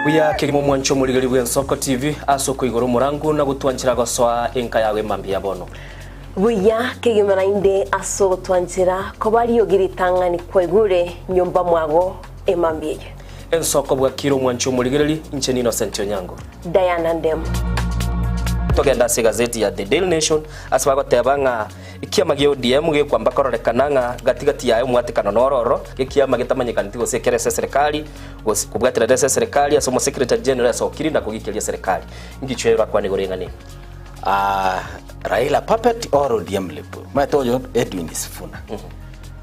Buya kegima omwancho omorigeri bw'Ensoko TV ase okoigora omorango na gotwanchera gosoa enka yago emambia ya bono. Buya kegima naende ase ogotwanchera koba riogi ritang'ani kwaigure nyomba mwago emambia eye. Ensoko bwakire omwancho omorigereri, inche n'Innocent Onyango. Diana Ndemo. Togende ase egazeti ya The Daily Nation ase bagoteba ng'a ekiama gia ODM gekwamba kororekana ng'a gati gati yaye omwatekano noro ororo, ekiama getamanyekaneti gose ekere ase eserekari gose kobwaterana ase eserekari ase omosecretary general asokiri na kogikeria eserekari. Ngichwe orakwane igoro y'eng'ana eye? Ah, Raila puppet or ODM lip? Omanyete oyo Edwin Sifuna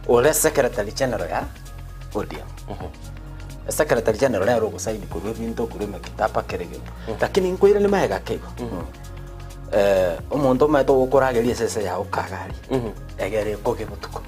ore secretary general ya ODM. Secretary general nere ogosaini korwa ebinto korwa emekitaba kera egento. Lakini nkoiranie magega ake igo. Eh, omonto omanyete ogokorageria esese yago kagari egere ekoge botuko.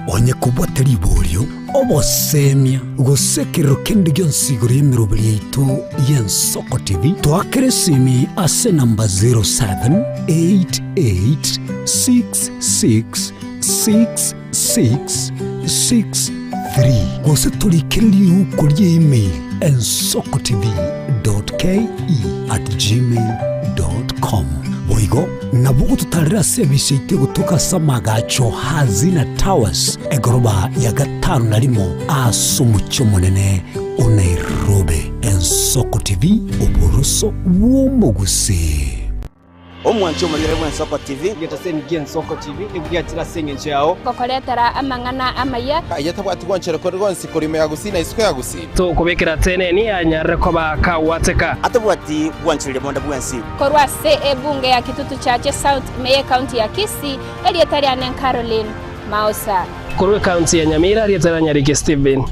Onye kobwate riborio, obosemia, gose ekerero kende gionsi igoro y'emeroberi yaito y'Ensoko TV, toakere esimi ase enamba 0788666663 gose torikere riuko rie email ensokotv.ke@gmail.com. Boigo Nabo gototarera ase ebise yaito egotoka ase amagacho Hazina Towers, egoroba ya gatano na rimo ase omochie omonene o Nairobi. Ensoko TV, oboroso bw'omogusii. Omwanchi omorigere bw'Ensoko TV. Egetaseni gi'Ensoko TV nigo giachire ase engencho yao. Gokoretera amang'ana amaya. Aye tabwati gwanchera kore gonsi korwa ime ya Gusii na isiko ya Gusii. Tokobekera teneni anyarire koba kagwateka. Atabwati gwanchereria bonde bwensi. Korwa ase ebunge ya Kitutu Chache South ime y'Ekaunti ya Kisii, erieta riane Caroline Mausa. Korwa ekaunti ya Nyamira, erieta ria Nyariki Stephen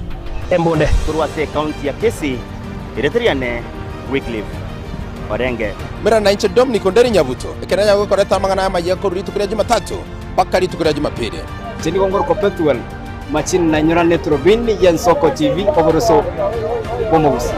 Embunde. Korwa ase ekaunti ya Kisii, erieta riane Wycliffe Orenge. Mera nainche Dominic Onderi Nyabuto, ekero nanyare gokoreta amang'ana amayia korwa rituko ria Jumatatu mpaka rituko ria Jumapili. Inche nigo ngorokwa Pethuel Machini nainyora Eturubini y'Ensoko TV, oboroso bw'omogusii.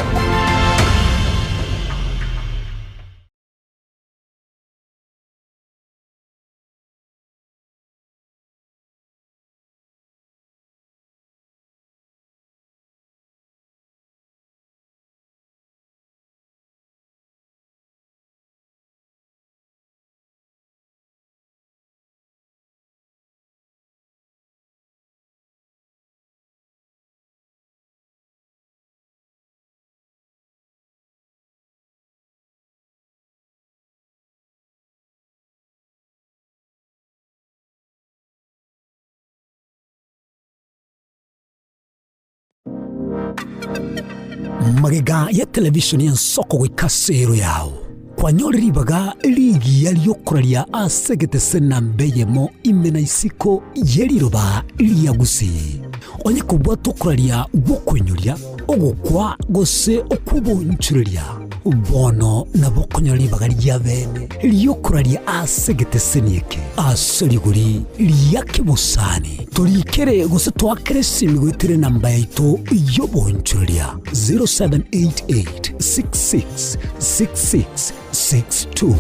Magega ya televisheni y'ensoko goika ase ero yao, kwanyore ribaga rigiya ri'okoraria ase egetese namba eyemo ime na isiko ye riroba ria Gusii. Onye kobwata okoraria gw'okoinyoria, ogokwa gose okw'oboonchoreria, bono nabo okonyora ribaga ria bene ri'okoraria ase egeteseni eke ase rigori ria kebosani. Torikere gose toakere esimi goetera enamba yaito y'oboonchoreria 0788 66 66 62.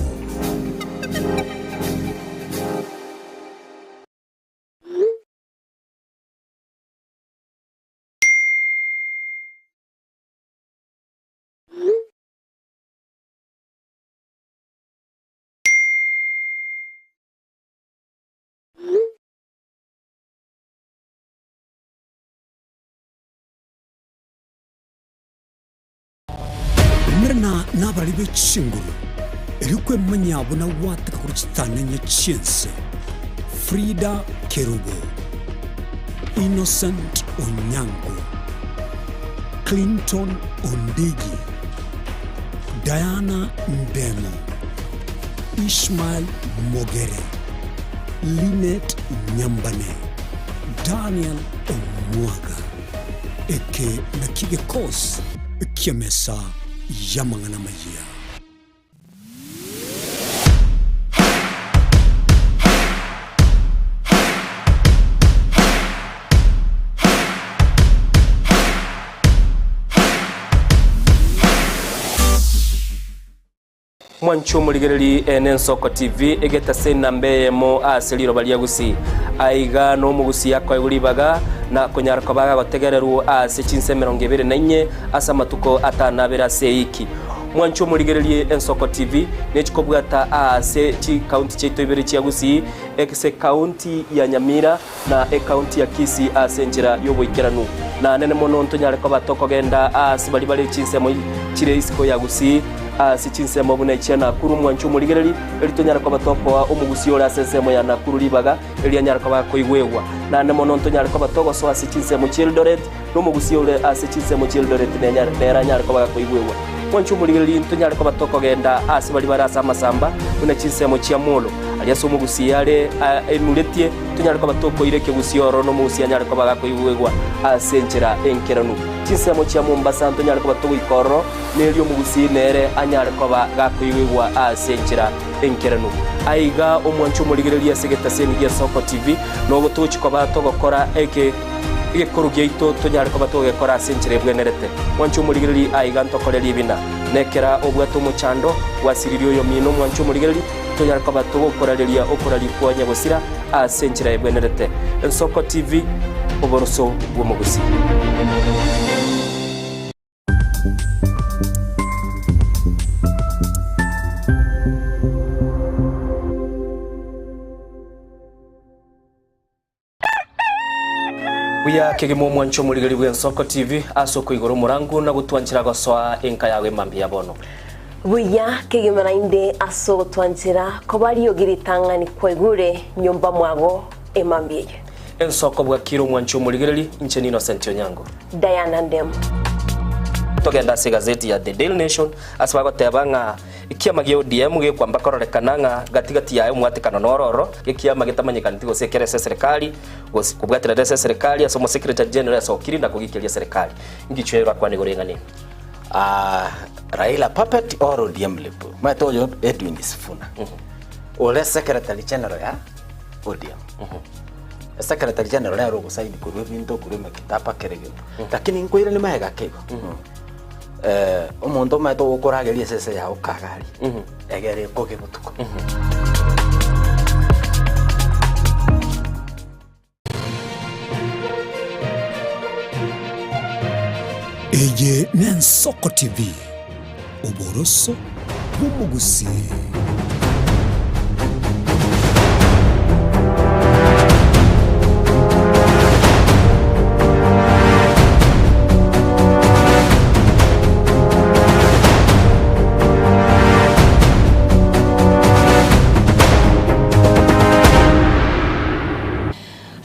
Umerana nabarari be chinguru, erio kwemanya buna gwateka korwa chitanenye chi'ense. Frida Kerubo, Innocent Onyango, Clinton Ondigi, Diana Ndemo, Ishmael Mogere, Linet Nyambane, Daniel Omwaga. Eke nakio gekosi ki'emesa y'amang'ana amayia. Mwanche omorigereri ene Ensoko TV egetase enamba eyemo ase riroba ria Gusii. Aiga nomogusii akoegwa ribaga na konyara koba agagotegererwa ase chinsa 24 ase amatuko atano abere ase eiki. Mwanche omorigererie Ensoko TV nechikobwata aase chikaunti chiaito ibere chia Gusii ase ekaunti ya Nyamira na ekaunti ya Kisii ase enchera y'oboikeranu. Na nene mono ntonyare koba tokogenda aase baria bare chinsemo chire isiko ya Gusii, ase chinsemo buna echia Nakuru mwanche omorigereri, erio tonyare koba tokoa omogusii ore ase ensemo ya Nakuru ribaga, erio anyare koba akoigwegwa. Naende mono ntonyare koba togosoa ase chinsemo chi'Eldoret, na omogusii ore ase chinsemo chi'Eldoret nere anyare koba gakoigwegwa. Mwanche omorigereri, ntonyare koba tokogenda aase baria bare ase amasamba, buna chinsemo chia Molo, aria ase omogusii are enuretie, tonyare koba tokoira ekegusii ororo na omogusii anyare koba gakoigwegwa ase enchera enkeranu. Chinsemo chia Mombasa ntonyare koba togoika ororo, na erio omogusii nere anyare koba gakoigwegwa ase enchera enkeranu. Aiga omwanche omorigereria ase egetaseni gia Soko TV, nogo togochia koba togokora eke egekoro giaito tonyare koba togegekora ase enchera ebwenerete. Mwanche omorigereria aiga ntokore ribina. Nekera obwate omochando, gwasiririe oyomino mwanche omorigereria, tonyare koba togokorareria okoraria kwa nyagosira ase enchera ebwenerete. Ensoko TV, oboroso bw'omogusii. Buya kegima omwanche omorigeri bw'Ensoko TV ase okoigora omorango na gotwanchera gosoa enka yago emambia ya bono. Buya kegima naende ase ogotwanchera koba riogi ritang'ani kwaigure nyomba mwago emambia eye. Ensoko bwakire omwanche omorigereri, inche n'Innocent Onyango. Diana Ndemo. Togende ase egazeti ya The Daily Nation ase bagoteba ng'a Ekiama gia ODM gekwamba kororekana ng'a gati gati yaye omwatekano noro oro, ekiama getamanyekaneti gose ekere ase eserekari, gose kobwaterera ase eserekari ase omosecretary general asokire na kogikeria eserekari. Ingichwe orakwane igoro y'eng'ana eye? Ah, Raila puppet or ODM lip. Omanyete oyo Edwin Sifuna. Ore secretary general ya ODM. Secretary general nere ogosaini korwa ebinto korwa emekitaba kera egento. Lakini nkoirania magega ake igo. Eh, omonto omanyete ogokorageria esese yao kagari egere ekoge botuko. Eye n'Ensoko TV, oboroso bw'omogusii.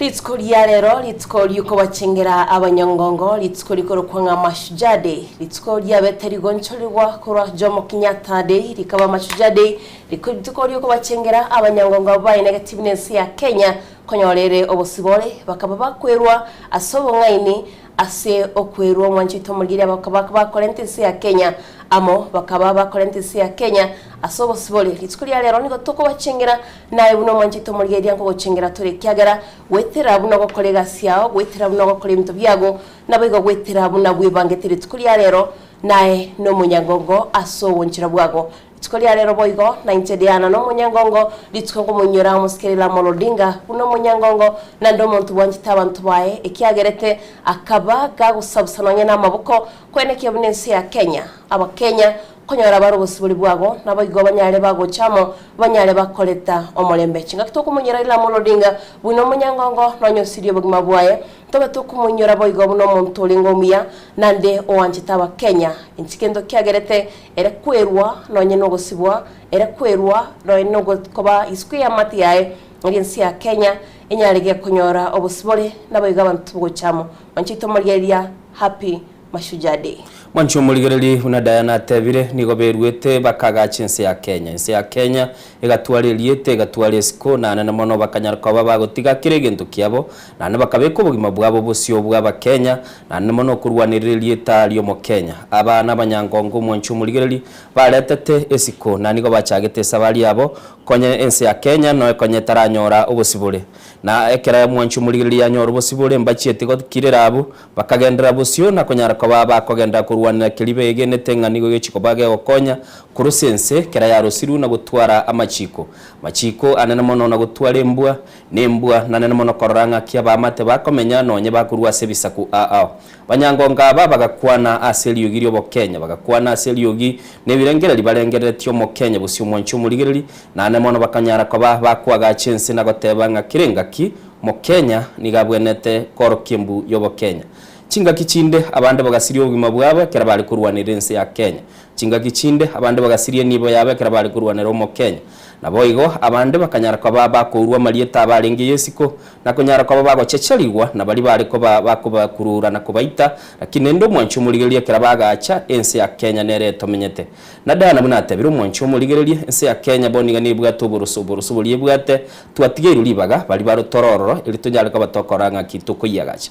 Rituko ria rero, rituko ri'okobachengera abanyangongo, rituko rikorokwa ng'a Mashujaa Day, rituko riabete rigonchorigwa korwa Jomo Kenyatta Day rikaba Mashujaa Day, rituko ri'okobachengera abanyangongo abwo baenegeti buna ense ya Kenya konyora ere obosibore, bakaba bakwerwa ase obong'aini ase okwerwa omwancho oito omorigereria bakaba bakorenta ense ya Kenya amo bakaba bakorenta ense ya Kenya ase obosibore. Rituko ria rero nigo tokobachengera Naye buna omwanchete omorigereria nkogochengera tore, ekiagera goetera buna ogokora egasi yao, goetera buna ogokora ebinto biago, naboigo goetera buna bwebangete rituko ria rero, naye nomonyangongo ase ogonchera bwago. Rituko ria rero boigo, nainche Diana nomonyangongo, rituko nkomoinyora omosike Raila Amolo Odinga buna omonyangongo, naende omonto bwanchete abanto baye, ekiagerete akaba gagosabusa nonye namaboko, koenekia buna ense ya Kenya, Abakenya, Konyora bare obosibori bwabo, naboigo banyare bagocha amo, banyare bakoreta omorembe. Chingaki tokomoinyora Raila Amolo Odinga buna omonyangongo nonya osirie obogima bwaye, ntobe tokomoinyora boigo buna omonto orenge omuya nande oanchete abakenya. Inchi kento kiagerete ere kwerwa nonye nogosibwa, ere kwerwa nonye nogokoba isiko y'eamate yaye eria ense ya Kenya enyare gekonyora obosibore naboigo abanto bogocha amo. Mwanche tomorigereria Happy Mashujaa Day. Mwanche omorigererie buna Diana atebire, nigo beruete bakagacha ense ya Kenya. Ense ya Kenya egatwara erieta, egatwara esiko, naende mono bakanyara koba bagotiga kera egento kiabo, naende bakabeka obogima bwabo bosio bw'Abakenya, naende mono okorwanerera erieta ri'Omokenya. Aba nabanyangongo omwanche omorigererie baretete esiko, na nigo bachagete esabari yabo konya ense ya Kenya noe konya etaranyora obosibore. Na ekero omwanche omorigereria anyora obosibore mbachieti gokirera abwo, Bakagenderera bosio na konyara koba bakogenderera korwa. korwanera keria begenete ng'a nigo gechi koba gegokonya korosia ense kera yarosirwe na gotwara amachiko. Amachiko anene mono na gotwara embwa, na embwa nanene mono korora ng'aki abaamate bakomenya nonye bakorwa ase ebisaku ao ao. Banyangongo aba bagakwana ase eriogi ri'obokenya, bagakwana ase eriogi nebirengererio barengereretie omokenya bosio omwanchi omorigereri, naende mono bakanyara koba bakoagacha ense na goteba ng'a kera engaki Mokenya nigo abwenerete koorokia embu y'obokenya. Chingaki chinde abande bagasiria obogima bwabo ekero bare korwanerera ense ya Kenya. Chingaki chinde abande bagasiria enibo yabo ekero bare korwanera omokenya. Naboigo abande bakanyara koba bakourwa amarieta abo arenge y'esiko, na konyara koba bagochecherigwa na baria bare koba bakobakurura na kobaita, lakini rende omwanchi omorigereria ekero bagacha ense ya Kenya nere etomenyete. Na Diana buna atebire omwanchi omorigereria, ense ya Kenya bono iga nebwate oboroso, oboroso boria ebwate, twatigeirwe ribaga baria barotore ororo erio tonyare koba tokora ng'aki tokoyiagacha.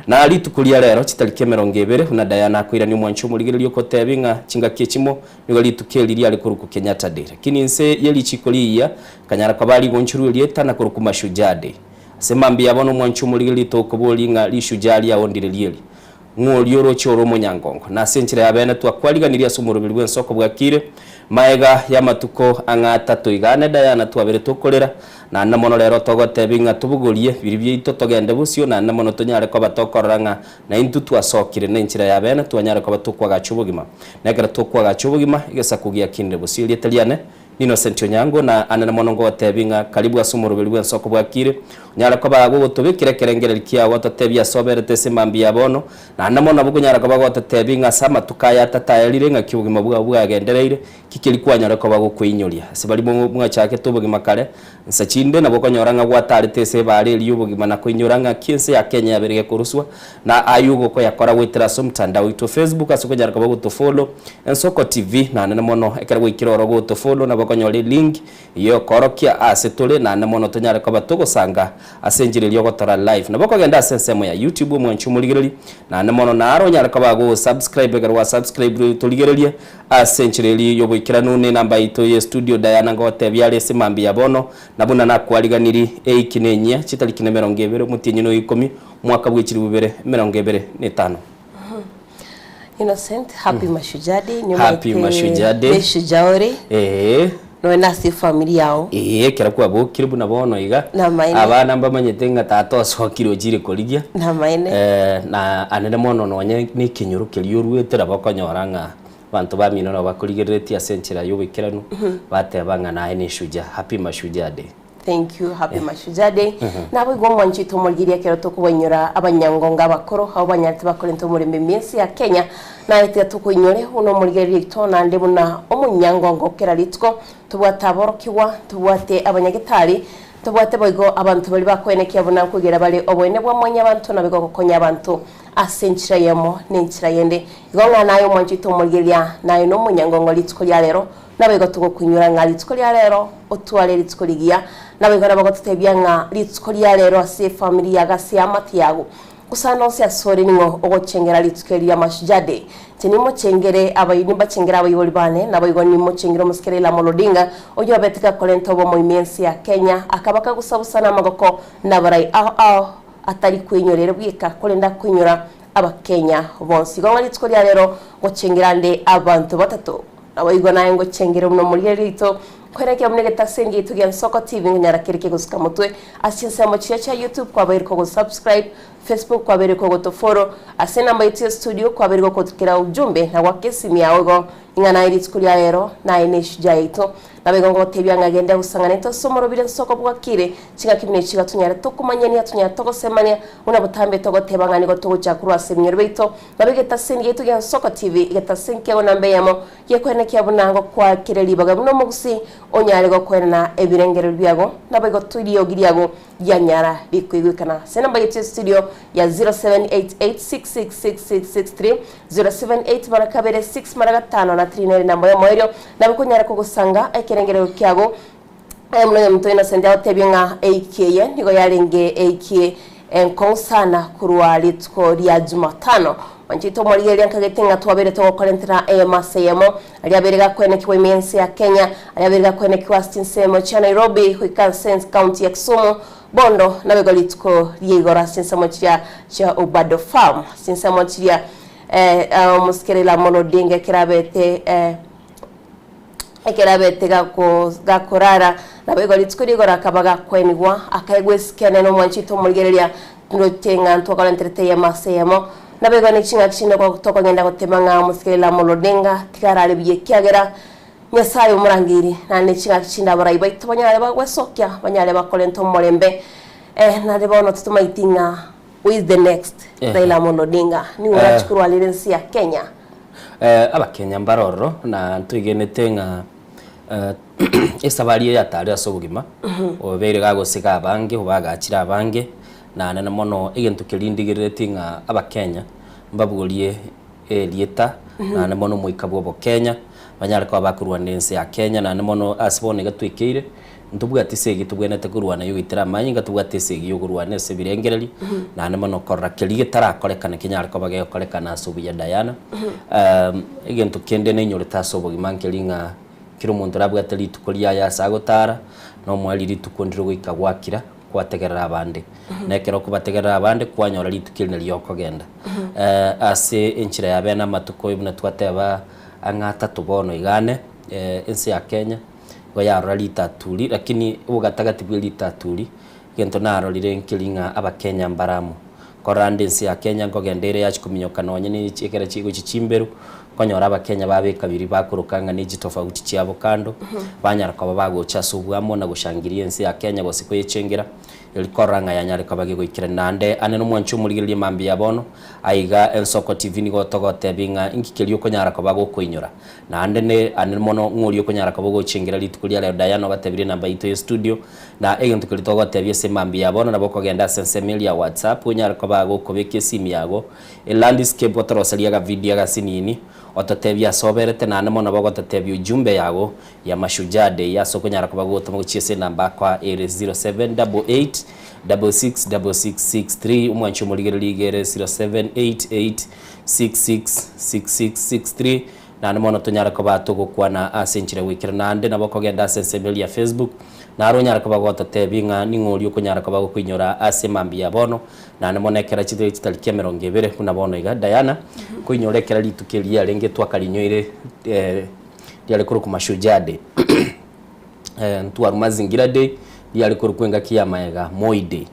Na rituko ria rero chitariki emerongo ebere, buna Diana akoirania omwanchi omorigereria okotebi ng'a chingaki echimo nigo rituko eri riare korokwa Kenyatta Day, lakini inse ye richiko riiyia rikanyara koba rigonchorwa erieta na korokwa Mashujaa Day. Ase mambia ya bono omwanchi omorigereria tokoboria ng'a rishujaa riao ndire rieri. Ng'o oria oroche ore omonyangongo? Na ase enchera ya bene twakwariganirie ase omoroberi bw'ensoko bwakire, maega y'amatuko ang'e atato iga ane Diana twabere tokorera, Naende mono rero togotebia ng'a tobogorie biria biaito togende bosio, naende mono tonyare koba tokorora ng'a naintwe twasokire nenchera ya bene twanyare koba tokoagacha obogima. Na ekero tokoagacha obogima, egesaku giakinire bosio. Erieta riane n'Innocent Onyango, na anene mono ngogotebia ng'a karibu ase omoroberi bw'ensoko bwakire, onyare koba gogotobekera ekerengererio kiao gototebia ase oberete ase mambia ya bono, naende mono nabo okonyara koba gototebia ng'a ase amatuko aya atato aerire ng'aki obogima bwao bwagendereire, Ki keria kwanyare koba gokweinyoria? Ase baria mwachakete obogima kare, nsa chinde nabo okonyora ng'a gwatarete ase ebaare eria y'obogima na koinyora ng'a ki ense ya Kenya yabere gekoroswa, na ayio ogokoyakora goetera ase omotandao oito o Facebook ase okonyara koba gotofollow, Ensoko TV, naende mono ekero gwaikire oro gotofollow nabo okonyora elink eyio yokoorokia aase tore naende mono tonyare koba togosanga ase enchera eria ogotora live. Nabo okogenda ase ensemo ya YouTube omwanchi omorigereria naende mono naro onyare koba go subscribe ekero gwa subscribe torigererie Ase enchera eria y'oboikeranu nenamba yaito ye studio Diana ngogotebia are ase mambia ya bono, na buna nakwariganiri eiki na enyia, chitariki nemerongo ebere omotienyi noyo ikomi, omwaka bwe chilifu ibere emerongo ebere na etano. Innocent, happy Mashujaa Day. Happy Mashujaa Day. Neshujaa ore. Ee. Noe nase efamiri yao. Ee, ekero kwabokire buna bono iga, Namaene. abana mbamanyete ng'a tata osokire ochire korigia. Namaene. Eh, na anene mono nonye na ekenyoro keria oruete nabo okonyora ng'a abanto bamino nabo bakorigereretie ase enchera ya oboikeranu, bateba ng'a naye ne eshujaa, happy mashujaa day. Thank you, happy Mashujaa Day. Naboigo omwanchete omorigereria ekero tokobainyora abanyangongo abakoro abwo banyarete bakorenta omorembe ime ense ya Kenya. Naye tiga tokoinyore buna omorigereria oito naende buna omonyangongo kera rituko. Tobwate aborokigwa, tobwate abanyagetari, tobwate boigo abanto baria bakoenekia buna nkoigera bare oboene bwa mwanyabanto naboigo gokonya abanto ase enchera eyemo na enchera yende. Igo ng'a naye omwanchete omorigereria naye nomonyangongo rituko ria rero Naboigo togokoinyora ng'a rituko ria rero otware rituko rigiya. Naboigo nabagototebia ng'a rituko ria rero ase efamiri yago ase eamate yago. Gosana onsi asore ning'o ogochengera rituko eri ria Mashujaa Day. Inche nimochengere abai nimbachengere abaibori bane, naboigo nimochengere omosike Raila Amolo Odinga, oyio obete gakorenta obomo ime ense ya Kenya, akaba kagusagusa namagoko nabarai ao ao atari kweinyora ere bweka korende akoinyora Abakenya bonsi. Igo ng'a rituko ria rero ngochengera nde abanto batato. Naboigo naye ngochengere buna omorigereria oito, nkoenekia buna egetasenge giaito gia Nsoko TV nkonyara kere kegosuka motwe ase chinsemo chiria chia YouTube kwabaire kogo subscribe, Facebook kwabaire kogotofollow, ase enamba yaito ya studio kwabaire gokotukera ujumbe na goaka esimi yao igo ing'a naye rituko ria rero naye ne eshujaa yaito. Naboigo ngogotebia ng'a genda gosang'ana ase omorobire Nsoko bwakire chingaki buna echi iga tonyare tokomanyania tonyare togosemania buna botambe togoteba ng'a nigo togochaka korwa ase ebinyoro biaito Nabo egetaseni giaito gia Nsoko TV, egetaseni kiago namba eyemo, gekoenekia buna ngokwakire ribaga buna omogusii onyare gokoenana ebirengererio biago, naboigo riogi riago rianyara rikoigwekana. Ase enamba yaito ya studio ya 0788666663, 078 mara kabere 6 mara gatano na 3 nere enamba y'omoerio, nabo konyara kogosanga ekerengererio kiago. Aye buna oyominto Innocent agotebie ng'a eiki eye nigo yarenge eiki enkong'u sana korwa rituko ria Jumatano. Mwanchete omorigereria nkagete ng'a twabeire togokorentera eyemo ase eyemo aria abeire gakoenekigwa ime y'ense ya Kenya, aria abeire gakoenekigwa ase chinsemo chia Nairobi goika ase county ya Kisumu, bondo naboigo rituko ria igoro ase chinsemo chiria chia Obado Farm, ase chinsemo chiria. Eh, omosike Raila Amolo Odinga ekero abete eh, ekero abete gako gakorara, naboigo rituko rigoro akaba gakwenigwa, akaegwa esike enene omwanchi oito omorigereria, ndoche ng'a ntwakorenterete eyemo ase eyemo. Naboigo ne ching'aki chinde go tokogenda gotema ng'a omosike Raila Amolo Odinga tiga arare buya ekiagera Nyasaye omorangeiri, naende ching'aki chinde abarai baito banyare bagwesokia, banyare bakorenta omorembe, eh, naende bono titomaeti ng'a Who is the next? Raila Amolo Odinga. Nigo orache korwarera ense ya Kenya. Abakenya mbare ororo na ntwegenete ng'a esabari eye yatare ase obogima, obeire gagosega abange obagachire abange, naende na mono egento keria ndigerereti ng'a abakenya mbabogorie erieta naende mono omoika bwa obokenya, banyare koba bakorwanera ense ya Kenya naende mono ase bono iga twekeire. Ntobwati esegi tobwenerete korwana y'ogoitera amanyinga, tobwate esegi y'okorwana ase ebirengererio, naende mono korora keria getarakorekana kenyare koba gegokorekana ase obuya Diana. Egento kende nainyorete ase obogima nkeri ng'a kera omonto orabwate rituko riaye ase agotara, na omoerio rituko ndire goika gwakira, kwategerera abande. Na ekero okobategerera abande, kwanyora rituko eri nario okogenda. Ase enchera ya bene amatuko buna twateba ang'e atato bono iga ane, ense ya Kenya. Igo yarora ritaturi, lakini obogatagati bwe ritaturi, egento narorire nkeri ng'a abakenya mbare amo. Korora ande ense ya Kenya nkogenda ere yachia kominyoka nonye ne ekero chigochia chimberu, nkonyora abakenya babeka biria bakoroka ng'a ne chitofauti chiabo kando, banyara koba bagocha ase oboamo na goshangiria ense ya Kenya gose koyechengera, Eri korora ng'a yanyare koba gegoikerana. Naende ane nomwanchi omorigereria mambia bono, aiga Ensoko TV nigo togotebia ng'a inki keria okonyara koba gokoinyora. Naende ne ane mono ng'a oria okonyara koba ogochengera rituko ria rero Diana obatebirie enamba yaito ye studio, na egento keria togotebia ase mambia ya bono nabo okogenda ase ensemo eria ya WhatsApp onyare koba gokobeka esimi yago elandscape otoroserie agavideo agasinini ototebie ase oberete naende mono nabo ogototebia ujumbe yago ya Mashujaa Day ase okonyara koba gotoma gochia ase enamba akoa ere 0788 666663 omwanchi omorigereria iga ere 0788 666663 Naende mono tonyare koba togokwana ase enchera goikera naende nabo okogenda ase ensemo eria ya Facebook naro onyare koba gototebia ng'a ning'o oria okonyara koba gokoinyora ase mambia ya bono naende mono ekero chitari chitariki emerongo ebere buna bono iga Diana koinyora ekero rituko erio riarenge twakarinyoire eh, riare korokwa Mashujaa Day ntwarwa Mazingira Day, riare korokwa engaki ya maega Moi Day.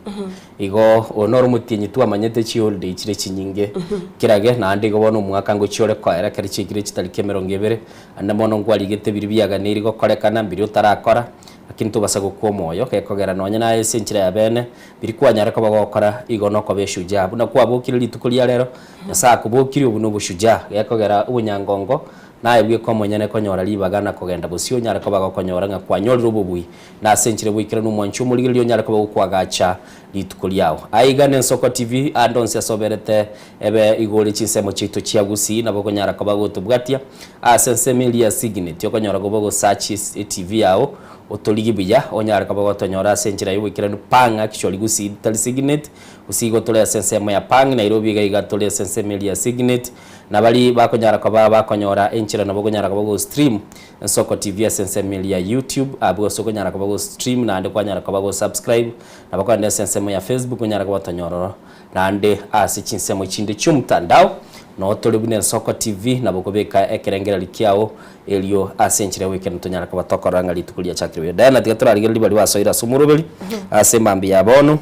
Igo oyo noro omotienyi twamanyete chiholiday chire chinyinge kerage naende igo bono omwaka ngochia ore koera ekero chiaikire chitariki emerongo ebere, ande bono nkwarigete biria biaganeiri gokorekana mbiria otarakora, lakini tobasa gokwa omoyo gekogera nonye naye ase enchera ya bene, biria kwanyara koba gokora igo nokoba eshujaa. Buna kwabokire rituko ria rero, Nyasaye akobokirie obwo noboshujaa, gekogera obonyangongo Naye bweka omonyene konyora ribaga na kogenda bosio, onyare koba gokonyora ng'a kwanyorire obobui, na ase enchera bwaikeranu omwanchi omorigereria onyare koba gokwagacha rituko riao. Aiga n'Ensoko TV, ande onsi ase oberete ebe igo ore chinsemo chiaito chia Gusii nabo okonyara koba gotobwatia ase ensemo eria ya Signet, okonyora koba ogosearch etv yao otorigie buya onyare koba gotonyora ase enchera y'oboikeranu pang actually Gusii tari Signet, Gusii igo tore ase ensemo ya Pang, Nairobi iga iga tore ase ensemo eria ya Signet. Na baria bakonyara koba bakonyora enchera nabo okonyara koba go stream Ensoko TV ase ensemo eria ya YouTube, abwo ase okonyara koba go stream naende kwanyara koba go subscribe, nabo kogenda ase ensemo ya Facebook onyare koba otonyora oro, naende ase chinsemo chinde chi'omotandao noo tore buna Ensoko TV nabo okobeka ekerengererio kiao erio ase enchera ya goikeranu tonyare koba tokorora ng'a rituko riachakire buya. Diana tiga torarigererie baria basoire ase omoroberi ase emambia ya bono.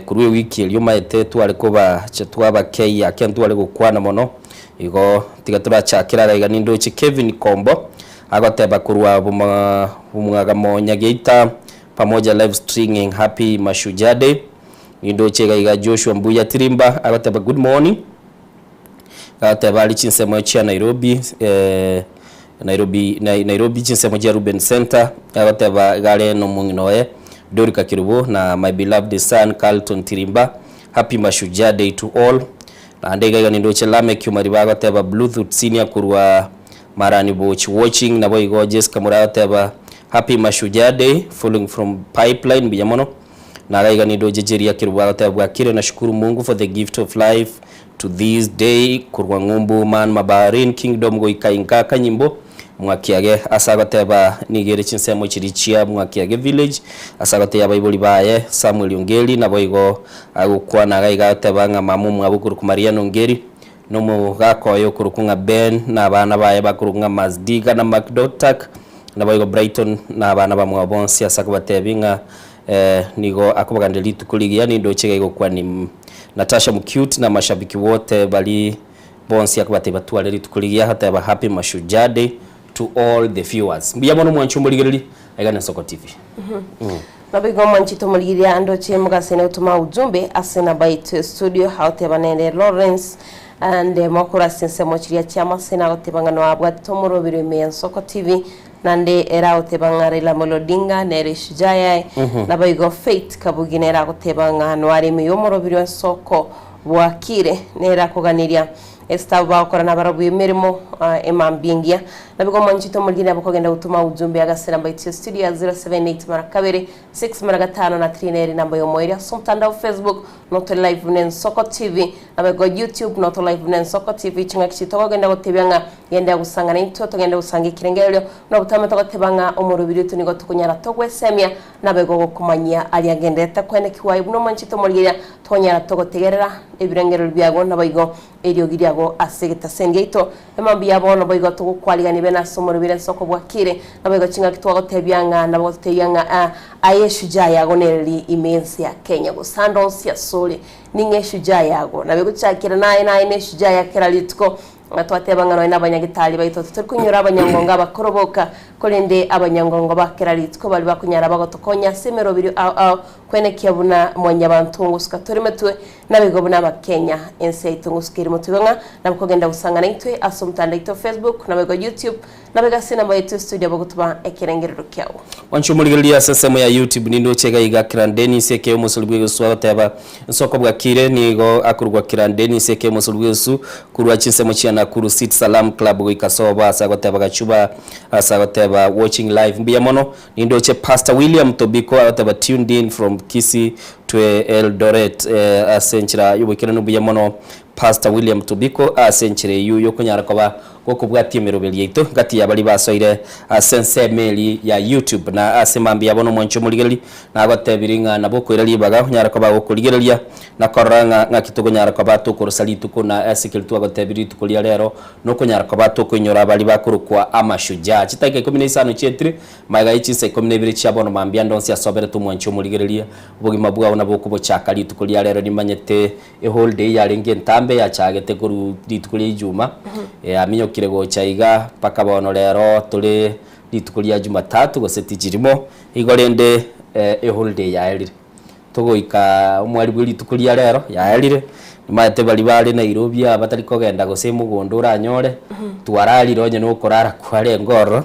Korwa ewiki eria omaete tware kobacha twabakeyia ake ntware gokwana mono, igo tiga torachakere ara iga nindoche Kevin Kombo agoteba korwa Bomwagamo Nyageita pamoja live stringing happy Mashujaa day. Nindoche iga iga Joshua Mbuya Tirimba agoteba good morning. Agateba aria chinsemo chia Nairobi, Nairobi, Nairobi chinsemo chia Ruben Centre, agoteba iga are nomong'ina oye Dorika Kerubo na my beloved son Carlton Tirimba, happy Mashujaa day to all. Naende iga iga nindoche Lameck Omariba agoteba Bluetooth senior korwa Marani Boch watching, naboigo Jessica Murai agoteba happy Mashujaa day following from Pipeline, mbuya mono. Na iga nindoche Jeria Kerubo agoteba bwakire nashukuru Mungu for the gift of life To this day korwa ng'umbu man mabaharin kingdom goika inka akanyimbo mwakiage ase agoteba nigo ere chinsemo chiria chia mwakiage village ase agotebia abaibori baye Samuel Ongeri naboigo agokwana iga iga agoteba ng'a mama omwabo okorokwa Marianne Ongeri. Na omogaka oye okorokwa ng'a Ben, na abana baye bakorokwa ng'a Mazdiga na Makdotak, naboigo Brighton na abana bamwabo bonsi, ase akobatebia ng'a nigo akobaganera rituko rigiya, nindoche iga igokwania Natasha Mucute na amashabiki bote baria bonsi akobatebia batware rituko rigiya, agoteba Happy Mashujaa Day to all the viewers. Mbuya mono mwanche omorigereria, aiga ne Nsoko TV. Naboigo omwanchete omorigereria ndoche mogasene gotoma ujumbe ase enamba yaito ya studio agoteba nere Lawrence ande mokoro ase ensemo chiria chiamasene agoteba ng'a noabwatete omorobero ime ya Nsoko TV nande ere agoteba ng'a Raila Amolo Odinga nere eshujaa yaye naboigo Faith Kabugi nere agoteba ng'a noare ime y'omoroberi o Nsoko bwakire nere akoganeria Esita abwo bagokora nabarabwo emeremo emambia engiya. Naboigo omwanchete omorigeni abo kogenda gotoma ujumbe agase namba yaito ya studio ya 078 mara kabere 6 mara gatano na 3 nere namba yomoerio ase omotandao Facebook notore live buna Ensoko TV naboigo YouTube notore live buna Ensoko TV ching'aki chiaito tokogenda gotebia ng'a genda gosangana intwe togende gosanga ekerengererio na obotame togoteba ng'a omorobiri oito nigo tokonyara togwesemia Naboigo gokomanyia aria agenderete koenekigwa aye buna omwanchete omorigereria, tonyara togotegerera ebirengererio biago, naboigo eriogi riago ase egetaseni giaito. Emambia ya bono boigo togokwarigania bene ase omorobire ensoko bwakire, naboigo chingaki twagotebia ng'a nabo gototebia ng'a aye eshujaa yago nereri ime y'ense ya Kenya, gose ande onsi asore ning'o eshujaa yago. Nabo egochakera naye naye neshujaa ya kera rituko, Ng'a twateba ng'a nonya nabanyagitari baito titori konyora abanyangongo abakoro boka, korende abanyangongo ba kera rituko baria bakonyara bagotokonya ase emeroberio ao ao kwenekia buna mwanyabanto ngosuka tore metwe, naboigo buna abakenya ense yaito ngosuka ere motwe igo ng'a nabo kogenda gosang'ana intwe ase omotandao oito Facebook naboigo YouTube naboigo ase enamba yaito estudio bogotuba ekerengerero kiao. Mwanche omorigereria ase ensemo ya YouTube nindoche iga iga Kiran Dennis aka omosori bw'egesu agoteba Nsoko bwakire nigo akorokwa Kiran Dennis aka omosori bw'egesu korwa chinsemo chia Nakuru City Salam Club goika sobo ase agoteba Gachuba ase agoteba watching live mbuya mono nindoche Pastor William Tobiko agoteba tuned in from Kisii to Eldoret ase enchera y'oboikeranu mbuya mono Pastor William Tobiko ase enchera eyio yokonyara koba gokobwatia emeroberi yaito gati ya baria basoire ase ensemo eria ya YouTube na ase mambia bono omwanchi omorigereria nagotebirie ng'a nabo okoira ribaga onyare koba gokorigereria na korora ng'a ng'aki tokonyara koba tokorosa rituko na ase keria twagotebirie rituko ria rero nokonyara koba tokoinyora baria bakorokwa amashujaa. Chidakika ikomi na isano chietire magega ye chinsa ikomi na ibere chia bono mambia ande onsi asoberete omwanchi omorigereria obogima bwao nabo okobochaka rituko ria rero nimanyete Eholiday yarenge entambe yachagete korwa rituko ria Ijuma, yaminyokire gocha iga mpaka bono rero tore rituko ria Jumatatu gose tichirimo, igo rende eholiday yaerire. Togoika omweri bwe rituko ria rero yaerire, nimaete baria bare Nairobi aba batari kogenda gose mogondo oranyore, twararire onye na okorara kwarenge ororo,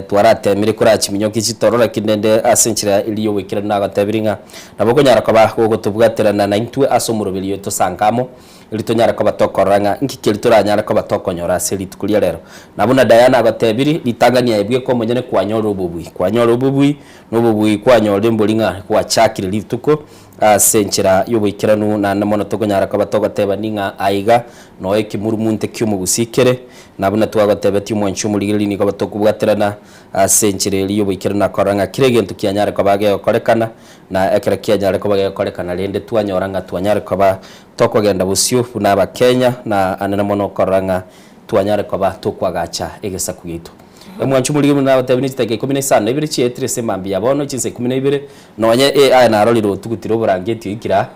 twaratemire korachiminyokia chitoro lakini rende ase enchera eria y'ogoikeranu nagotebirie ng'a nabo okonyara koba gogotobwaterana naintwe ase omoroberi oyo tosange amo, erio tonyare koba tokorora ng'a nki keria toranyare koba tokonyora ase rituko ria rero. Na buna Diana agotebirie, ritang'ani aye bweka omonyene kwanyorire obobui, kwanyorire obobui, na obobui kwanyorire mbori ng'a gwachakire rituko ase enchera y'oboikeranu, naende mono tokonyara koba togotebani ng'a aiga noe ekemurmunte ki'omogusii kere, Na buna twagotebetie omwanchi omorigereria nigo tokobwaterana ase enchera eria y'oboikeranu na korora ng'a kera egento kianyare koba gegokorekana, na ekero kianyare koba gegokorekana rende twanyora ng'a twanyare koba tokogenda bosio buna Abakenya, na anene mono korora ng'a twanyare koba tokoagacha egesaku giaito. Omwanchi omorigereria buna nagotebia ne chidakika ikomi na isano na ibere chiaetire ase mambia ya bono, chinsa ikomi na ibere, nonye eh aye narorire otugutire oborangeti oikire aa,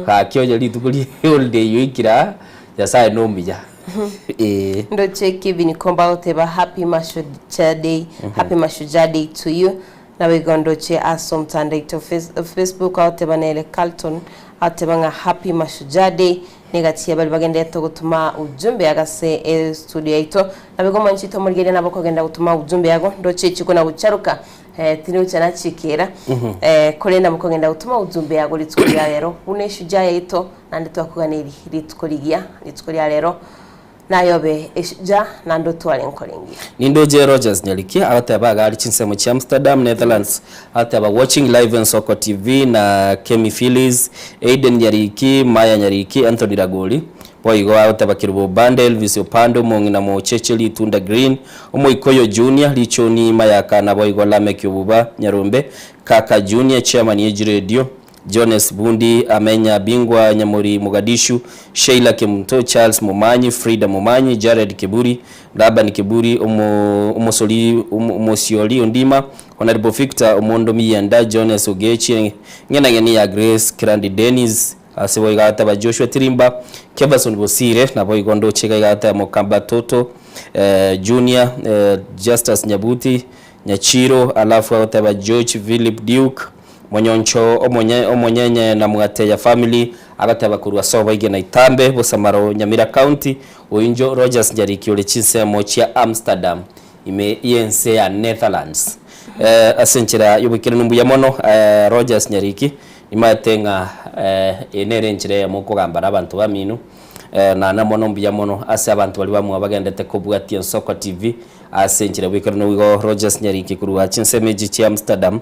gaki onye rituko rie holiday oikire aa, Nyasaye nomuya. Ee. Ndoche Kevin Komba agoteba happy mashujaa day, happy mashujaa day to you. Naboigo ndoche ase omotandao oito Facebook agoteba nere Carlton agoteba ng'a happy mashujaa day negati ya baria bagenderete gotoma ujumbe agase estudio yaito. Naboigo mwanchi tomorigereria nabo okogenda gotoma ujumbe yago ndoche chiko na gocharuka eh, tinocha nachikera eh, korende nabo okogenda gotoma ujumbe yago rituko ria rero buna eshujaa yaito Naende twakuganeiri rituko rigiya, rituko ria rero, naye obe eshujaa, naende otware enkoro engiya. Nindoche Rogers Nyariki agoteba iga ari chinsemo chia Amsterdam, Netherlands, agoteba watching live Ensoko TV na Kemi Phillies, Aiden Nyariki, Maya Nyariki, Anthony Ragoli, boigo agoteba Kerubo Obande, Elvis Opande, Omong'ina Mocheche Ritunda Green, Omoikoyo Junior, Richoni Mayaka naboigo Lameck Obuba Nyarombe, Kaka Junior, Chairman Age Radio. Jones Bundi, Amenya Bingwa, Nyamori Mogadishu, Sheila Kemunto, Charles Momanyi, Frida Momanyi, Jared Kiburi, Laban Kiburi, Omo Omosori Omosiori Ondima, Honourable Victor Omondo Miyenda, Jones Ogechi, Ng'enang'eni ya Grace, Kirandi Dennis, Ase boigo agateba Joshua Tirimba, Keverson Bosire, naboigo ndoche iga agateba Mokamba Toto, Junior, Justus Nyabuti, Nyachiro, alafu agoteba George Philip Duke, Monyoncho omonye omonyenye na Mwateya family, agoteba korwa sobo Igena Itambe, Bosamaro, Nyamira County, Oinjo Rogers Njariki ore chinsemo chia Amsterdam ime y'ense ya Netherlands. Ase enchera y'oboikeranu mbuya mono Rogers Nyariki. Nimaete ng'a eye nere enchera eyemo okogamba nabanto bamino, na mono mbuya mono ase abanto baria bamwabo bagendete kobwatia Ensoko TV ase enchera bw'ekerero nigo Rogers Nyariki korwa chinsemo echi chia Amsterdam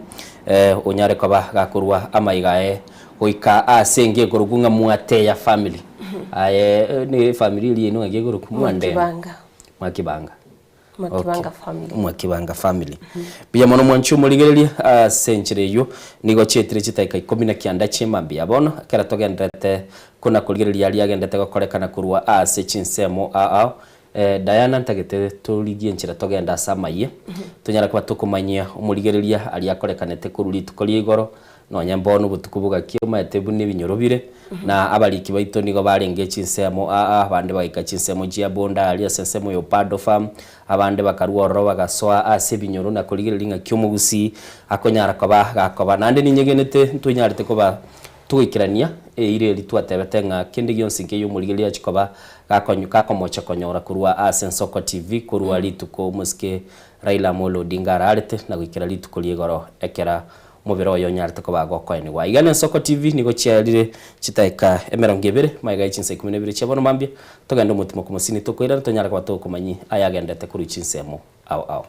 onyare koba gakorwa amaiga aye goika ase enka ekorokwa ng'a Mwateya family. Aye ne efamiri eria yaino ng'aki ekorokwa? Mwandemo. Mwakibanga. Mwakibanga. Mwakibanga family. Mwakibanga family. Mbuya mono mwanche omorigereria ase enchera eyio nigo chietire chidakika ikomi na kianda chi'emambia ya bono ekero togendererete kona korigereria aria agendete gokorekana korwa ase chinsemo ao ao. Diana ntagete torigie enchera togende ase amayia tonyare koba tokomanyia omorigereria aria akorekanete korwa rituko ria igoro Nonya mbono obotuko bogakia omanyete buna ebinyoro bire, na abariki baito nigo barenge chinsemo aa, abande bagaika chinsemo chia bonda aria ase ensemo ya Opado Farm, abande bakarua ororo bagasoa ase ebinyoro na korigereria ng'aki omogusii akonyara koba gakoba. Naende ninyegenete ntwenyarete koba togoikerania eira eria twatebete ng'a kende gionsi nkeiyo omorigereria achia koba gakonyo gakomocha konyora korwa ase Ensoko TV korwa rituko omosike Raila Amolo Odinga ararete na goikera rituko ria igoro ekera Omobere oye onyarete koba agokoenigwa. Iga n'Ensoko TV nigo chiarire chidakika emerongo ebere, magega ye chinsa ikomi na ibere chia bono mambia, togende omotimoku mosini tokoirana tonyare koba togokomanyi ayagendete korwa chinsemo ao ao.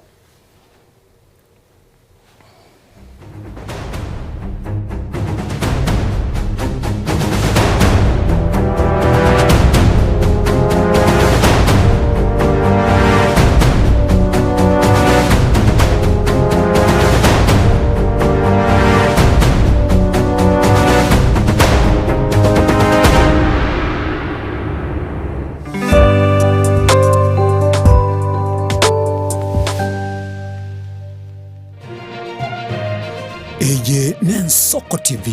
Eye n'Ensoko TV,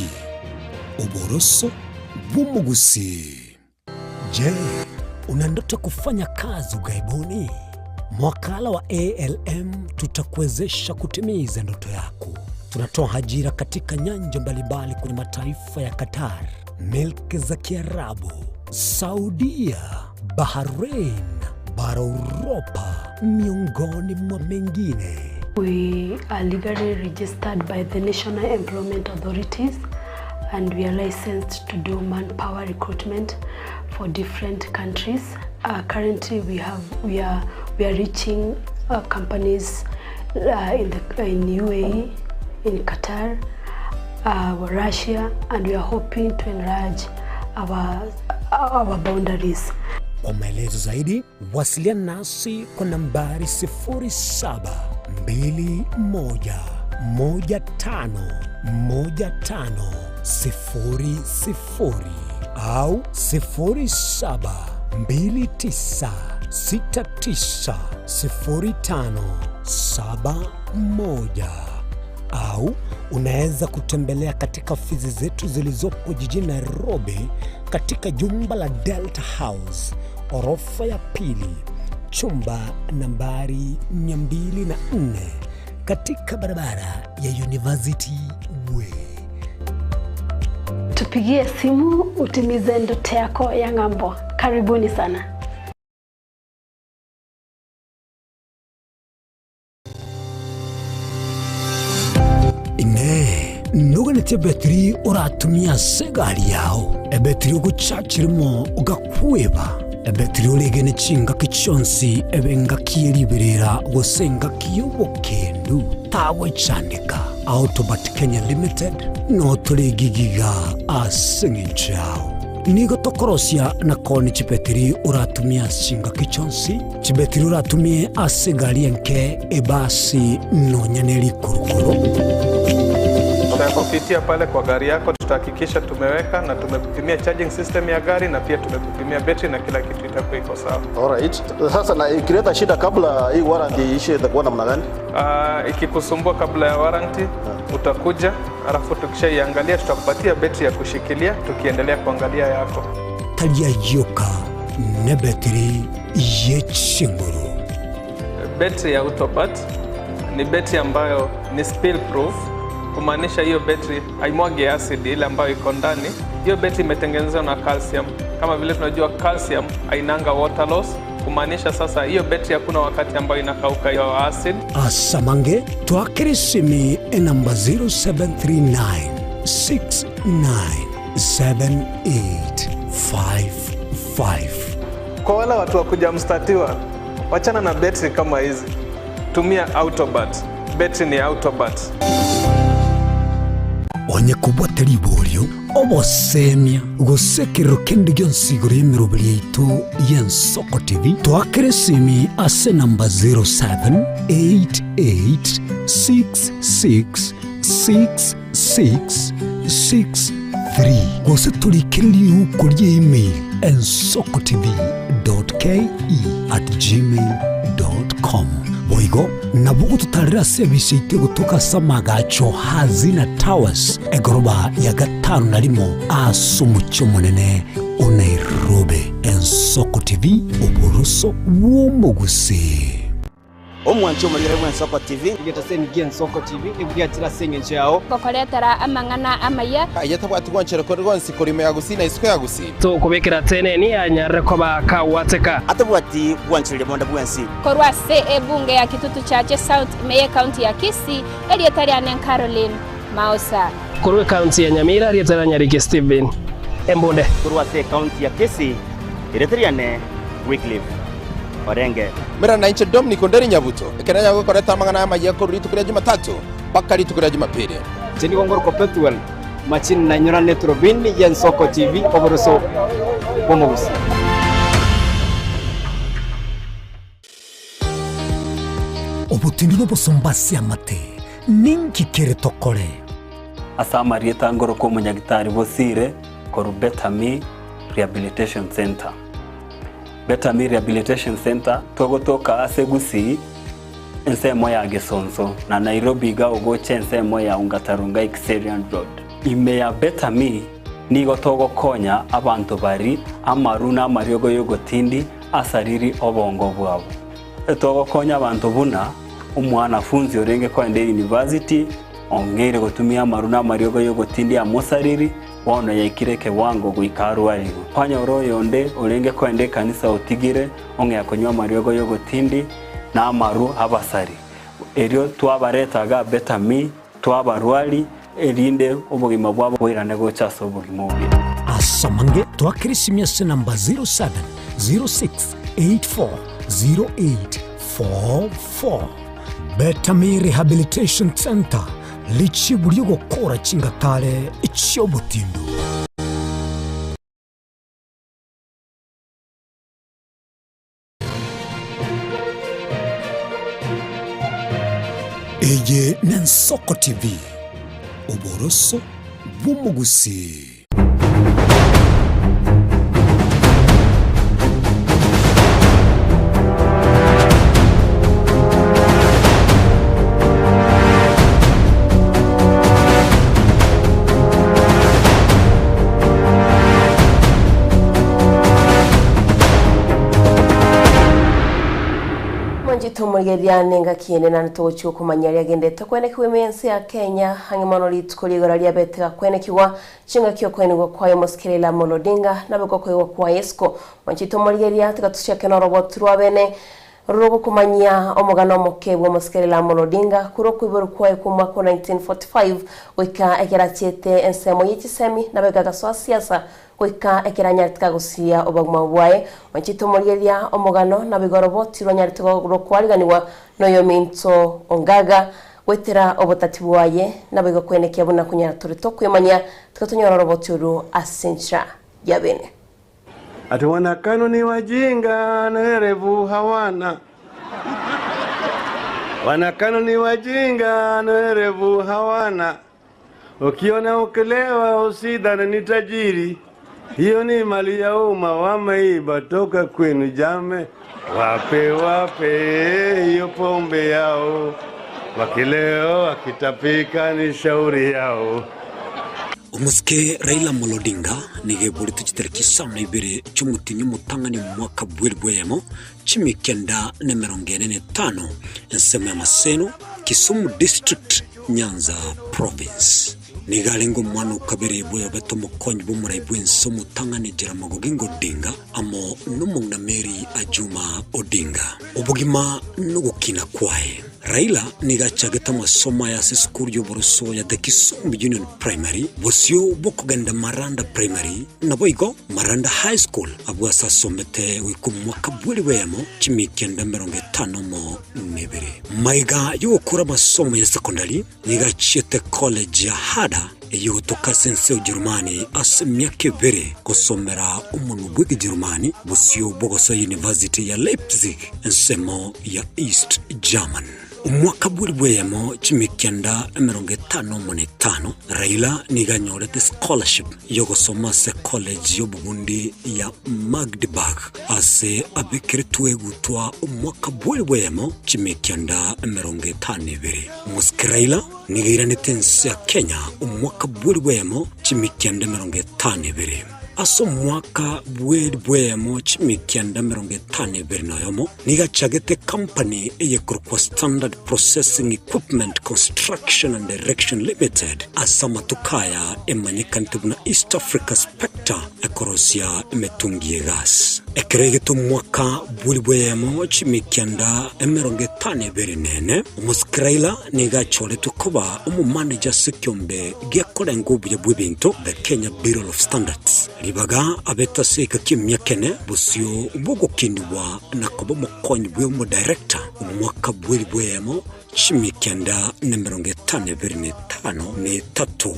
oboroso bw'omogusii. Je, una ndoto kufanya kazi ughaibuni? Mwakala wa ALM tutakuwezesha kutimiza ndoto yako. Tunatoa ajira katika nyanja mbalimbali kwenye mataifa ya Qatar, milki za Kiarabu, Saudia, Bahrain, bara Uropa, miongoni mwa mengine. We are legally registered by the National Employment Authorities and we are licensed to do manpower recruitment for different countries. Uh, currently we have we are we are reaching uh, companies uh, in the in UAE, in Qatar, uh, Russia and we are hoping to enlarge our our boundaries. Kwa maelezo zaidi wasiliana nasi kwa nambari 0721151500 au 0729690571 au unaweza kutembelea katika ofisi zetu zilizopo jijini Nairobi katika jumba la Delta House orofa ya pili chumba nambari 204 katika barabara ya University Way. Tupigie simu utimize ndoto yako ya ng'ambo. Karibuni sana. Inee! Noganetie ebetiri oratumie ase egari yao, ebetiri ogochachirimo ogakweba, ebetiri oregene chingaki chionsi ebe engaki ye riberera gose engaki y'obokendu? Tagwechandeka. Autobat Kenya Limited notore egigiga ase eng'encho yao. Nigo tokorosia na koonia chibetiri oratumie ase chingaki chionsi, chibetiri oratumie ase egari enke, ebasi, nonya ne rikurukuru. Ukipitia pale kwa gari yako, tutahakikisha tumeweka na tumekupimia charging system ya gari na pia tumekupimia betri na kila kitu itakuwa iko sawa. Alright. Sasa na ikileta shida kabla hii warranty iishe itakuwa namna gani? Ikikusumbua kabla ya warranty utakuja, alafu tukishaiangalia tutakupatia betri ya kushikilia tukiendelea kuangalia yako. Taria yoka ne betiri yechinguru. Betri ya Autobat ni betri ambayo ni spill proof, kumaanisha hiyo betri haimwagi acid ile ambayo iko ndani. Hiyo betri imetengenezwa na calcium. Kama vile tunajua calcium hainanga water loss, kumaanisha sasa hiyo betri hakuna wakati ambayo inakauka hiyo acid. Asamange twakere simi enamba 0739 697855. Kwa wale watu wa kuja mstatiwa, wachana na betri kama hizi, tumia Autobat. Betri ni Autobat. Onye kobwate riborio obosemia gosekerero kende gionsi igoro y'emeroberi yaito ya Ensoko TV twakere simi ase namba 0788666663 gose torikererie riuko ria email ensokotv.ke@gmail.com. Boigo nabo gototarera ase ebise ite gotoka ase amagacho Hazina Towers egoroba ya gatano na rimo ase omochie omonene o Nairobi. Ensoko TV oboroso bw'omogusii. Omwancho omorigere bw'Ensoko TV. Egetaseni gi'Ensoko TV nigo giachire ase eng'encho yao. Gokoretera amang'ana amaya. Aye tabwati gwanchera kore gonsi korima ya gusii na isiko ya gusii. Tokobekera teneni anyarire koba kawateka. Atabwati gwanchereria bonde bwensi. Korwa ase ebunge ya Kitutu Chache South meye county ya Kisii erieta riane Caroline Maosa. Korwa county ya Nyamira rieta ria Nyariki Stephen Embunde. Korwa ase county ya Kisii erieta riane Wycliffe Orenge. Mera na inche Dominic Onderi Nyabuto ekero nyagokoreta amang'ana y'amayia korwa rituko ria Jumatatu mpaka rituko ria Jumapili. Inche nigo ngorokwa Pethuel Machini na nyorane Turubini ya Ensoko TV oboroso bw'omogusii. Obotindi nobosomba ase amate, ninki kere tokore? Ase amarieta ngorokwa omonyagitari Bosire korwa Better Me Rehabilitation Centre. Better Me Rehabilitation Centre togotoka ase Gusii ensemo ya Gesonso na Nairobi iga ogocha ensemo ya Ongata Rongai Kiserian Road. Ime ya Better Me nigo togokonya abanto bari amaru na amariogo y'ogotindi asariri obongo bwabo. Togokonya abanto buna omwanafunzi orenge koenda university ong'eire gotumia amaru na amariogo y'ogotindi amosariri bono yaikire ekewango goika arwarigwe. Kwanyora oyonde orenge koenda ekanisa otigire ong'ea konywa amariogo y'ogotindi na amaru abasari. Erio twabareta iga Better Me twabarwari erinde obogima bwabo boirane gocha ase obogima obuya. Asamange twakere esimia ase namba 0706840844. Better Me Rehabilitation Centre, richibu ri'ogokora chingatare chi'obotindu. Eye n'Ensoko TV, oboroso bw'omogusii. Mwanchete omorigereria nengaki ende naende togochia okomanya riagendete kwenekigwa ime y'ense ya Kenya ang'e mono rituko rigoro riabete gakwenekigwa chingaki okwenigwa kwaye omosike Raila Amolo Odinga naboigo okoigwa kwaye isiko. Mwanchete omorigereria tiga tochiake norobotu rwa bene Rogokomanyia omogano omoke bw'omosike Raila Amolo Odinga korwa okoiborwa kwaye kw'omwaka o 1945 goika ekero achiete ensemo ye chisemi naboigo agasoa siasa goika ekero anyarete kagosiria obogima bwaye. Mwanchete omorigereria omogano naboigo oroboti rwanyarete rokwariganigwa noyominto Ongaga goetera obotati bwaye naboigo kwenekia buna konyara tore tokwemanyia tiga tonyore oroboti oru ase enchera ya bene. Ati wanakanu ni wajinga na werevu hawana. Wanakanu ni wajinga na werevu hawana. Ukiona ukilewa usidhani ni tajiri, hiyo ni mali ya umma, wameiba toka kwenu jame. Wape wape hiyo pombe yao, wakileo wakitapika ni shauri yao. Omosike Raila Amolo Odinga nigo eborete chitariki isano na ibere chi'omotienyi omotang'ani omwaka bw'elifu eyemo, chimia kenda na emerongo ene na etano, ensemo ya Maseno, Kisumu District, Nyanza Province. Nigo arenge omwana o kabere bw'oyobete omokonyi bw'omorai bw'ense omotang'ani Jaramogi Oginga Odinga amo nomong'ina Mary Ajuma Odinga. Obogima nogokina kwaye. Raila nigo achagete amasomo aye ase esukuru y'oboroso ya The Kisumu Union Primary, bosio bw'okogenda Maranda Primary, naboigo Maranda High School abwo ase asomete goika omwaka bw'elifu eyemo chimia kianda emerongo etano omo na ebere. Maiga y'ogokora amasomo ya sekondari nigo achiete college ya Hada eyogotoka ase ense ya Ujerumani ase emiaka ebere gosomera omonwa bw'Ekejerumani bosio bw'ogosoa University ya Leipzig ensemo ya East German. Omwaka bw'elifu eyemo chimia kianda emerongo etano omo na etano, Raila nigo anyorete scholarship y'ogosoma ase college y'obobundi ya Magdeburg ase abekeretwe egutwa omwaka bw'elifu eyemo chimia kianda emerongo etano ebere. Omosike Raila nigo airanete ense ya Kenya omwaka bw'elifu eyemo chimia kianda emerongo etano ebere. Ase omwaka bw'elifu eyemo chimia kianda emerongo etano ebere na oyomo, nigo achagete ekampani eyekorokwa Standard Processing Equipment Construction and Erection Limited, ase amatuko aya emanyekanete buna East Africa Spectre, ekorosia emetungi y'egasi. Ekero egete omwaka bw'elifu eyemo chimia kianda emerongo etano ebere na ene, omosike Raila nigo achoretwe koba omomaneja ase ekiombe gekorenga obuya bw'ebinto, The Kenya Bureau of Standards. Ribaga abete ase egeka ki'emiaka ene bosio bw'ogokinigwa na koba omokonyi bw'omodirector omwaka bw'elifu eyemo chimia kianda na emerongo etano ebere na etano na etato.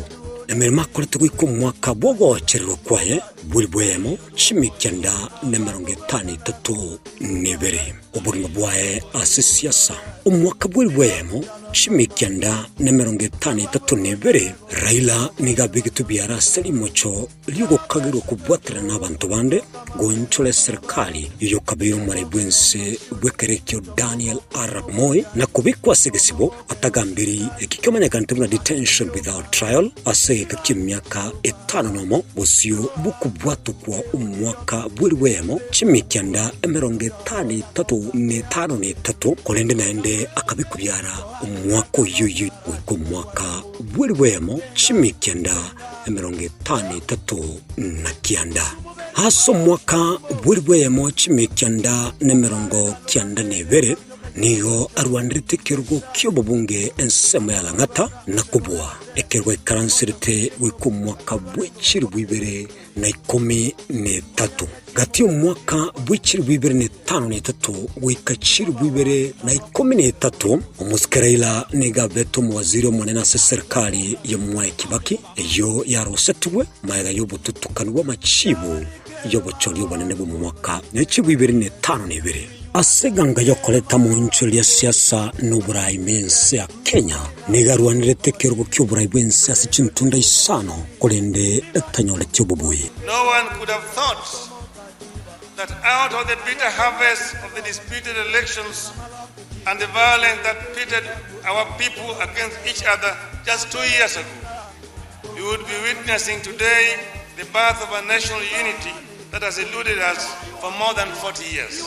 Emeremo akorete goika omwaka bw'ogochererwa kwaye bw'elifu eyemo chimia kianda na emerongo etano etato na ebere. Obogima bwaye ase siasa. Omwaka bw'elifu eyemo chimia kianda na emerongo etano etato na ebere, Raila nigo abegetwe biara ase rimocho ri'ogokagerwa kobwaterana n'abanto bande, goonchora eserekari y'oyokabeire omorai bw'ense bw'ekero ekio Daniel Arap Moi, na kobekwa ase egesibo atagambiri eki kiamanyekanete buna detention without trial ase egeka ki'emiaka etano nomo bosio bw'okobwatokwa omwaka bw'elifu eyemo chimia kianda emerongo etano etato na etano na etato, korende naende akabekwa biara omwaka oyio oyio goika omwaka bw'elifu eyemo chimia kianda emerongo etano etato na kianda. Ase omwaka bw'elifu eyemo chimia kianda na emerongo kianda na ebere, nigo arwanerete ekerogo ki'obobunge ensemo ya Lang'ata na kobua ekerogo aikaranserete goika omwaka bwe chilifu ibere na ikomi na etato. Gati y'omwaka bwe chilifu ibere na etano na etato goika chilifu ibere na ikomi na etato, omosike Raila nigo abete omowaziri omonene ase eserikari ya Mwai Kibaki, eyio yarosetigwe magega y'obotutukanu bw'amachibo y'obochori obonene bw'omwaka ne chilifu ibere na etano na ibere. Ase eganga y'okoreta amonchori ria siasa na oborai mense ya Kenya, nigo arwanerete ekerogo ki'oborai bw'ense ase chintunda isano, korende etanyoreti obobui. No one could have thought that out of the bitter harvest of the disputed elections and the violence that pitted our people against each other just 2 years ago, we would be witnessing today the birth of a national unity that has eluded us for more than 40 years.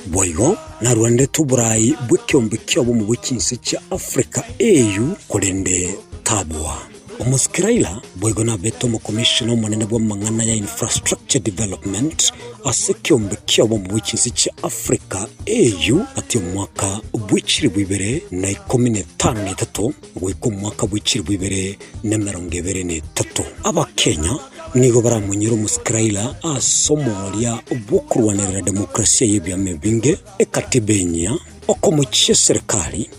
Boigo narwanerete oborai bw'ekeombe ki'obomo bwe chinse chia Africa, AU, korende tabua. Omosike Raila boigo nabete omokomishona omonene bw'amang'ana ya Infrastructure Development ase ekeombe ki'obomo bwe chinse chia Africa, AU, gati omwaka bwe chilifu ibere na ikomi na etano na etato goika omwaka bwe chilifu ibere na emerongo ebere na etato. Abakenya nigo baramonyore omosike Raila ase omoria bw'okorwanerera demokrasia y'ebiama ebinge, ekatiba enyia, okomochia eserekari,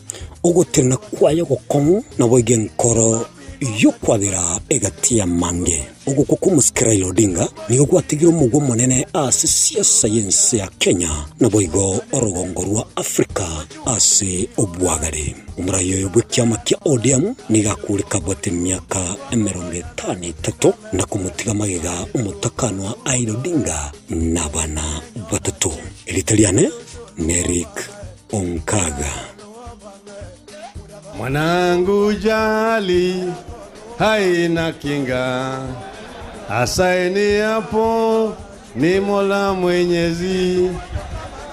ogotenena kwaye ogokong'u, naboigo enkoro. y'okwabera egati y'amange. Ogokwa kw'omosike Raila Odinga nigo gwatigire omogwa omonene ase siasa y'ense ya Kenya naboigo orogongo rwa Africa ase obwagare. Omorai oyo bw'ekiama kia ODM nigo akure kabwate emiaka 53 na komotiga magega omotakanwa Raila Odinga na abana batato. Erieta riane n'Eric Onkaga. Mwanangu jali haina kinga, asaini hapo ni Mola Mwenyezi.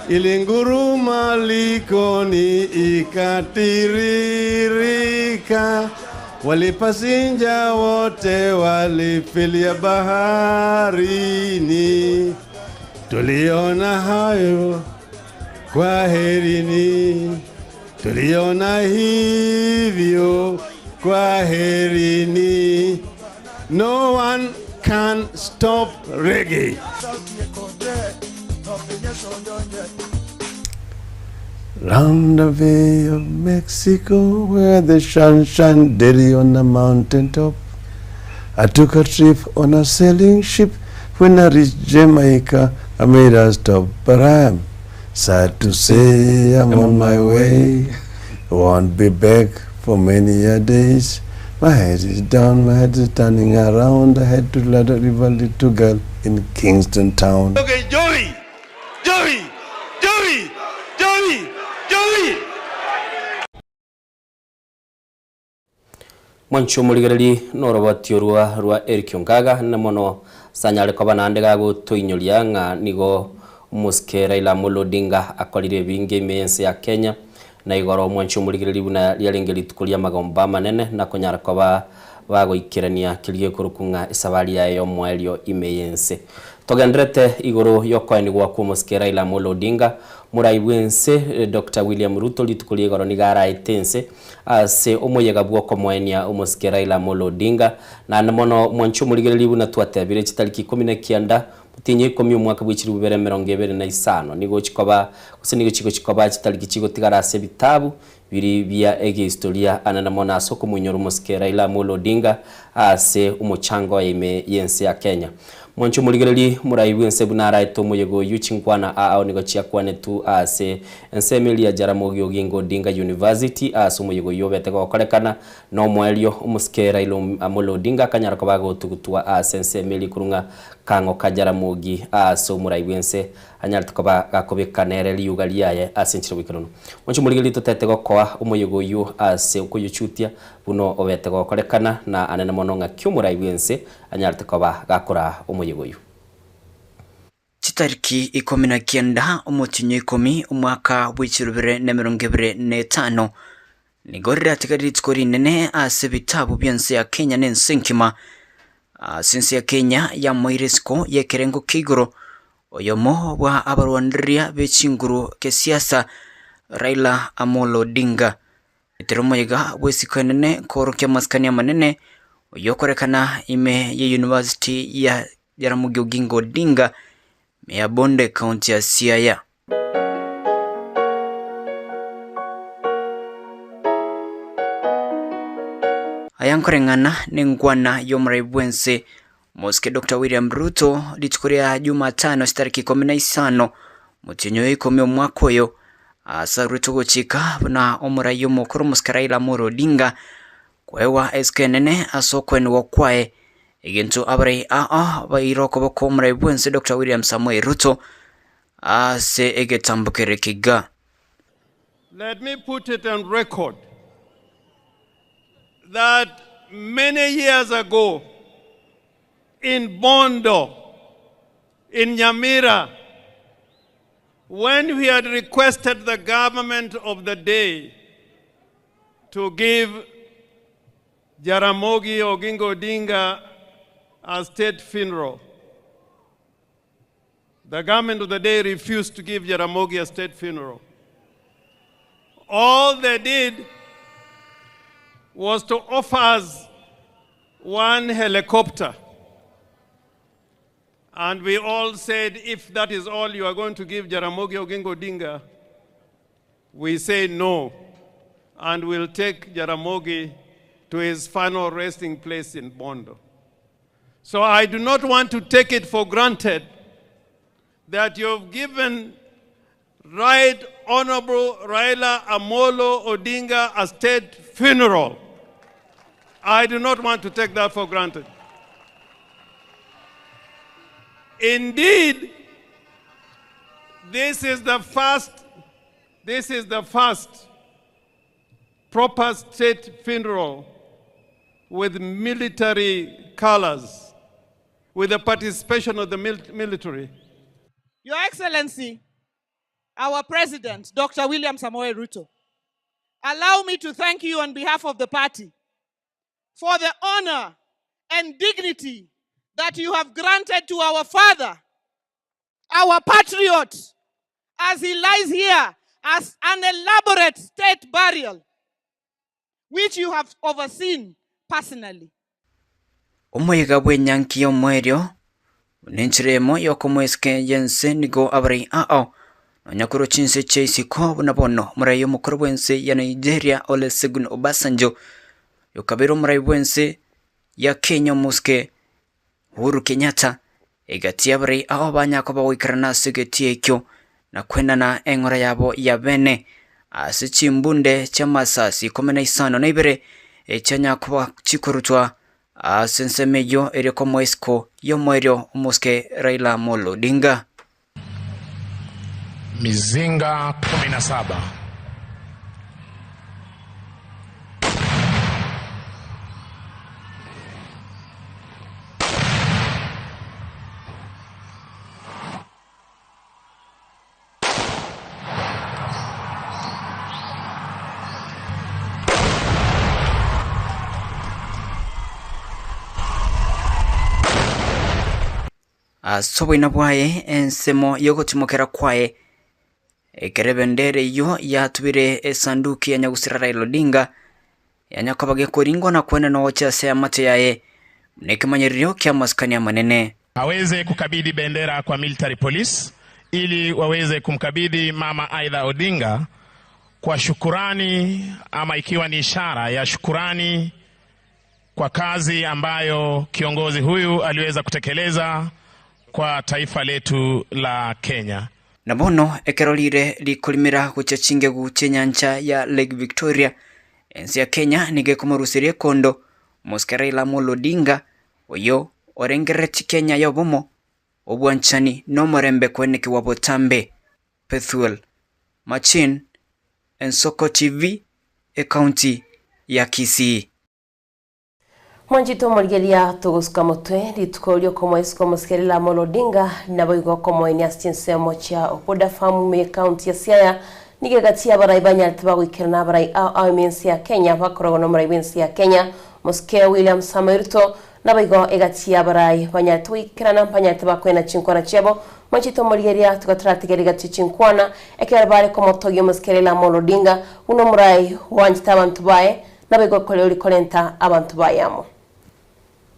Ilinguruma likoni ikatiririka, walipasinja wote walifilia baharini. Tuliona hayo kwaherini, tuliona hivyo kwaherini. No one can stop reggae. Round the Bay of Mexico, where the sun shine daily on the mountain top. I took a trip on a sailing ship. When I reached Jamaica, I made a stop, but I'm sad to say I'm on my way. Won't be back for many a days. My head is down, my head is turning around. I had to let a river little girl in Kingston Town. Okay, Joey! Joey! Joey! Joey! Joey! Mwanche omorigereria noroboti orwa rwa Eric Ongaga na mono sanyare koba naende gagotoinyoria ng'a nigo omosike Raila Amolo Odinga akorire ebinge ime y'ense ya Kenya na igoro omwanche omorigereria buna riarenge rituko ri'amagomba amanene na konyara koba bagoikerania keria gekorokwa ng'a esabari yaye y'omoerio ime y'ense. Togenderete igoro y'okoenigwa kw'omosike Raila Amolo Odinga, morai bw'ense Doctor William Ruto rituko ria igoro nigo araete ense ase omoyega bw'okomoenia omosike Raila Amolo Odinga. Naende mono mwanche omorigereria buna twatebire chitariki 19 omotienyi oikomi omwaka bwe chilifu bibere 25 nigo chikoba gose nigo chigochi koba chitariki chigotigara ase ebitabu biri bia egehistoria anene mono ase okomoinyora omosike Raila Amolo Odinga ase omochango oye ime y'ense ya Kenya. Mwanche omorigererie morai bw'ense buna araete omoyega oyio chinkwana aao nigo chiakwanetwe ase ensemo eria ya Jaramogi Oginga Odinga University ase omoyega oyio obete gokorekana nomoerio omosike Raila Amolo Odinga akanyara koba agotugutwa ase ensemo eria korwa ng'a Kang'o ka Jaramogi ase omorai bw'ense anyarete koba gakobeka nere riuga riaye ase enchera goikeranu. Mwanche omorigererie totete gokoa omoyega oyio ase okoyochutia buna obete gokorekana na anene mono ng'aki omorai bw'ense anyarete koba gakoraa omoyega oyio. Chitariki 19 omotienyi o ikomi omwaka bwe chirubere na emerongo ebere na etano, nigo riratigare rituko rinene ase ebitabu bi'ense ya Kenya na ense enkima. Ase ense ya Kenya yamoeire isiko y'ekerengo kia igoro oyomo bwa abarwanireria be chinguru kesiasa Raila Amolo Odinga. Etera omoyega bw'esiko enene koorokia amasikani amanene oyokorekana ime ye University ya Jaramogi Oginga Odinga ime ya Bonde County ya Siaya. Aya nkoreng'ana nengwana y'omorai bw'ense Omosike Doctor William Ruto rituko ria Jumatano chitariki 15 omotienyi oyo ikomi omwaka oyo ase arwete ogochika buna omorai omokoro omosike Raila Amolo Odinga koegwa esiko enene ase okoenigwa kwaye egento abarai aa baire okoboko omorai bw'ense Doctor William Samoei Ruto ase egetambo kere kiga. Let me put it on record that many years ago in Bondo, in Nyamira, when we had requested the government of the day to give Jaramogi Oginga Odinga a state funeral, the government of the day refused to give Jaramogi a state funeral. All they did was to offer us one helicopter. And we all said, if that is all you are going to give Jaramogi Oginga Odinga, we say no, and we'll take Jaramogi to his final resting place in Bondo. So I do not want to take it for granted that you've given Right Honorable Raila Amolo Odinga a state funeral. I do not want to take that for granted. Indeed, this is the first, this is the first proper state funeral with military colors, with the participation of the military. Your Excellency, our President, Dr. William Samoei Ruto, allow me to thank you on behalf of the party for the honor and dignity that you have granted to our father, our patriot, as he lies here as an elaborate state burial, which you have overseen personally. Omoyega bw'enyangi y'omoerio nenchera emo y'okomoesika y'ense nigo abarai ao nonya korwa chinse chia isiko buna bono omorai omokoro bw'ense ya Nigeria Olusegun Obasanjo okabeire omorai bw'ense ya Kenya omosike Uhuru Kenyatta egati y'abarai ao banyakoba goikerana ase egetii ekio na kwenana eng'ora yabo ya bene ase chimbunde chi'amasasi ikomi na isano na ibere echianyakoba chikorutwa ase ensemo eyio eria komoa isiko y'omoerio omosike Raila Amolo Odinga. Mizinga 17. Ase oboina bwaye ensemo y'ogotimokera kwaye, ekero ebendera eyio yatubire esanduki ya nyagusira Raila Odinga, yanyakoba gekoringwa na kwenena gochia ase amato yaye buna ekemanyererio ki'amasikani amanene. Aweze kukabidhi bendera kwa military police ili waweze kumkabidhi mama Aida Odinga kwa shukurani ama ikiwa ni ishara ya shukurani kwa kazi ambayo kiongozi huyu aliweza kutekeleza kwa taifa letu la Kenya. Na bono ekero rire rikorimera gochia chingegu chi'enyancha ya Lake Victoria, ense ya Kenya nigo ekomoruseria ekondo omosike Raila Amolo Odinga, oyio orengereretie Kenya y'obomo, obwanchani na omorembe koenekiwa botambe. Pethuel Machin, Ensoko TV, Ecounty ya Kisii. Mwanchete omorigereria togosuka motwe rituko riokomoa isiko omosike Raila Amolo Odinga naboigo okomoenia ase chinsemo chia Opoda Farm ime ekaunti ya Siaya nigo egati y'abarai banyarete bagoikerana abarai ao ao ime ense ya Kenya bakorogwa nomorai bwense ya Kenya Omosike William Samoei Ruto naboigo egati y'abarai banyarete goikerana mbanyarete bakoena chinkwana chiabo Mwanchete omorigereria tiga toratigere egati chinkwana ekero bare komotogia omosike Raila Amolo Odinga buna omorai bwanchete abanto baye Naboigo ore korenta abanto baye amo.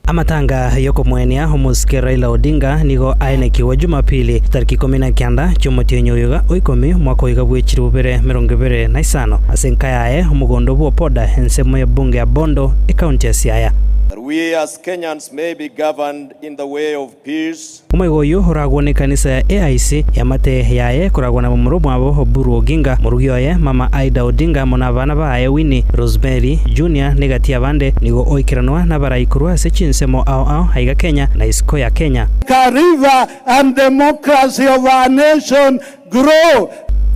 Amatanga y'okomoenia omosike Raila Odinga nigo aenekigwe Jumapili tariki 19 chi'omotienyi oyoga o ikomi omwaka oiga bwe chilifu bibere emerongo ebere na isano ase enka yaye omogondo bw'Opoda ensemo y'ebunge ya Bondo ekaunti ya Siaya. That we as Kenyans may be governed in the way of peace. Omoigo oyio oragwo nekanisa ya AIC y'amate yaye koragwa na momura omwabo Oburu Oginga, morugi oye mama Aida Odinga amo nabana baye Winnie, Rosemary, Junior negati y'abande nigo oikeranwa nabarai korwa ase chinsemo ao ao aiga Kenya na isiko ya Kenya. River and democracy of our nation grow.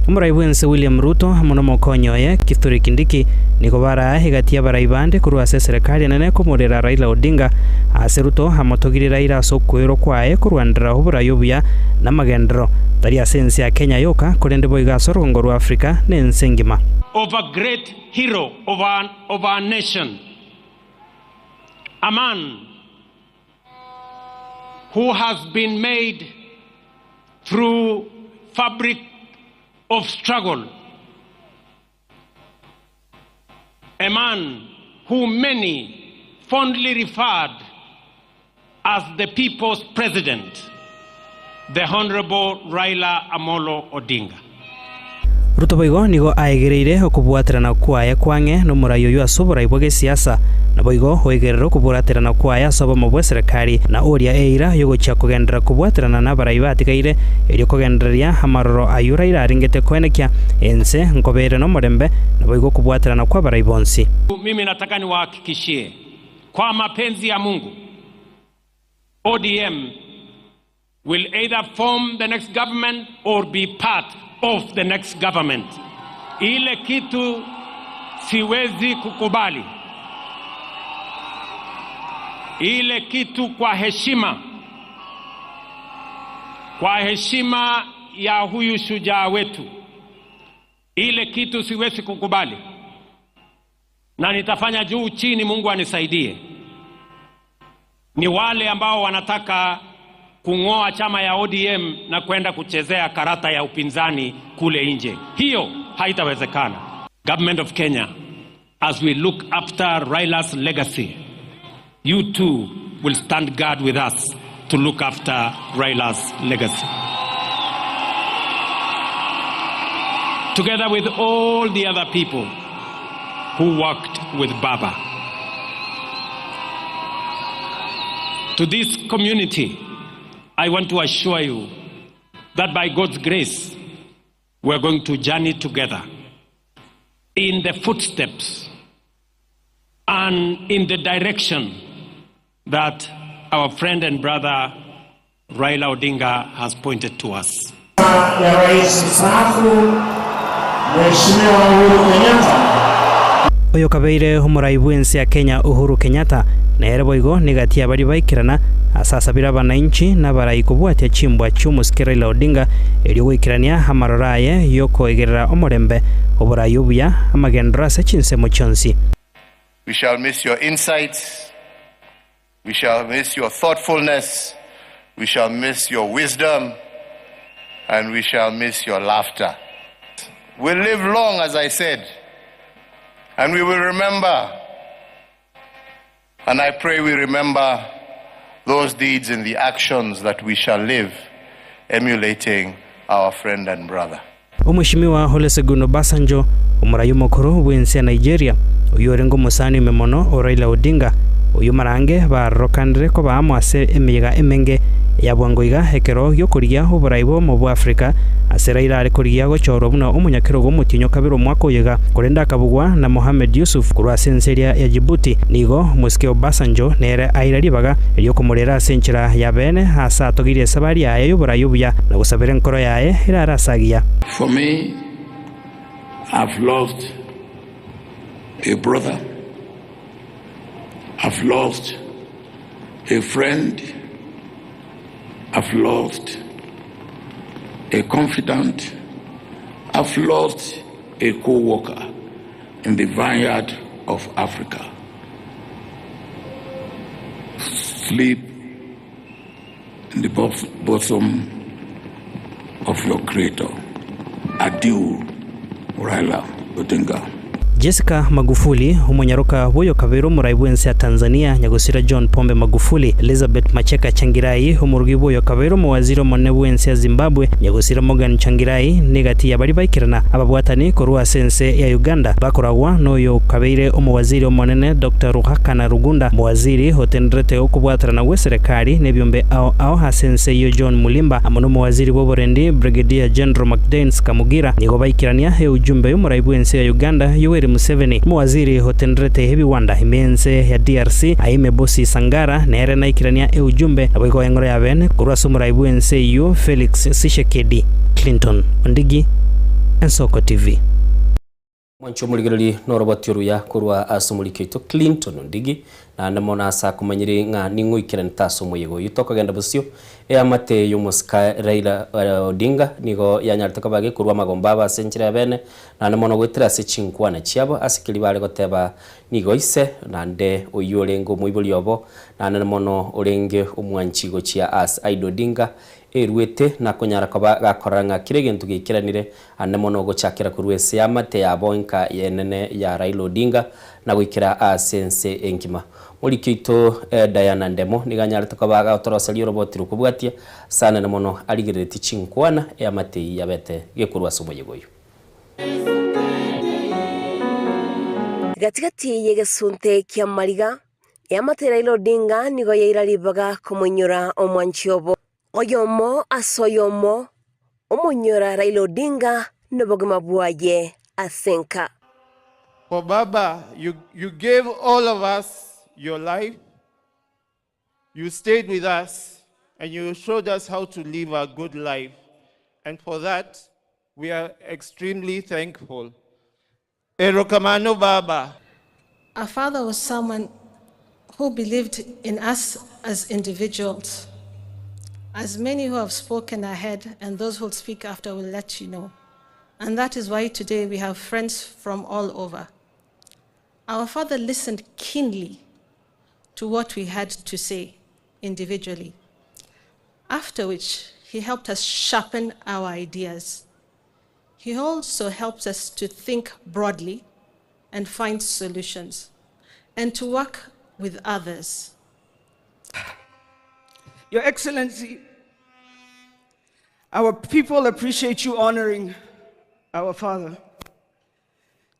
Omorai bw'ense William Ruto amo nomokonyi oye Kithure Kindiki nigo barae egati y'abarai bande korwa ase eserekari enene komorera Raila Odinga ase Ruto amotogirie Raila ase okoirwa kwaye korwanderera oborai obuya na amagenderero tari ase ense ya Kenya yoka korende boigo ase orogongo rwa Africa na ense engima. Of a great hero of our, of our nation, a man who has been made through fabric of struggle, a man who many fondly referred as the people's president, the Honorable Raila Amolo Odinga. Ruto boigo nigo aegereire okobwaterana kwaye kwang'e nomorai oyio ase oborai bwa gesiasa, naboigo oegerere okobwaterana kwaye ase obomo bw'eserekari, na oria eira y'ogochia kogenderera kobwaterana nabarai batigaire, erio kogendereria amaroro ayio Raila arengete koenekia ense nkobeere nomorembe, naboigo okobwaterana kw'abarai bonsi. Mimi nataka niwahakikishie kwa mapenzi ya Mungu ODM will either form the next government or be part of the next government. Ile kitu siwezi kukubali, ile kitu kwa heshima, kwa heshima ya huyu shujaa wetu, ile kitu siwezi kukubali, na nitafanya juu chini, Mungu anisaidie, ni wale ambao wanataka kung'oa chama ya ODM na kwenda kuchezea karata ya upinzani kule nje. Hiyo haitawezekana. Government of Kenya, as we look after Raila's legacy, you too will stand guard with us to look after Raila's legacy. Together with all the other people who worked with Baba. To this community, I want to assure you that by God's grace, we are going to journey together in the footsteps and in the direction that our friend and brother Raila Odinga has pointed to us. ya Rais mstaafu Mheshimiwa Uhuru Kenyatta. Oyo kabeire omorai bw'ense ya Kenya Uhuru Kenyatta nere boigo nigatia baria baikerana ase asabire abanainchi na abarai kobwatia chimbwa chi'omosike Raila Odinga erio goikerania amaroro aye y'okoegerera omorembe, oborai obuya, amagenderero ase chinsemo chionsi. We shall miss your insights. We shall miss your thoughtfulness. We shall miss your wisdom. And we shall miss your laughter. We'll live long, as I said, and we will remember. And I pray we remember those deeds in the actions that we shall live, emulating our friend and brother. Omweshimiwa Olusegun Obasanjo, omorai omokoro bw'ense ya Nigeria, oyio orenge omosani ime mono o Raila Odinga, oyio marange barokanire koba amo ase emeyega emenge ya bwango iga ekero gi'okorigia oborai bw'obomo bwa Africa ase Raila are korigia gochorwa buna omonyakerogo omotienyi o kabere omwaka oyo iga korende akabugwa na Mohamed Yusuf korwa ase ense eria ya Djibouti. Nigo omosike Obasanjo nere aira ribaga ri'okomorera ase enchera ya beene aase atogirie esabari yaye y'oborai obuya na gosabera enkoro yaye erare ase agiya. For me, I've lost a brother, I've lost a friend, I've lost a confidant, I've lost a co-worker in the vineyard of Africa. Sleep in the bosom of your creator. Adieu, Raila Odinga. Jessica Magufuli, omonyaroka bw'oyokabeire omorai bw'ense ya Tanzania, Nyagosira John Pombe Magufuli, Elizabeth Macheka Tsvangirai, omorugi bw'oyokabeire omowaziri omonene bw'ense ya Zimbabwe, Nyagosira Morgan Tsvangirai, negati ya baria baikerana ababwatani korwa ase ense ya Uganda bakoragwa noyokabeire omowaziri omonene Doctor Ruhakana Rugunda, omowaziri otenderete okobwaterana gw'eserekari nebiombe ao ao ase ense eyio John Mulimba amo nomowaziri bw'oborendi Brigadier General McDains Kamugira nigo baikerania eujumbe y'omorai bw'ense ya Uganda Yoweri Museveni, omowaziri otenderete ebiwanda ime y'ense ya DRC Aime Bosi Sangara nere naikerania eujumbe naboigo eng'oro ya bene korwa ase omorai bw'ense eyio Felix Tshisekedi. Clinton Ondigi, Ensoko TV. Mwanche omorigererie noroboti oruya korwa ase omoriki oito Clinton Ondigi, naende mono ase akomanyire ng'a ning'o oikeranete ase omoyega oyio. Tokogenda bosio, eamate y'omosike Raila Odinga nigo yanyarete koba gekorwa amagombo abo ase enchera ya bene, naende mono goetera ase chinkwana chiabo ase keria bare goteba nigo ise, naende oyio orenge omoibori obo, naende mono orenge omwanchi gochia ase Aida Odinga, Eruete na konyara koba gakorora ng'a kera egento giaikeranire, ande mono gochakera korwa ense y'amate yabo enka enene ya Raila Odinga na goikera ase ense engima. Moriki oito Diana Ndemo nigo anyarete koba agotoroseria oroboti rokobwatia ase anene mono arigereretie chinkwana eamate eyio yabete gekorwa ase omoyega oyio. Gatigati y'egesunte ki'amariga, eamate Raila Odinga nigo yaira ribaga komoinyora omwanchi obo. Oyomo ase oyomo omoinyora Raila Odinga nobogima bwaye ase enka. For Baba, you, you gave all of us your life, you stayed with us, and you showed us how to live a good life. And for that, we are extremely thankful. Erokamano Baba. Our father was someone who believed in us as individuals. As many who have spoken ahead and those who will speak after will let you know. And that is why today we have friends from all over. Our father listened keenly to what we had to say individually, after which he helped us sharpen our ideas. He also helps us to think broadly and find solutions and to work with others. Your Excellency, our people appreciate you honoring our father.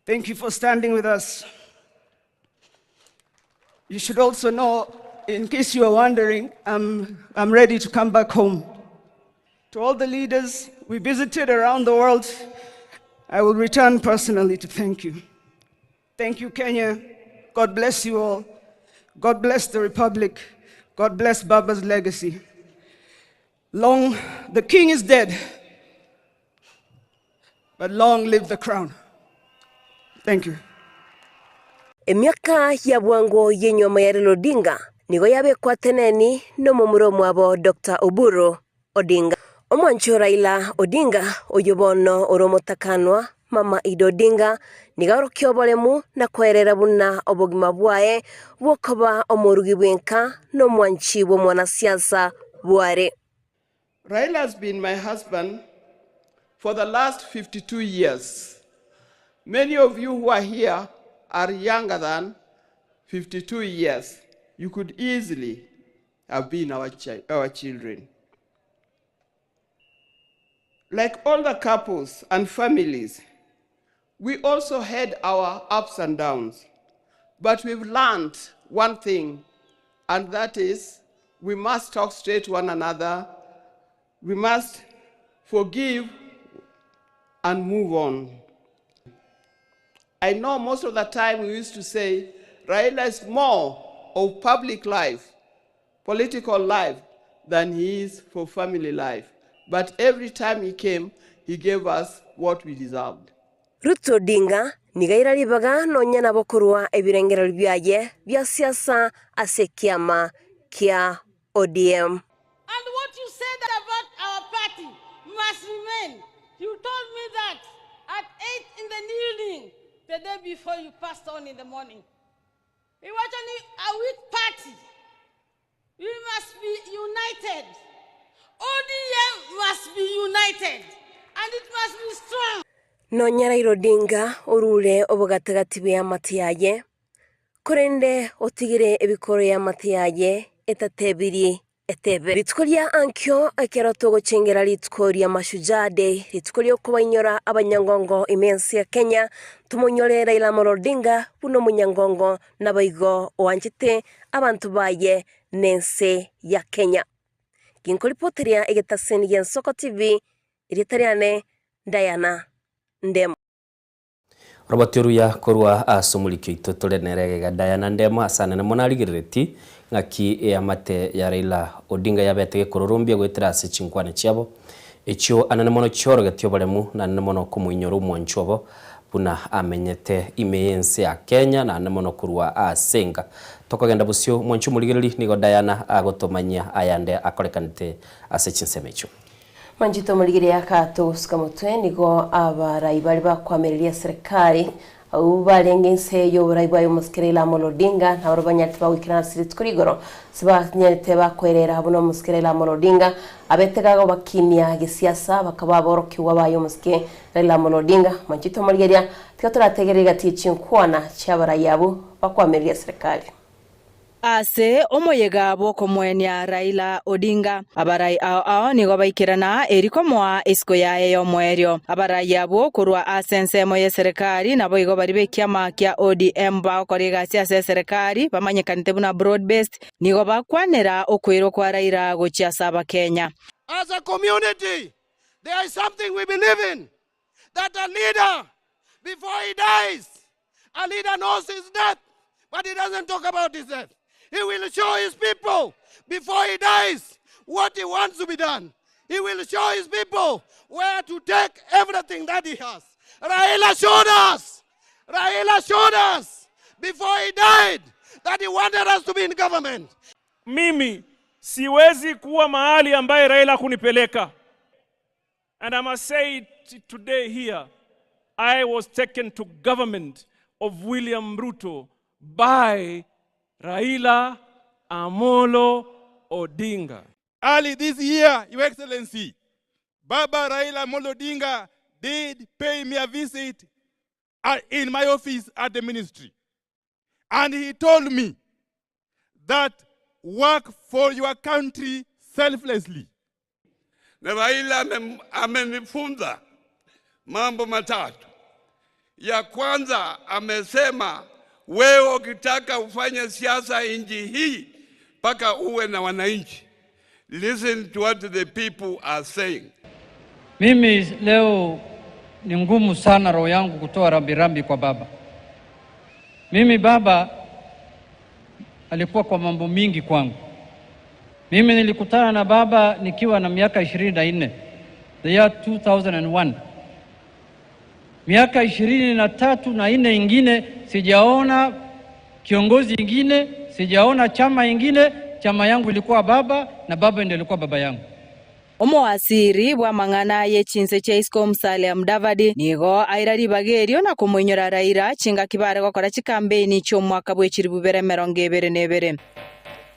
Thank you for standing with us. You should also know, in case you are wondering, I'm, I'm ready to come back home. To all the leaders we visited around the world, I will return personally to thank you. Thank you, Kenya. God bless you all. God bless the Republic. God bless Baba's legacy. Long, the king is dead, but long live the crown. Thank you. Emiaka ya bwango y'enyuomo ya Raila Odinga nigo yabekwa teneni nomomura omwabo Doctor Oburu Odinga. Omwanchi o Raila Odinga oyio bono ore omotakanwa Mama Ida Odinga nigo aorokia oboremu na koerera buna obogima bwaye bw'okoba omorugi bw'enka na omwanchi bw'omwanasiasa bware. Raila has been my husband for the last 52 years. Many of you who are here are younger than 52 years. You could easily have been our, chi our children. Like all the couples and families, we also had our ups and downs. But we've learned one thing, and that is we must talk straight to one another. We must forgive and move on. I know most of the time we used to say Raila is more of public life, political life, than he is for family life. But every time he came, he gave us what we deserved. Ruto Odinga nigo aira ribaga nonya nabo korwa ebirengererio biaye bia siasa ase ekiama kia ODM. And what you said about our party must remain. You told me that at 8 in the evening, the day before you passed on in the morning. We want only a weak party. We must be united. ODM must be united and it must be strong. Nonya Raila Odinga orure obogatagati bw'eamate yaye, korende otigire ebikoro y'eamate yaye etatebiri etebe. Rituko ria ankio ekero togochengera rituko ria Mashujaa Day, rituko ri'okobainyora abanyangongo ime ense ya Kenya, tomonyore Raila Amolo Odinga buna omonyangongo naboigo oanchete abanto baye nense ya Kenya. Ginkoripoteria egetaseni gi'Ensoko TV, erieta riane Diana Ndemo. Roboti oruya korwa ase omoriki oito tore nere egega Diana Ndemo ase anene mono arigerereti ng'aki eamate ya Raila Odinga yabete gekororombia goetera ase chinkwana chiabo echio anene mono chiorogetie oboremu na anene mono komoinyora omwanchwa obo buna amenyete ime y'ense ya Kenya na anene mono korwa ase enka. Tokogenda bosio mwanchwa omorigereri nigo Diana agotomanyia ayande akorekanete ase chinsemo echio. Manchete omorigereria akato gosuka motwe nigo abarai baria bakwamereria serikali abwo barenge inse y'oborai bwaye omosike Raila Amolo Odinga nabarabwo banyarete bagoikerana ase rituko rigoro ase banyarete bakoerera buna omosike Raila Amolo Odinga abete gagobakinia gesiasa bakaba aborokigwa baye omosike Raila Amolo Odinga Manchete omorigereria tiga torategerere egati ye chinkwana chi'abarai abwo bakwamereria serikali. Ase omoyega bw'okomoenia Raila Odinga, abarai ao ao nigo baikerana eri komoa esiko yaye y'omoerio. Abarai abwo korwa ase ensemo y'eserekari naboigo baria b'ekiama kia ODM bagokora egasi ase eserekari bamanyekanete buna broad based nigo bakwanera okoirwa kwa Raila gochia ase Abakenya. As a community, there is something we believe in, that a leader, before he dies, a leader knows his death, but he doesn't talk about his death. He will show his people before he dies what he wants to be done. He will show his people where to take everything that he has. Raila showed us. Raila showed us before he died that he wanted us to be in government. Mimi siwezi kuwa mahali ambaye Raila kunipeleka. And I must say it today here, I was taken to government of William Ruto by Raila Amolo Odinga. Early this year, Your Excellency, Baba Raila Amolo Odinga did pay me a visit in my office at the ministry. And he told me that work for your country selflessly. Na Raila amenifunza mambo matatu. Ya kwanza amesema, wewe ukitaka ufanye siasa nchi hii mpaka uwe na wananchi. Listen to what the people are saying. Mimi leo ni ngumu sana roho yangu kutoa rambirambi kwa baba. Mimi baba alikuwa kwa mambo mingi kwangu. Mimi nilikutana na baba nikiwa na miaka 24, the year 2001. Miaka 23 na nne ingine sijaona kiongozi ingine, sijaona chama ingine. Chama yangu ilikuwa baba na baba ndiye alikuwa baba yangu. Omowasiri bw'amang'ana ye chinse chia isiko Musalia Mudavadi nigo aira ribaga erio na komoinyora Raila chingaki bare gokora chikampeini chi'omwaka bwe chilifu bibere emerongo ebere na ebere.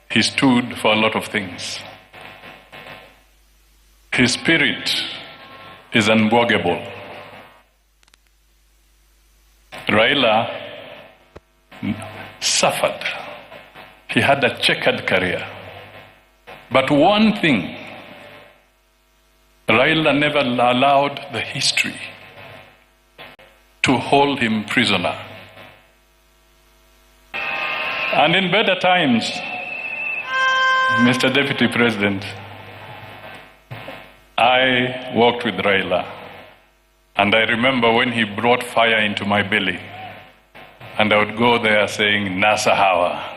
He stood for a lot of things. His spirit is unbwogable. Raila suffered. He had a checkered career. But one thing, Raila never allowed the history to hold him prisoner. And in better times, Mr. Deputy President, I worked with Raila. And I remember when he brought fire into my belly, and I would go there saying, NASA Hawa.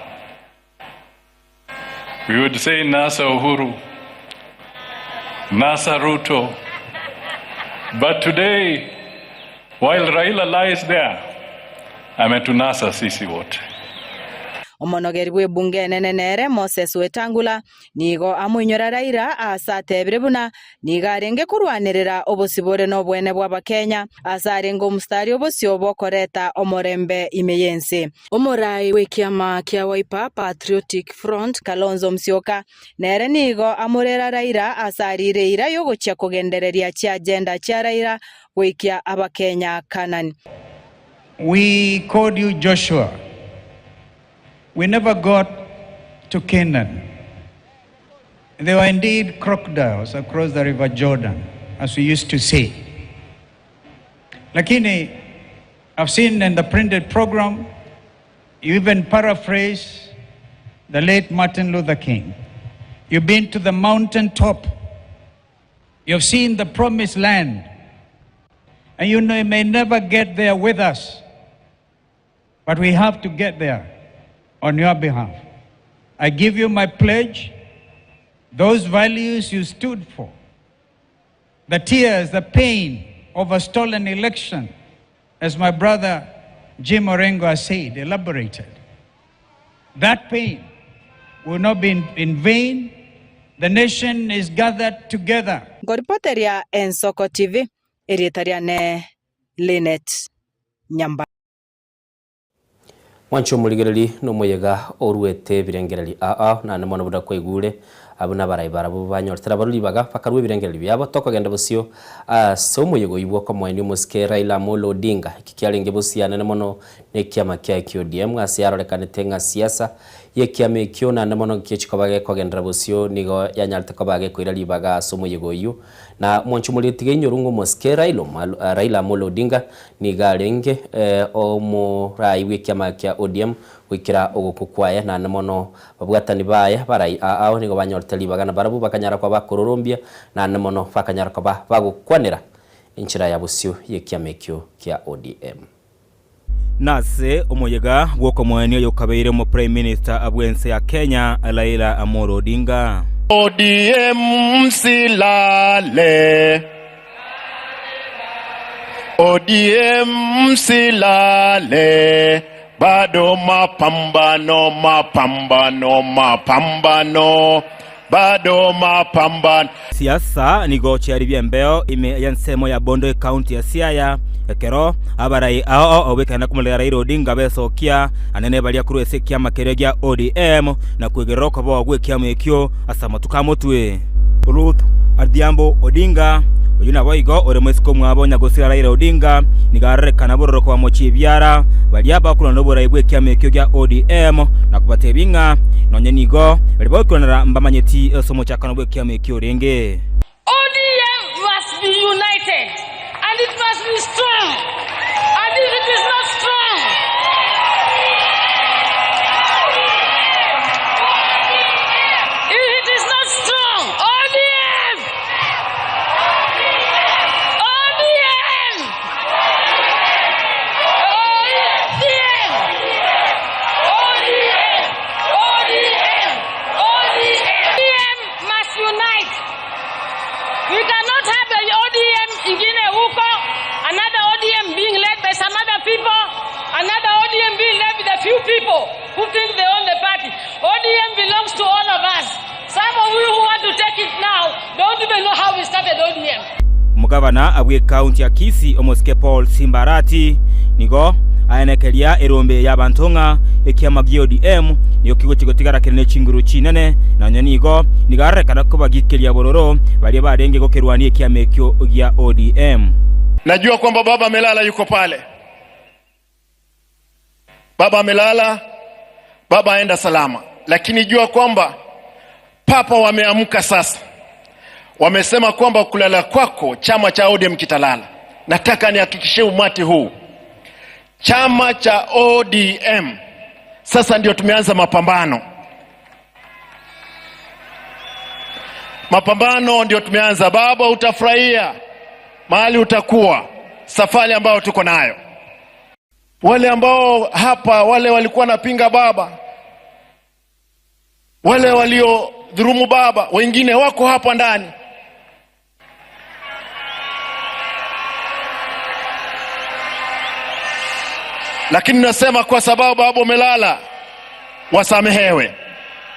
We would say NASA Uhuru, NASA Ruto. But today, while Raila lies there, ametunasa sisi wote. Omonogeri bw'ebunge enene nere Moses Wetangula nigo amoinyora Raila ase atebire buna nigo arenge korwanerera obosibore na obwene bw'Abakenya ase arenge omositari obosio bw'okoreta omorembe ime y'ense. Omorai bw'ekiama kia Wiper Patriotic Front Kalonzo Musyoka nere nigo amorera Raila ase arire eira y'ogochia kogendereria chiagenda chia Raila goikia Abakenya Canaan. We called you Joshua. We never got to Canaan. There were indeed crocodiles across the river Jordan, as we used to say. Lakini, I've seen in the printed program, you even paraphrase the late Martin Luther King. You've been to the mountaintop. You've seen the promised land. And you know, you may never get there with us, but we have to get there on your behalf. I give you my pledge, those values you stood for, the tears, the pain of a stolen election, as my brother Jim Orengo has said, elaborated. That pain will not be in vain. The nation is gathered together. Nkoripoteria Ensoko TV, erieta riane Linet Nyamba. Mwanche omorigereri nomoyega oruete ebirengereri aa naende mono buna kwaigure. Abwo nabarai barabwo banyoretera abarwa ribaga, bakarua ebirengererio biabo. Tokogenda bosio ase omoyega oyio bw'okomoenia omosike Raila Amolo Odinga. Eki kiarenge bosianene mono nekiama kiaye kia ODM ase yarorekanete ng'a siasa y'ekiama ekio naende mono nkiachi koba gekogenderera bosio nigo yanyarete koba gekoira ribaga ase omoyega oyio. Na mwanche omorie tiga inyoru ng'a omosike Raila Amolo Odinga nigo arenge omorai bw'ekiama kia ODM goikera ogokwa kwaye naende mono Babwatani baye barai ao nigo banyorete ribaga nabarabwo bakanyara koba bakororombia, naende mono bakanyara koba bagokwanera enchera ya bosio y'ekiama ekio kia ODM. Nase omoyega bw'okomoenia oyokabeire omoprime minister bw'ense ya Kenya Raila Amolo Odinga. ODM msilale. ODM msilale, bado mapambano, mapambano, mapambano, bado mapambano. Siasa nigo chiaribia embeo ime y'ensemo ya Bondo ekaunti ya Siaya ekero abarai ao obwekana komorera Raila Odinga besokia anene baria korwa ase ekiama keria gia ODM na kwegerera okoboa gw'ekiama ekio ase amatuko amotwe. Ruth Adhiambo Odinga, oyio naboigo ore moiseke omwabo nyagosira Raila Odinga, nigo arorekana bororo kobamochia ebiara baria bakorwana noborai bw'ekiama ekio gia ODM na kobatebia ng'a nonye nigo baria bagokiranera mbamanyeti ase omochakano bw'ekiama ekio orenge. ODM must be united and it must be strong and if it is not strong if it is not strong ODM ODM ODM ODM ODM ODM must unite. We cannot have a ODM ingine huko, another ODM being led by some other people, another ODM being led with a few people who think they own the party. ODM belongs to all of us. Some of you who want to take it now don't even know how we started ODM. Omogavana bw'ekaunti ya Kisii omosike Paul Simba Arati nigo aenekeria erombe y'abanto ng'a ekiama gi'ODM nigo kigochia gotigara kere ne chinguru chinene, nonya nigo nigo arorekana kobagikeria bororo baria barenge gokerwania ekiama ekio gia ODM. Najua kwamba baba amelala yuko pale. Baba amelala, baba aenda salama, lakini jua kwamba papa wameamka sasa, wamesema kwamba kulala kwako chama cha ODM kitalala. Nataka nihakikishie umati huu, chama cha ODM sasa ndio tumeanza mapambano. Mapambano ndio tumeanza. Baba, utafurahia mahali utakuwa, safari ambayo tuko nayo. Wale ambao hapa, wale walikuwa wanapinga baba, wale waliodhurumu baba, wengine wako hapa ndani. Lakini nasema kwa sababu baba umelala, wasamehewe,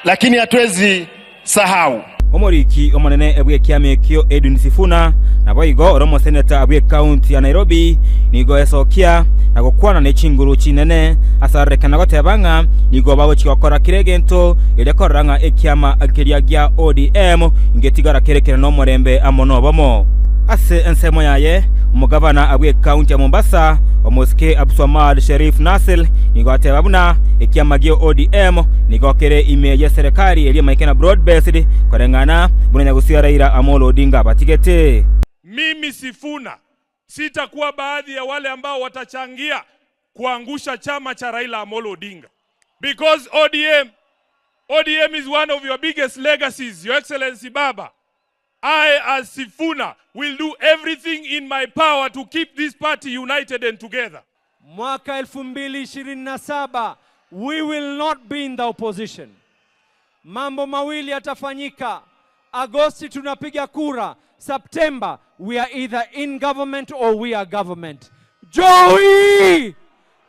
lakini hatuwezi sahau. Omoriki omonene bw'ekiama ekio Edwin Sifuna naboigo ore omoseneta bw'ekaunti ya Nairobi nigo esokia na gokwana ne chinguru chinene ase arorekana goteba ng'a nigo bagochia gokora kera egento erio korora ng'a ekiama keria gia ODM ngetigara kere kere nomorembe amo nobomo. Ase ensemo yaye, omogavana bw'ekaunti ya Mombasa, omosike Abdulswamad Sherrif Nassir nigo ateba buna ekiama gia ODM nigo kere ime y'eserekari eria emaikana broad based koreng'ana buna Nyagusia Raila Amolo Odinga abatigete. Mimi Sifuna sitakuwa baadhi ya wale ambao watachangia kuangusha chama cha Raila Amolo Odinga because ODM, ODM is one of your biggest legacies, Your Excellency Baba. I as Sifuna will do everything in my power to keep this party united and together. Mwaka 2027 we will not be in the opposition. Mambo mawili yatafanyika. Agosti tunapiga kura, September we are either in government or we are government. Joey!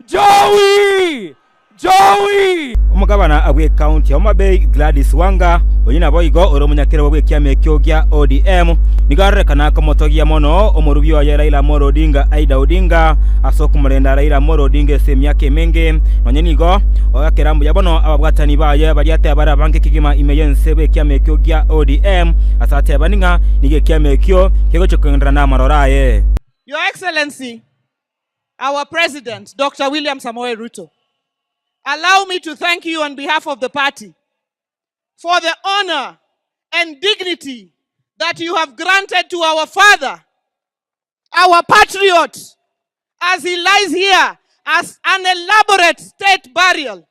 Joey! Joey! Omogabana bw'ecounty ya Homa Bay Gladys Wanga, oyio naboigo ore omonyakerogo bw'ekiama ekio gia ODM, nigo arorekana komotogia mono omorubi oye Raila Amolo Odinga Aida Odinga ase okomorenda Raila Amolo Odinga ase emiaka emenge. Nonye nigo oakera mbuya bono ababwatani baye baria ateba abange kegima ime y'ense bw'ekiama ekio gia ODM ase atebani ng'a nigo ekiama ekio kegochia kogenderera namaroro aye. Your Excellency, our President, Dr. William Samoei Ruto, allow me to thank you on behalf of the party for the honor and dignity that you have granted to our father, our patriot, as he lies here as an elaborate state burial,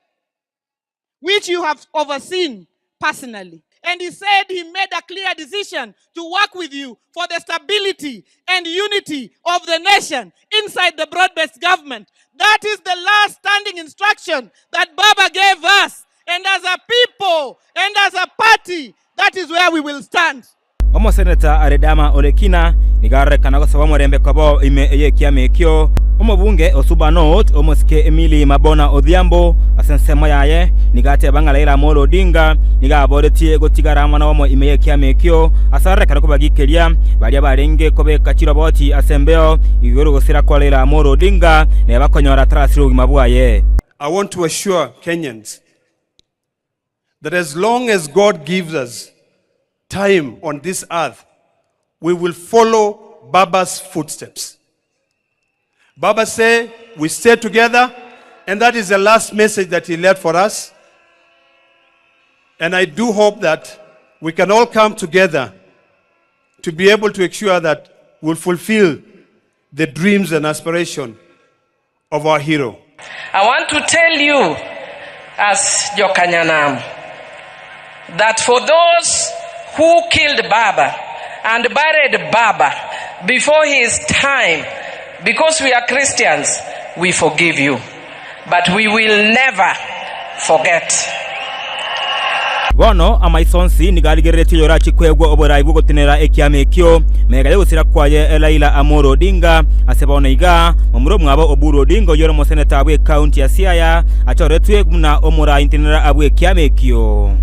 which you have overseen personally. And he said he made a clear decision to work with you for the stability and unity of the nation inside the broad based government. That is the last standing instruction that Baba gave us. And as a people and as a party, that is where we will stand. Omoseneta Aredama Olekina nigo arorekana gosaba omorembe koba ime y'ekiama ekio. Omobunge o Suba North, omosike Emily Mabona Odhiambo, ase ensemo yaye nigo ateba ng'a Raila Amolo Odinga nigo aboretie gotigara amo nobomo ime y'ekiama ekio ase arorekane kobagikeria baria barenge kobeka chiroboti ase embeo igoro gosira kwa Raila Amolo Odinga neba konyora atarasire obogima bwaye. I want to assure Kenyans that as long as God gives us time on this earth, we will follow Baba's footsteps. Baba say we stay together, and that is the last message that he left for us. And I do hope that we can all come together to be able to ensure that we'll fulfill the dreams and aspiration of our hero. I want to tell you, as Jokanyanam, that for those who killed Baba and buried Baba before his time, because we are Christians, we forgive you. But we will never forget. Bono amaiso onsi nigo arigereretie oyorachie kwegwa oborai bw'ogotenenera ekiama ekio, magega y'ogosira kwaye Raila Amolo Odinga. Ase bono iga, momura omwabo Oburu Odinga oyio ore omoseneta bw'ecounty ya Siaya achoretwe buna omorai ntenenera bw'ekiama ekio.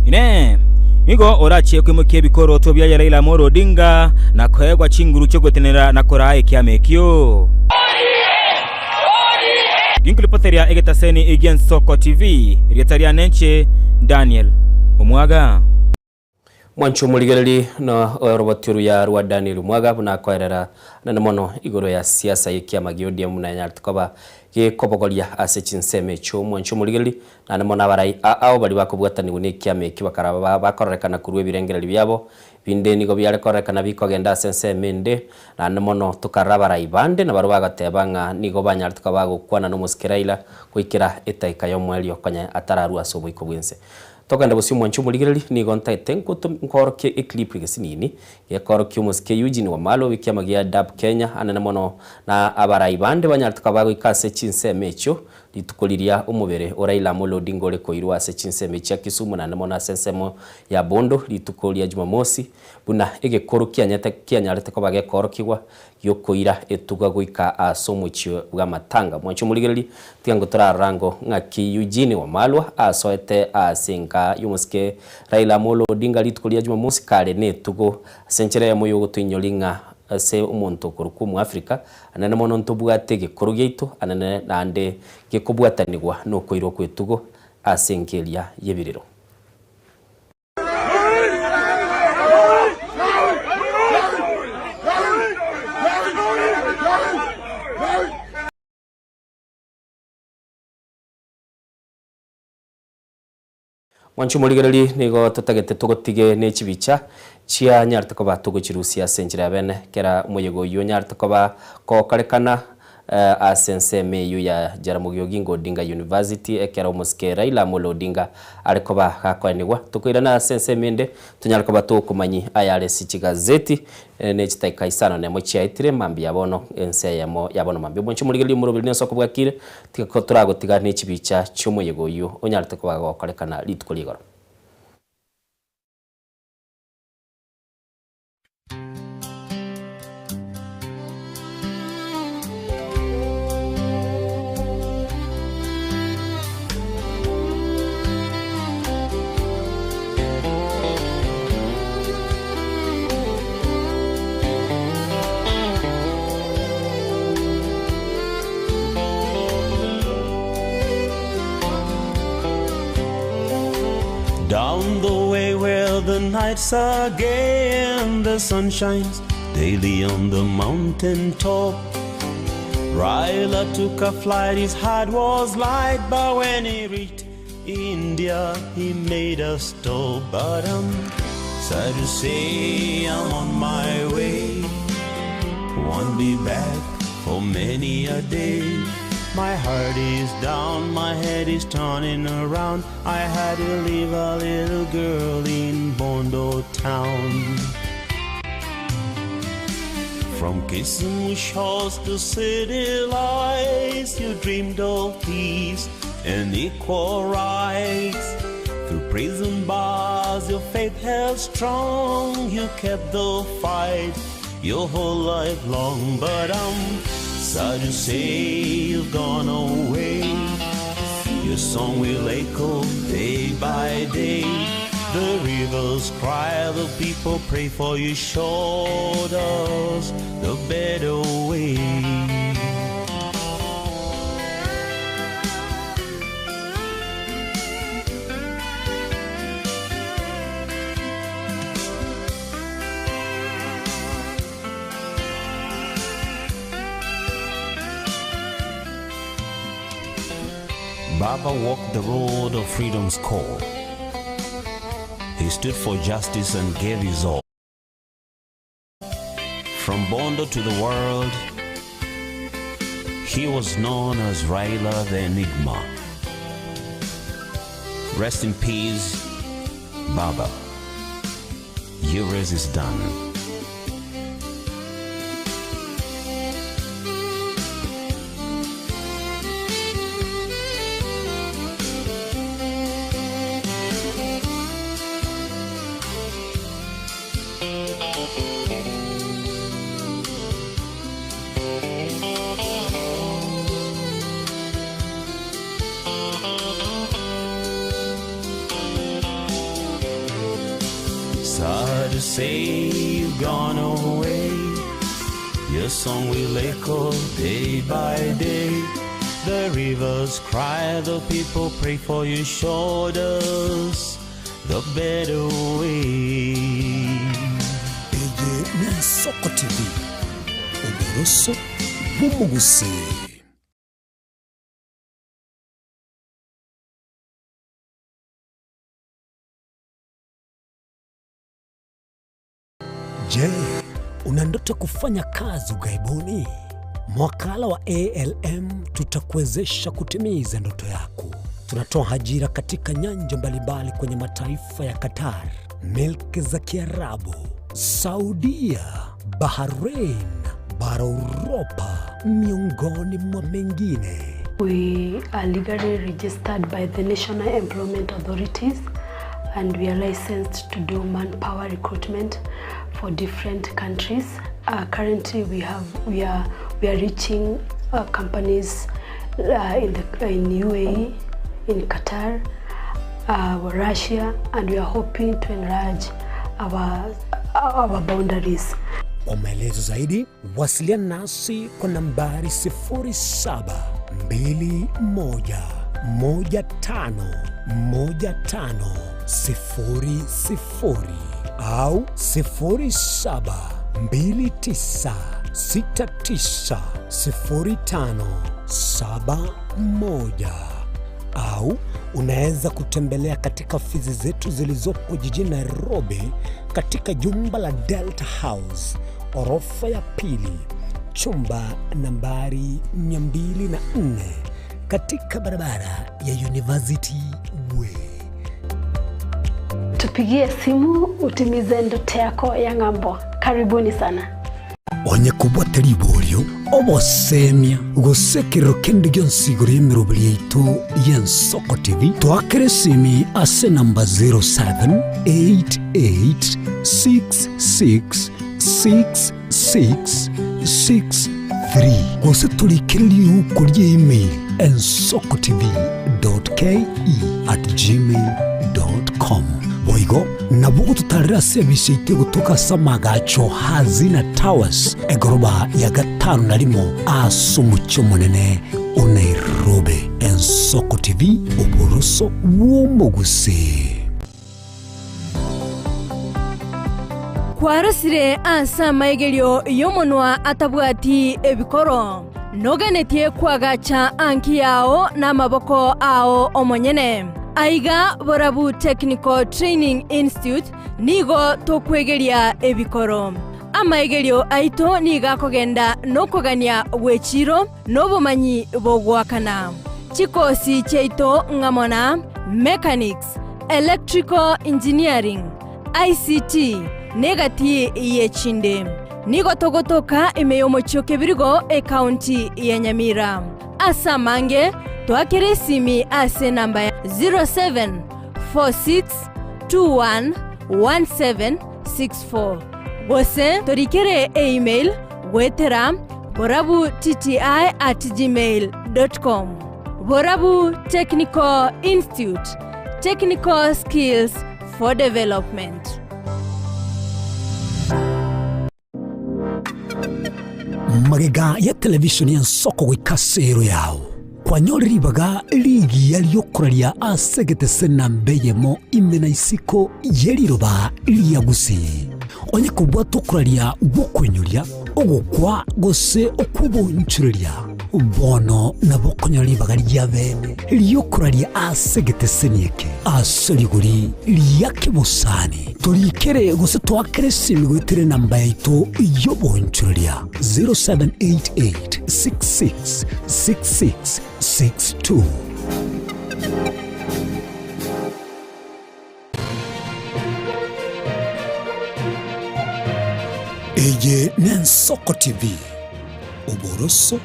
Inee! Nigo orachie koimokia ebikoroto biaye Raila Amolo Odinga na koegwa chinguru chi'ogotenenera na koraa ekiama ekio? Ginkoripoteria egetaseni gi'Ensoko TV, erieta riane inche Daniel Omwaga. Mwanche omorigereri na oroboti oruya rwa Daniel Omwaga buna akoerera naende mono igoro ya siasa y'ekiama gia ODM buna enyarete koba gekobogoria ase chinsemo echio. Mwanche omorigereri naende mono abarai ao baria bakobwatanigwa nekiama ekio bakaraba bakororekana korwa ebirengererio biabo Binde nigo biare kororekana bikogenda ase ensemo ende, naende mono tokarora abarai bande nabarabwo bagateba ng'a nigo banyarete koba bagokwana nomosike Raila goikera etaika y'omoerio konya atararua ase oboiko bw'ense. Togende bosio mwanche omorigereria, nigo ntaete nkoorokie eclip egesinini gekoorokia omosike Eugene Wamalwa bw'ekiama gia DAP Kenya anene mono na abarai bande banyarete koba bagoika ase chinsemo echio Rituko riria omobere o Raila Amolo Odinga ore koirwa ase chinsemo chia Kisumu naende mono ase ensemo ya Bondo rituko ria Jumamosi, buna egekoro kianyete kianyarete koba gekoorokigwa giokoira etuga goika ase omochie bw'amatanga. Mwanche omorigereria, tiga ngo torarora ngo ng'aki Eugene Wamalwa asoete ase enka y'omosike Raila Amolo Odinga rituko ria Jumamosi kare netugo ase enchera eyemo yogotoinyori ng'a ase omonto okorokwa Omoafrika Anene mono ntobwate egekoro giaito anene naende gekobwatanigwa nokoirwa kw'etugo ase engeria y'ebirero. Mwanche omorigereria, nigo totagete togotige ne chibicha chianyarete koba togochirusia ase enchera ya bene, kera omoyega oyio onyarete koba kogokorekana ase ensemo eyio ya Jaramogi Oginga Odinga University ekero omosike Raila Amolo Odinga are koba gakoenigwa. Tokoirana ase ensemo ende tonyare koba tokomanyi ayare ase chigazeti Ne chitaika isano nemo chiaetire mambia ya bono, ense eyemo ya bono mambia. Omonche omorigereria omoroberi nense okobwakire, tiga toragotiga ne chibicha chi'omoyega oyio onyarete koba gokorekana rituko rigoro. Down the way where the nights are gay and the sun shines daily on the mountain top. Raila took a flight, his heart was light, but when he reached India, he made a stop. But I'm sad to say I'm on my way. Won't be back for many a day. My heart is down, my head is turning around. I had to leave a little girl in Bondo town. From Kisumu shores to city lights, you dreamed of peace and equal rights. Through prison bars, your faith held strong. You kept the fight your whole life long. But I'm sad to say you've gone away. Your song will echo day by day. The rivers cry, the people pray for you. Showed us the better way. Baba walked the road of freedom's call. He stood for justice and gave his all. From Bondo to the world, he was known as Raila the Enigma. Rest in peace, Baba. Your race is done. Sad to say you've gone away. Your song will echo day by day. The rivers cry, the people pray for you. Showed us the better way. Eye n'Ensoko TV, oboroso bw'omogusii. Je, una ndoto kufanya kazi ughaibuni? Mwakala wa ALM tutakuwezesha kutimiza ndoto yako. Tunatoa ajira katika nyanja mbalimbali kwenye mataifa ya Qatar, milki za Kiarabu, Saudia, Bahrain, bara Uropa, miongoni mwa mengine. We are legally registered by the National Employment Authorities and we are licensed to do manpower recruitment for different countries. Currently we have we are we are reaching companies in the in UAE, in Qatar, Russia, and we are hoping to enlarge our our boundaries. Kwa maelezo zaidi wasiliana nasi kwa nambari 0721151500 au 0729690571 au unaweza kutembelea katika ofisi zetu zilizopo jijini Nairobi katika jumba la Delta House orofa ya pili chumba nambari 204 katika barabara ya University Way. Tupigie simu utimize ndoto yako ya ng'ambo. Karibuni sana. Onye kobwate riborio obosemia gose ekerero kende gionsi igoro y'emeroberi yaito y'Ensoko TV, twakere esimi ase enamba 0788666663 gose torikere riuko ria email ensokotv.ke@gmail.com. Boigo nabo gototarera ase ebise yaito egotoka ase amagacho Hazina Towers egoroba ya gatano na rimo ase omochie omonene o Nairobi. Ensoko TV, oboroso bw'omogusii. Kwarosire ase amaigerio y'omonwa atabwati ebikoro, noganetie koagacha anki yao namaboko ao omonyene. Aiga Borabu Technical Training Institute nigo tokwegeria ebikoro. Amaigerio aito nigo akogenda nokogania gw'echiiro na obomanyi bogoakana. Chikosi chiaito ng'amo na Mechanics, Electrical Engineering, ICT, na egati y'echinde. Nigo togotoka ime y'omochie o Kebirigo, ekaunti ya Nyamira. Ase amange, toakere esimi ase enamba ya 0746211764 gose torikere eemail goetera borabutti at gmail dot com. Borabu Technical Institute, technical skills for development. Magega ya televishoni y'ensoko goika ase ero yao, kwanyore ribaga rigiya ri'okoraria ase egetese namba eyemo ime na isiko ye riroba ria Gusii. Onye kobwate okoraria gw'okoinyoria, ogokwa gose okw'oboonchoreria, bono nabo okonyora ribaga ria bene ri'okoraria ase egeteseni eke ase rigori ria kebosani. Torikere gose toakere esimi goetera enamba yaito y'oboonchoreria 0788 66 66 62. Eye n'Ensoko TV, oboroso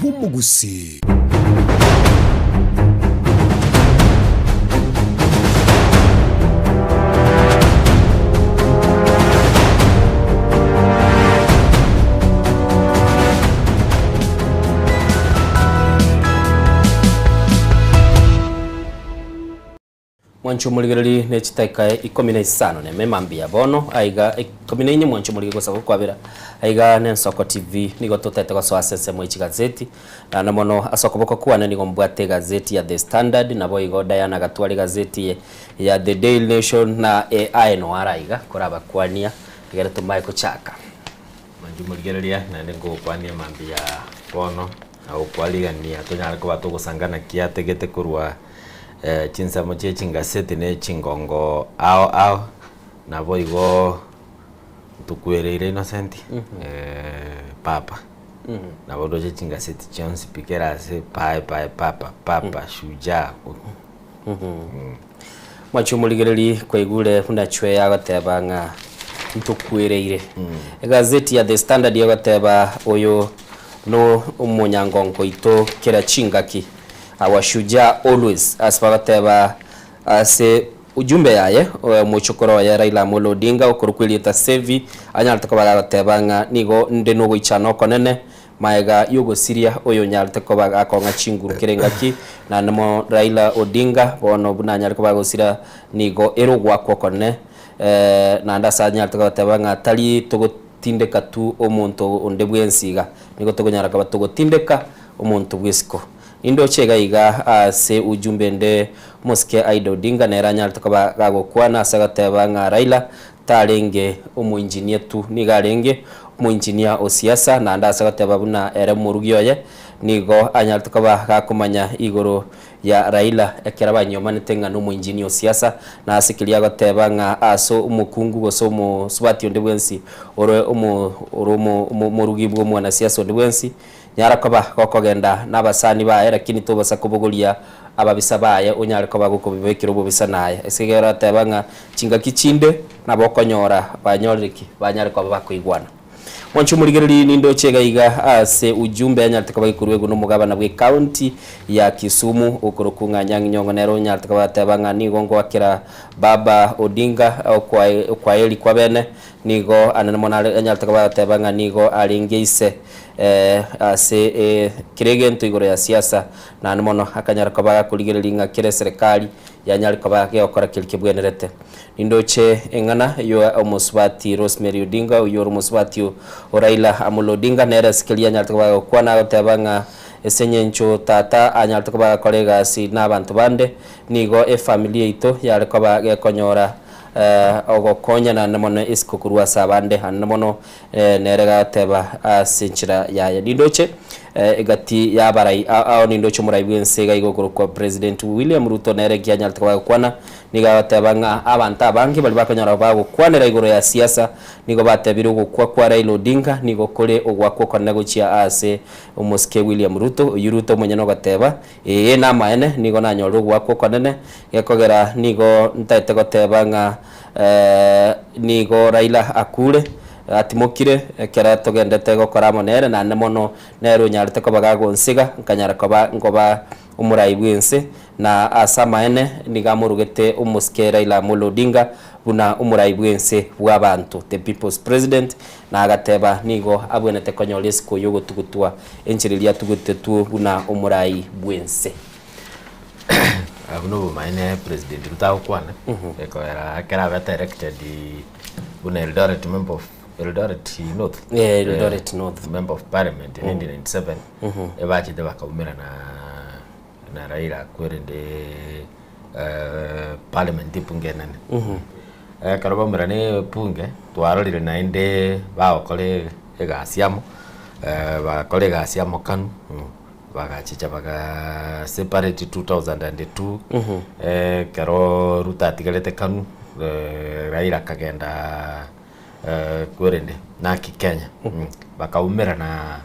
bw'omogusii. Mwanche omorigererie ne chitaika ikomi na isano nemo emambia bono aiga ikomi na inye mwanche omorigererie gose gokwabera aiga ne Ensoko TV nigo totete gosoa ase ensemo ye chigazeti naende mono ase okoboko kwane nigo mbwate egazeti ya The Standard naboigo Diana agatwara egazeti ya The Daily Nation na aye noaro aiga korabakwania egere tomae gochaka. Mwanche omorigereria naende nkogokwania mambia bono na gokwarigania tonyare koba togosangana kiategete korwa Chinsemo chie chingaseti ne chingongo ao ao, naboigo ntokuereire Innocent, papa, nabo ndoche chingaseti chionsi pi kera ase pae pae papa papa shujaa. Mwanche omorigereri kwaigure buna Chweya agoteba ng'a ntokuereire. Egazeti ya The Standard egoteba oyo no omonyangongo oito kera chingaki. Our shujaa always ase bagoteba ase ujumbe yaye omochokoro oye Raila Amolo Odinga okorokwa erieta Sevi anyarete koba gagoteba ng'a nigo nde nogoichana okonene maega yogosiria oyo onyarete koba gakong'a chinguru kera engaki naende mo Raila Odinga bono buna anyare koba agosira nigo ere ogoakwa okonene naende ase anyarete goteba ng'a tari togotindeka tu omonto onde bwensi iga nigo tokonyara koba togotindeka omonto bw'isiko. Nindoche iga iga ase ujumbe ende omosike Aida Odinga nere anyarete koba gagokwana ase agoteba ng'a Raila tarenge omoinjinia tu, nigo arenge omoinjinia o siasa naende ase agoteba buna ere omorugi oye nigo anyarete koba gakomanya igoro ya Raila ekero banyiomanete ng'a nomoinjinia o siasa na ase keria agoteba ng'a ase omokungu gose omosubati onde bwensi ore omo ore omo omorugi bwa omwanasiasa onde bwensi Nyara koba gokogenda nabasani baye, lakini tobasa kobogoria ababisa baye, onyare koba gokobibekera obobisa naye. Ase igo orateba ng'a chingaki chinde nabo okonyora banyorire ki? Banyare koba bakoigwana. Mwanche omorigereria nindoche iga iga ase ujumbe yanyarete koba gekoruegwa nomogabana bw'ecounty ya Kisumu okorokwa ng'a Anyang' Nyong'o nere onyarete koba ateba ng'a nigo ngoakera Baba Odinga okwaeri kwa bene nigo anene mono anyarete koba agoteba ng'a nigo arenge ise Ase kera egento igoro ya siasa, naende mono akanyara koba gakorigereria ng'a kera eserekari yanyare koba gegokora keria kebwenerete. Nindoche eng'ana ya omosubati Rosemary Odinga, oyio ore omosubati o Raila Amolo Odinga, nere ase keria anyarete koba gagokwana agoteba ng'a ase eng'encho tata anyarete koba agakora egasi na abanto bande, nigo efamiri yaito yare koba gekonyora. Ogokonya naende mono isiko korwa ase abande, naende mono nere gateba ase enchera yaye. Nindoche egati y'abarai ao nindoche omorai bw'ense iga iga okorokwa President William Ruto nere ekianyarete koba agokwana, nigo agoteba ng'a abanto abange baria bakonyora bagokwanera igoro ya siasa nigo batebire ogokwa kwa Raila Odinga nigo kore ogwakwa okonene gochia ase omosike William Ruto, oyio Ruto omonyene ogoteba Ee, namaene, nigo nanyorire ogoakwa okonene, gekogera nigo ntaete goteba ng'a nigo Raila akure, atimokire, ekero togendete gokora amo nere, naende mono nere onyarete koba gagonsiga, nkanyara koba nkoba omorai bw'ense, na ase amaene nigo amorugete omosike Raila Amolo Odinga buna omorai bw'ense bw'abanto, the people's president, Na agateba, Nigo abwenerete konyora esiko y'ogotugutwa, enchera eria atugutetwe buna omorai bw'ense. Abwo nobomaene president Ruto agokwana ekogera ekero abete elected buna Eldoret member of Eldoret North Eh, Eldoret North. member of parliament in 1997 ebachete bakaumerana na Raila kwerende parliament ebunge enene. Ekero baumerana ebunge, twarorire naende bagokora egasi amo, bagakora egasi amo kanu, bagachicha baga separate 2002, ekero Ruto atigarete kanu, Raila akagenda kwerende naki Kenya, bakaumerana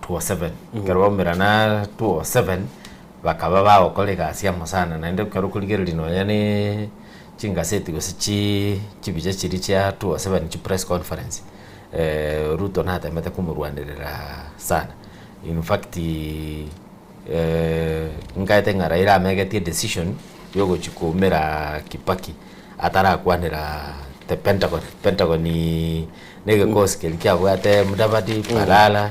2007, ekero baumerana 2007, bakaba bagokora egasi amo sana, naende ekero okorigereria nonya ne chingaseti gose chi chibicha chiria chia 2007 chi press conference, Ruto natemete komorwanerera sana. In fact nkaete ng'a Raila amegetie edecision ya ogochia koumera Kibaki atarakwanera the Pentagon, Pentagon na egekosi keria kiabwate Mudavadi, Balala.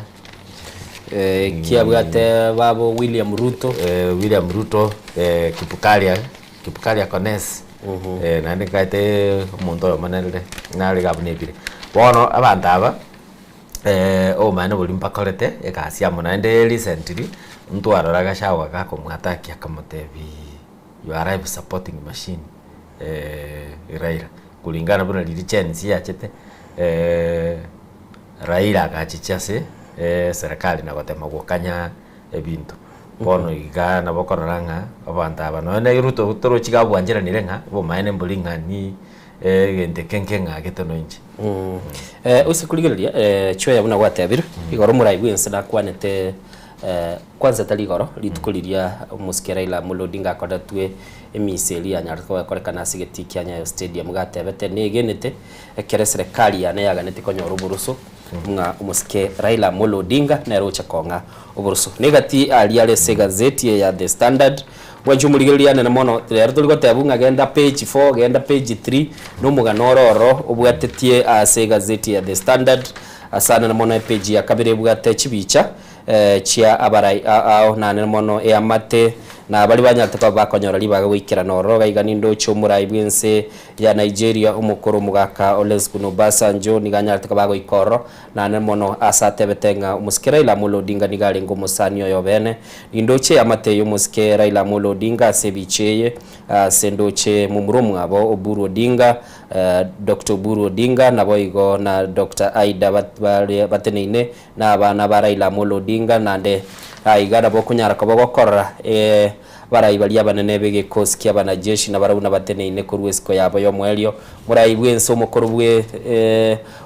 Kiabwate babo William Ruto. William Ruto, Kipkaria, Kipkaria Kones, naende nkaete omonto oyomo nerire nare iga abwo nebire. Bono abanto aba obomaene boria mbakorete egasi amo naende recently ntwarora Gachagua gakomwatakia akamotebia you are life supporting machine Raila kulingana buna riria Gen Z yachete. Raila agachicha ase eserekari na gotema gokanya ebinto. Bono iga nabo okorora ng'a abanto aba nonya na Ruto torochi iga abwancheranire ng'a obomaene mbori ng'a ni egento eke nkeng'agete no inche. Ase korigereria chweya buna gwatebire, igoro omorai bwense nakwanete kwanza tari igoro, rituko riria omosike Raila Amolo Odinga akoretwe emisa eria yanyarete koba ekorekana ase egetii kia Nyayo Stadium gatebete negenete Ekero eserekari yane yaganetie konyora oboroso, ng'a omosike Raila Amolo Odinga nere oche kong'a oboroso. Negati aria are ase egazeti eye ya The Standard, bwanche omorigereria anene mono, rero tori gotebwa ng'a genda page four, genda page three, na omogano ore ororo obwatetie ase egazeti ya The Standard, ase anene mono epage ya kabere ebwate chibicha chia abarai ao na anene mono eamate, na baria banyarete koba bakonyora ribaga goikerana ororo. Iga iga nindoche omorai bw'ense ya Nigeria, omokoro omogaka Olusegun Obasanjo nigo anyarete koba agoika ororo, naende mono ase atebete ng'a omosike Raila Amolo Odinga nigo arenge omosani oye obene. Nindoche eamate y'omosike Raila Amolo Odinga ase ebicha eye, ase ndoche momura omwabo Oburu Odinga, Doctor Oburu Odinga naboigo na Doctor Aida baria bateneine na abana ba Raila Amolo Odinga, naende aiga nabo okonyara koba ogokorora Abarai baria abanene b'egekosi ki'abanajeshi nabarabwo nabateneine korwa esiko yabo y'omoerio. Omorai bw'ense omokoro bwe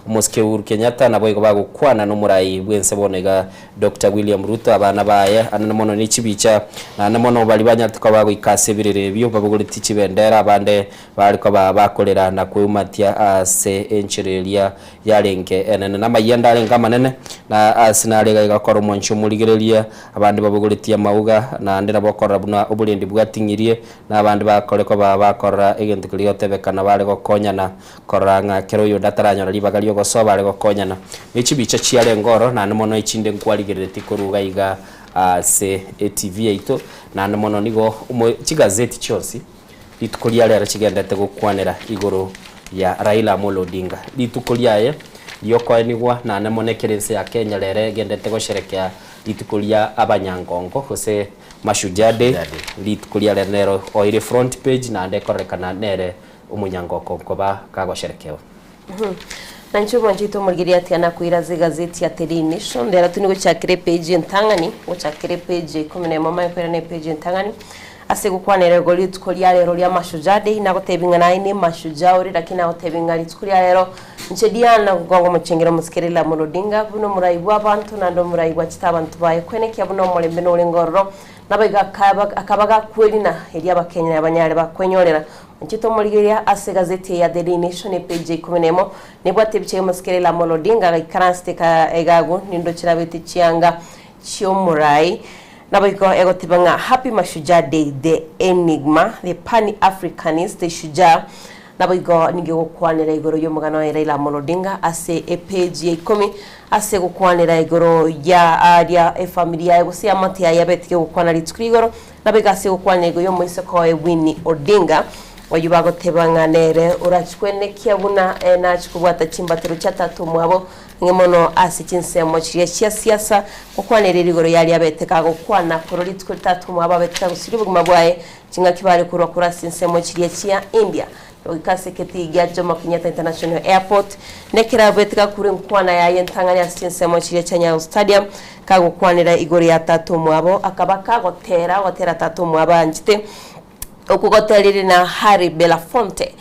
omosike Uhuru Kenyatta naboigo bagokwana nomorai bw'ense bono iga Doctor William Ruto, abana baye anene mono ne chibicha naende mono baria banyarete koba bagoika ase ebirero ebio babogoretie chibendera abande bare koba bakorera na kweumatia ase enchera eria yarenge enene. Namayianda arenge amanene, na ase nare iga igakora omwanchi omorigereria, abande babogoretie amauga, naende nabo okorora buna oborendi bwating'irie, na abande bakore koba bakorora egento keria gotebekana bare gokonyana, korora ng'a kera oyonde ataranyora ribaga ri'ogosoa bare gokonyana. Ne chibicha chiarenge ororo, naende mono echinde nkwarigereretie korwa iga iga ase etv yaito, naende mono nigo omo chigazeti chionsi Rituko ria rero chigenderete gokwanera igoro ya Raila Amolo Odinga. Rituko riaye riokoenigwa naende mono ekero ense ya Kenya rero egenderete gosherekea rituko ria abanyangongo gose Mashujaa Day, rituko ria rero nero oire front page naende ekororekana nere omonyangoko nkoba kagosherekewa. Na inche omwancho oito omorigereria atiga nakoira ase egazeti ya The Daily Nation, rero tindi gochakera epage entang'ani, gochakera epage ya ikomi na emo manye koirana epage entang'ani, ase gokwanera igo rituko ria rero ria Mashujaa Day, nagotebi ng'a naye ne mashujaa ore lakini nagotebi ng'a rituko ria rero inche Diana Ngongo Omochengera Omosike Raila Amolo Odinga, buna omorai bw'abanto naende omorai bwachete abanto baye kwenekia buna omorembe norenge ororo, Naboigo akaba akaba gakwerina, erio Abakenya banyare bakwenyorera. Inche tomorigereria ase egazeti eye ya The Daily Nation epage ya ikomi na emo, nebwate ebicha y'omosike Raila Amolo Odinga agaikaransete ka egagu nindoche nabete chianga chi'omorai. Naboigo egoteba ng'a Happy Mashujaa Day, the Enigma, the Pan-Africanist, the Shujaa. Naboigo nigo egokwanera igoro y'omogano oye Raila Amolo Odinga ase epage ya ikomi ase gokwanera igoro ya aria efamiri yaye gose eamate yaye yabetike gokwana rituko ria igoro. Naboigo ase gokwanera igoro y'omoiseke oye Winnie Odinga oyio bagoteba ng'a nere orachie kwenekia buna nachie kobwata chimbatero chia tata omwabo ang'e mono ase chinsemo chiria chia siasa gokwanera igoro yaria abete kagokwana korwa rituko ria tata omwabo abete kagosiria obogima bwaye Chingaki bare korwa korwa ase ensemo chiria chia India, na goika ase egetii gia Jomo Kenyatta International Airport, na ekero abete gakure enkwana yaye entang'ani ase chinsemo chiria chia Nyayo Stadium, kagokwanera igoro ya tata omwabo, akaba kagotera ogotera tata omwabo anchete, okwo goterire na Harry Belafonte.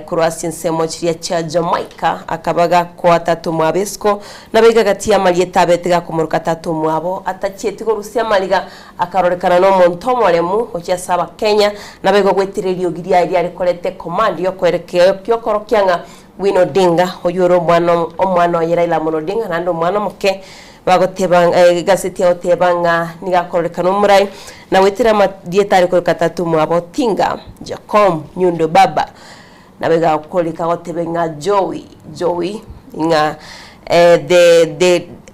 Korwa ase chinsemo chiria chia Jamaica akaba gakoa tata omwabo esiko, nabo iga gati y'amarieta abete gakomoroka tata omwabo, atachieti korusia amariga, akarorekana nomonto omoremu gochia ase Abakenya, nabo igo goetera eriogi riaye riare koreta ecommand yokoerekea yokorokia ng'a Winnie Odinga oyio ore omwana omwana oye Raila Amolo Odinga naende omwana omoke bagoteba egaseti egoteba ng'a nigo akororekana omorai, na goetera amarieta are koroka tata omwabo Tinga, Jacom, Nyundo Baba, nabo iga agokoreka agotebe ng'a Joey, Joey ng'a the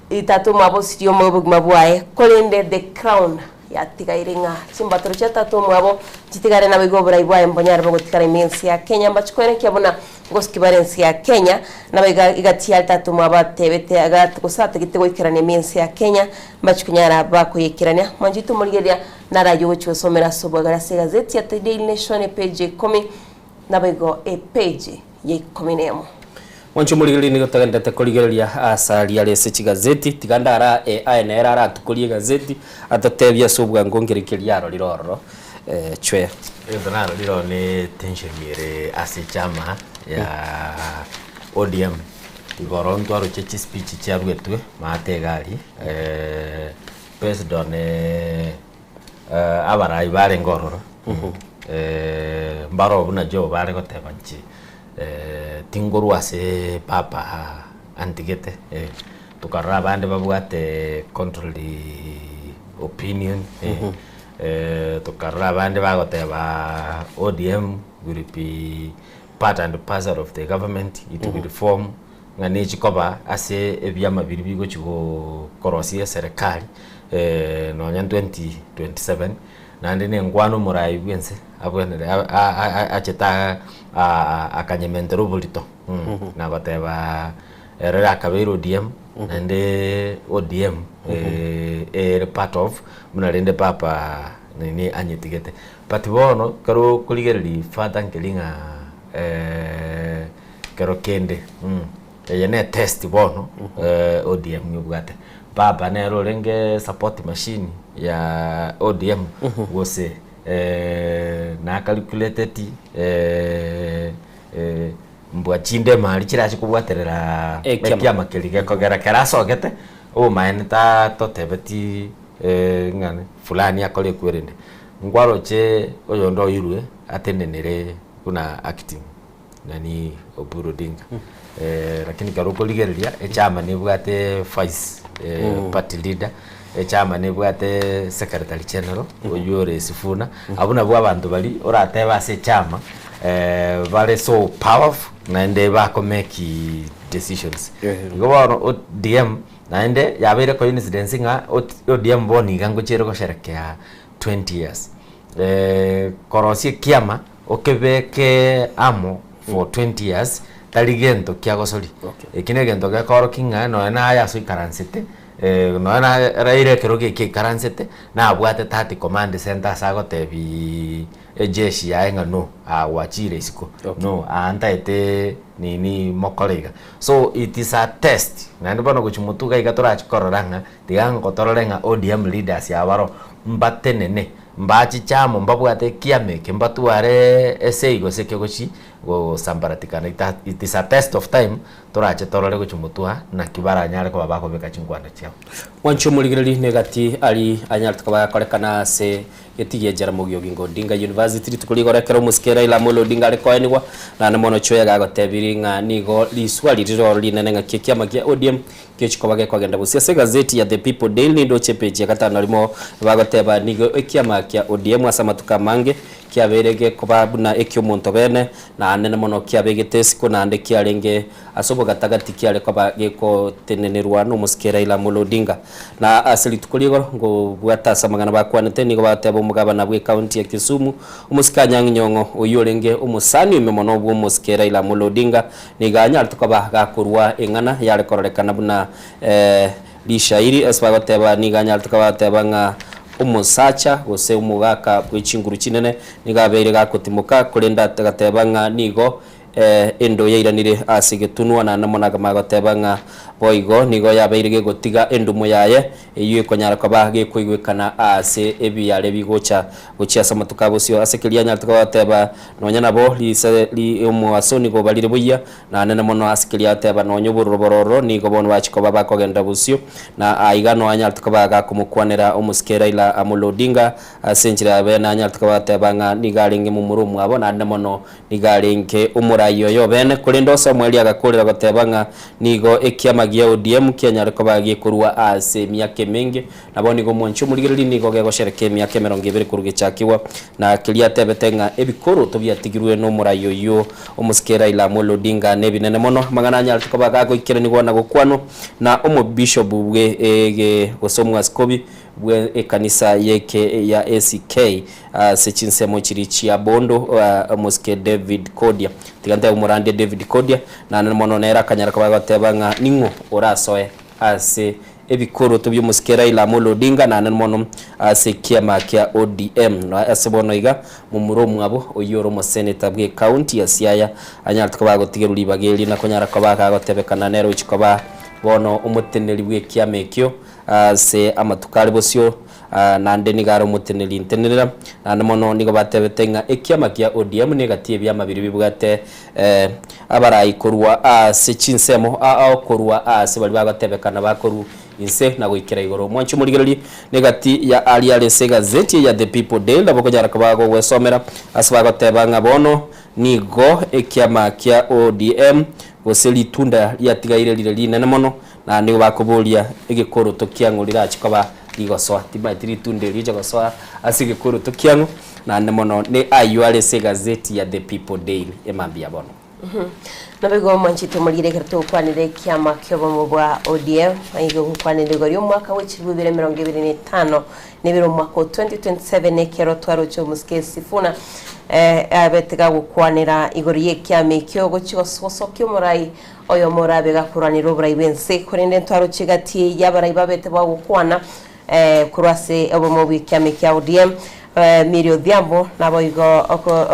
the tata omwabo osirie omoyo obogima bwaye, korende the crown Yatigaire ng'a chimbatoro chia tata omwabo nchitigare naboigo oborai bwaye mbonyare bogotigara ime ense ya Kenya. Mbachikwenekia buna ngosuki bare ense ya Kenya, naboigo iga tiari tata omwabo atebete aga gose atagete goikerania ime ense ya Kenya, mbachikonyara bakoyekerania. Mwancho oito omorigereria naraye ogochia gosomera ase obwegare ase egazeti ya The Daily Nation epage ya ikomi naboigo epage ya ikomi nemo. Mwanche omorigereria nigo togenderete korigereria ase aria are ase chigazeti, tiga ndara aye nere aratukorie egazeti atotebie ase obwango nkere keria arorire ororo chwee. Egento narorire oo ne tension ere ase echama ya ODM igoro ntwaroche chispeech chiaruetwe maate iga aria based on abarai barenge ororo mbaro buna Joe bare goteba inche Tingorwa ase papa antigete, tokarora abande babwate contrary opinion, tokarora abande bagoteba ODM will be part and parcel of the government, it will form ng'a nechi koba ase ebiama biria bigochi korosia eserekari nonya 2027. Naende nenkwana omorai bw'ense abwenere achete akanyementera oborito na goteba ere akabeire ODM naende ODM ere part of buna rende papa nini anyetigete. But bono ekero okorigereria further nkeri ng'a kero kende eye ne test bono ODM ebwate. Baba nere orenge support machine ya ODM gose na calculateti mbwa chinde emari chirache kobwaterera ekiama keria gekogera kera asogete obomaene tatotebeti ng'a fulani akore ekwerende. Nkwaroche oyonde oirwe atenenere buna acting. Nani Oburu Odinga lakini ekero okorigereria echama nebwate vice party leader, echama nebwate secretary general oywo ore Sifuna, abwo nabwo abanto baria oratebe ase echama bare so powerful naende bako make decisions. Igo bono ODM naende yabeire coincidence ng'a ODM bono iga ngochiere gosherekea 20 years. Korosia ekiama Okebeke amo for 20 years tari gento kia gosoria. Eki negento gekorokia ng'a nonya naye ase oikaransete. Nonya na Raila ekero geke aikaransete, nabwate that command center ase agotebiiii ejeshi yaye ng'a no, aa gwachire isiko, no aa ntaete nini mokore iga. So it is a test, naende bono gochia motwe iga iga torachi korora ng'a tiga ngotorore ng'a ODM leaders aba baroo mbatenene, mbachiche amo mbabwate ekiama eke mbatware esei gose kegochi gosambaratikana it a it is a test of time Torache torore gochia motwe aa, naki baranyare koba bakobeka chinkwana chiabo. Mwanche omorigereria negati aria anyarete koba agakorekana ase getigia Jaramogi Oginga Odinga University rituko rigoro ekero omosike Raila Amolo Odinga are koenigwa naende mono Chweya gagotebirie ng'a nigo riswali rire oro rinene ng'aki ekiama kia ODM gechi koba gekogenda bosio. Ase egazeti ya The People Daily nindoche epeji ya gatano na rimo bagoteba nigo ekiama kia ODM ase amatuko amange kiabeire gekoba buna ekiomonto bene Naende mono kiabegete isiko naende kiarenge ase obogatagati kiare koba gegotenenerwa nomosike Raila Amolo Odinga. Na ase rituko ri'igoro ngobwata ase amang'ana bakwanete nigo bagoteba omogabana bw'ecounty ya Kisumu omosike Anyang' Nyong'o oyio orenge omosani oime mono bw'omosike Raila Amolo Odinga nigo anyarete koba gakorwa eng'ana yare kororekana buna rishairi ase bagoteba nigo anyarete koba agoteba ng'a omosacha gose omogaka bwe chinguru chinene nigo abeire gakotimoka, korende agateba ng'a nigo endo yairanire ase egetunwa, naende mono akamanya goteba ng'a boigo nigo yabeire gegotiga endumo yaye, eyio ekonyara koba gekoigwekana ase ebiare bigocha gochia ase amatuko a bosio. Ase keria anyarete koba agoteba, Nonya nabo rise ri'omobaso nigo barire buya, Naende mono ase keria ateba, Nonya obororo bororo nigo bono bachia koba bakogenda bosio, na aiga noanyarete koba gakomokwanera omosike Raila Amolo Odinga ase enchera ya bene anyarete koba agateba ng'a nigo arenge momura omwabo naende mono nigo arenge omorai oye obene. Korende ase omoerio agakorera goteba ng'a nigo ekiama gia ODM kianyare koba gekorua ase emiaka emenge Nabo nigo omwanchi omorigereria nigo gegosherekea emiaka emerongo ebere korwa gechakigwa, na keria atebete ng'a ebikoroto biatigirwe nomorai oyio omosike Raila Amolo Odinga nebinene mono, amang'ana anyarete koba gagoikeranigwa na gokwanwa na omobishop bwe ege gose omwasikobi bwe ekanisa yeke ya ACK ase chinsemo chiria chia Bondo omosike David Kodia. Tiga ntebe omorandia David Kodia naende mono nere akanyara koba agoteba ng'a ning'o orasoe ase Ebikoroto bi'omosike Raila Amolo Odinga naende mono ase ekiama kia ODM. Na ase bono iga, momura omwabo oyio ore omoseneta bw'ecounty ya Siaya anyarete koba agotigerwa ribaga erio na konyara koba agagotebekana nere ochi koba bono omoteneneri bw'ekiama ekio ase amatuko are bosio naende nigo are omoteneneri ntenerera. Naende mono nigo batebete ng'a ekiama kia ODM negati y'ebiama biria bibwate Abarai korwa ase chinsemo ao korwa aase baria bagotebekana bakorwa inse na goikera igoro. Mwanche omorigererie negati ya aria are ase egazeti ya The People Daily nabo okonyara koba gogwesomera ase bagoteba ng'a bono nigo ekiama kia ODM gose ritunda riatigaire rire rinene mono na nigo bakoboria egekoroto kiang'o rirache koba rigosoa. Timanyeti ritunda erio rigocha gosoa ase egekoroto kiang'o. Naende mono ne ayio are ase egazeti ya The People Daily emambia ya bono. Naboigo omwanchete omorire ekero togokwanera ekiama ki'obomo bwa ODM, aiga ogokwanera igoro y'omwaka bwe chilifu ibere emerongo ebere na etano na ebere omwaka o 2027 ekero twaroche omosike Sifuna eh, abete gagokwanera igoro y'ekiama ekio gochia gosokia omorai oyomo orabe gakorwanera oborai bw'ense korende ntwaroche egati y'abarai babete bagokwana eh, korwa ase obomo bw'ekiama ekia ODM Mary Odhiambo naboigo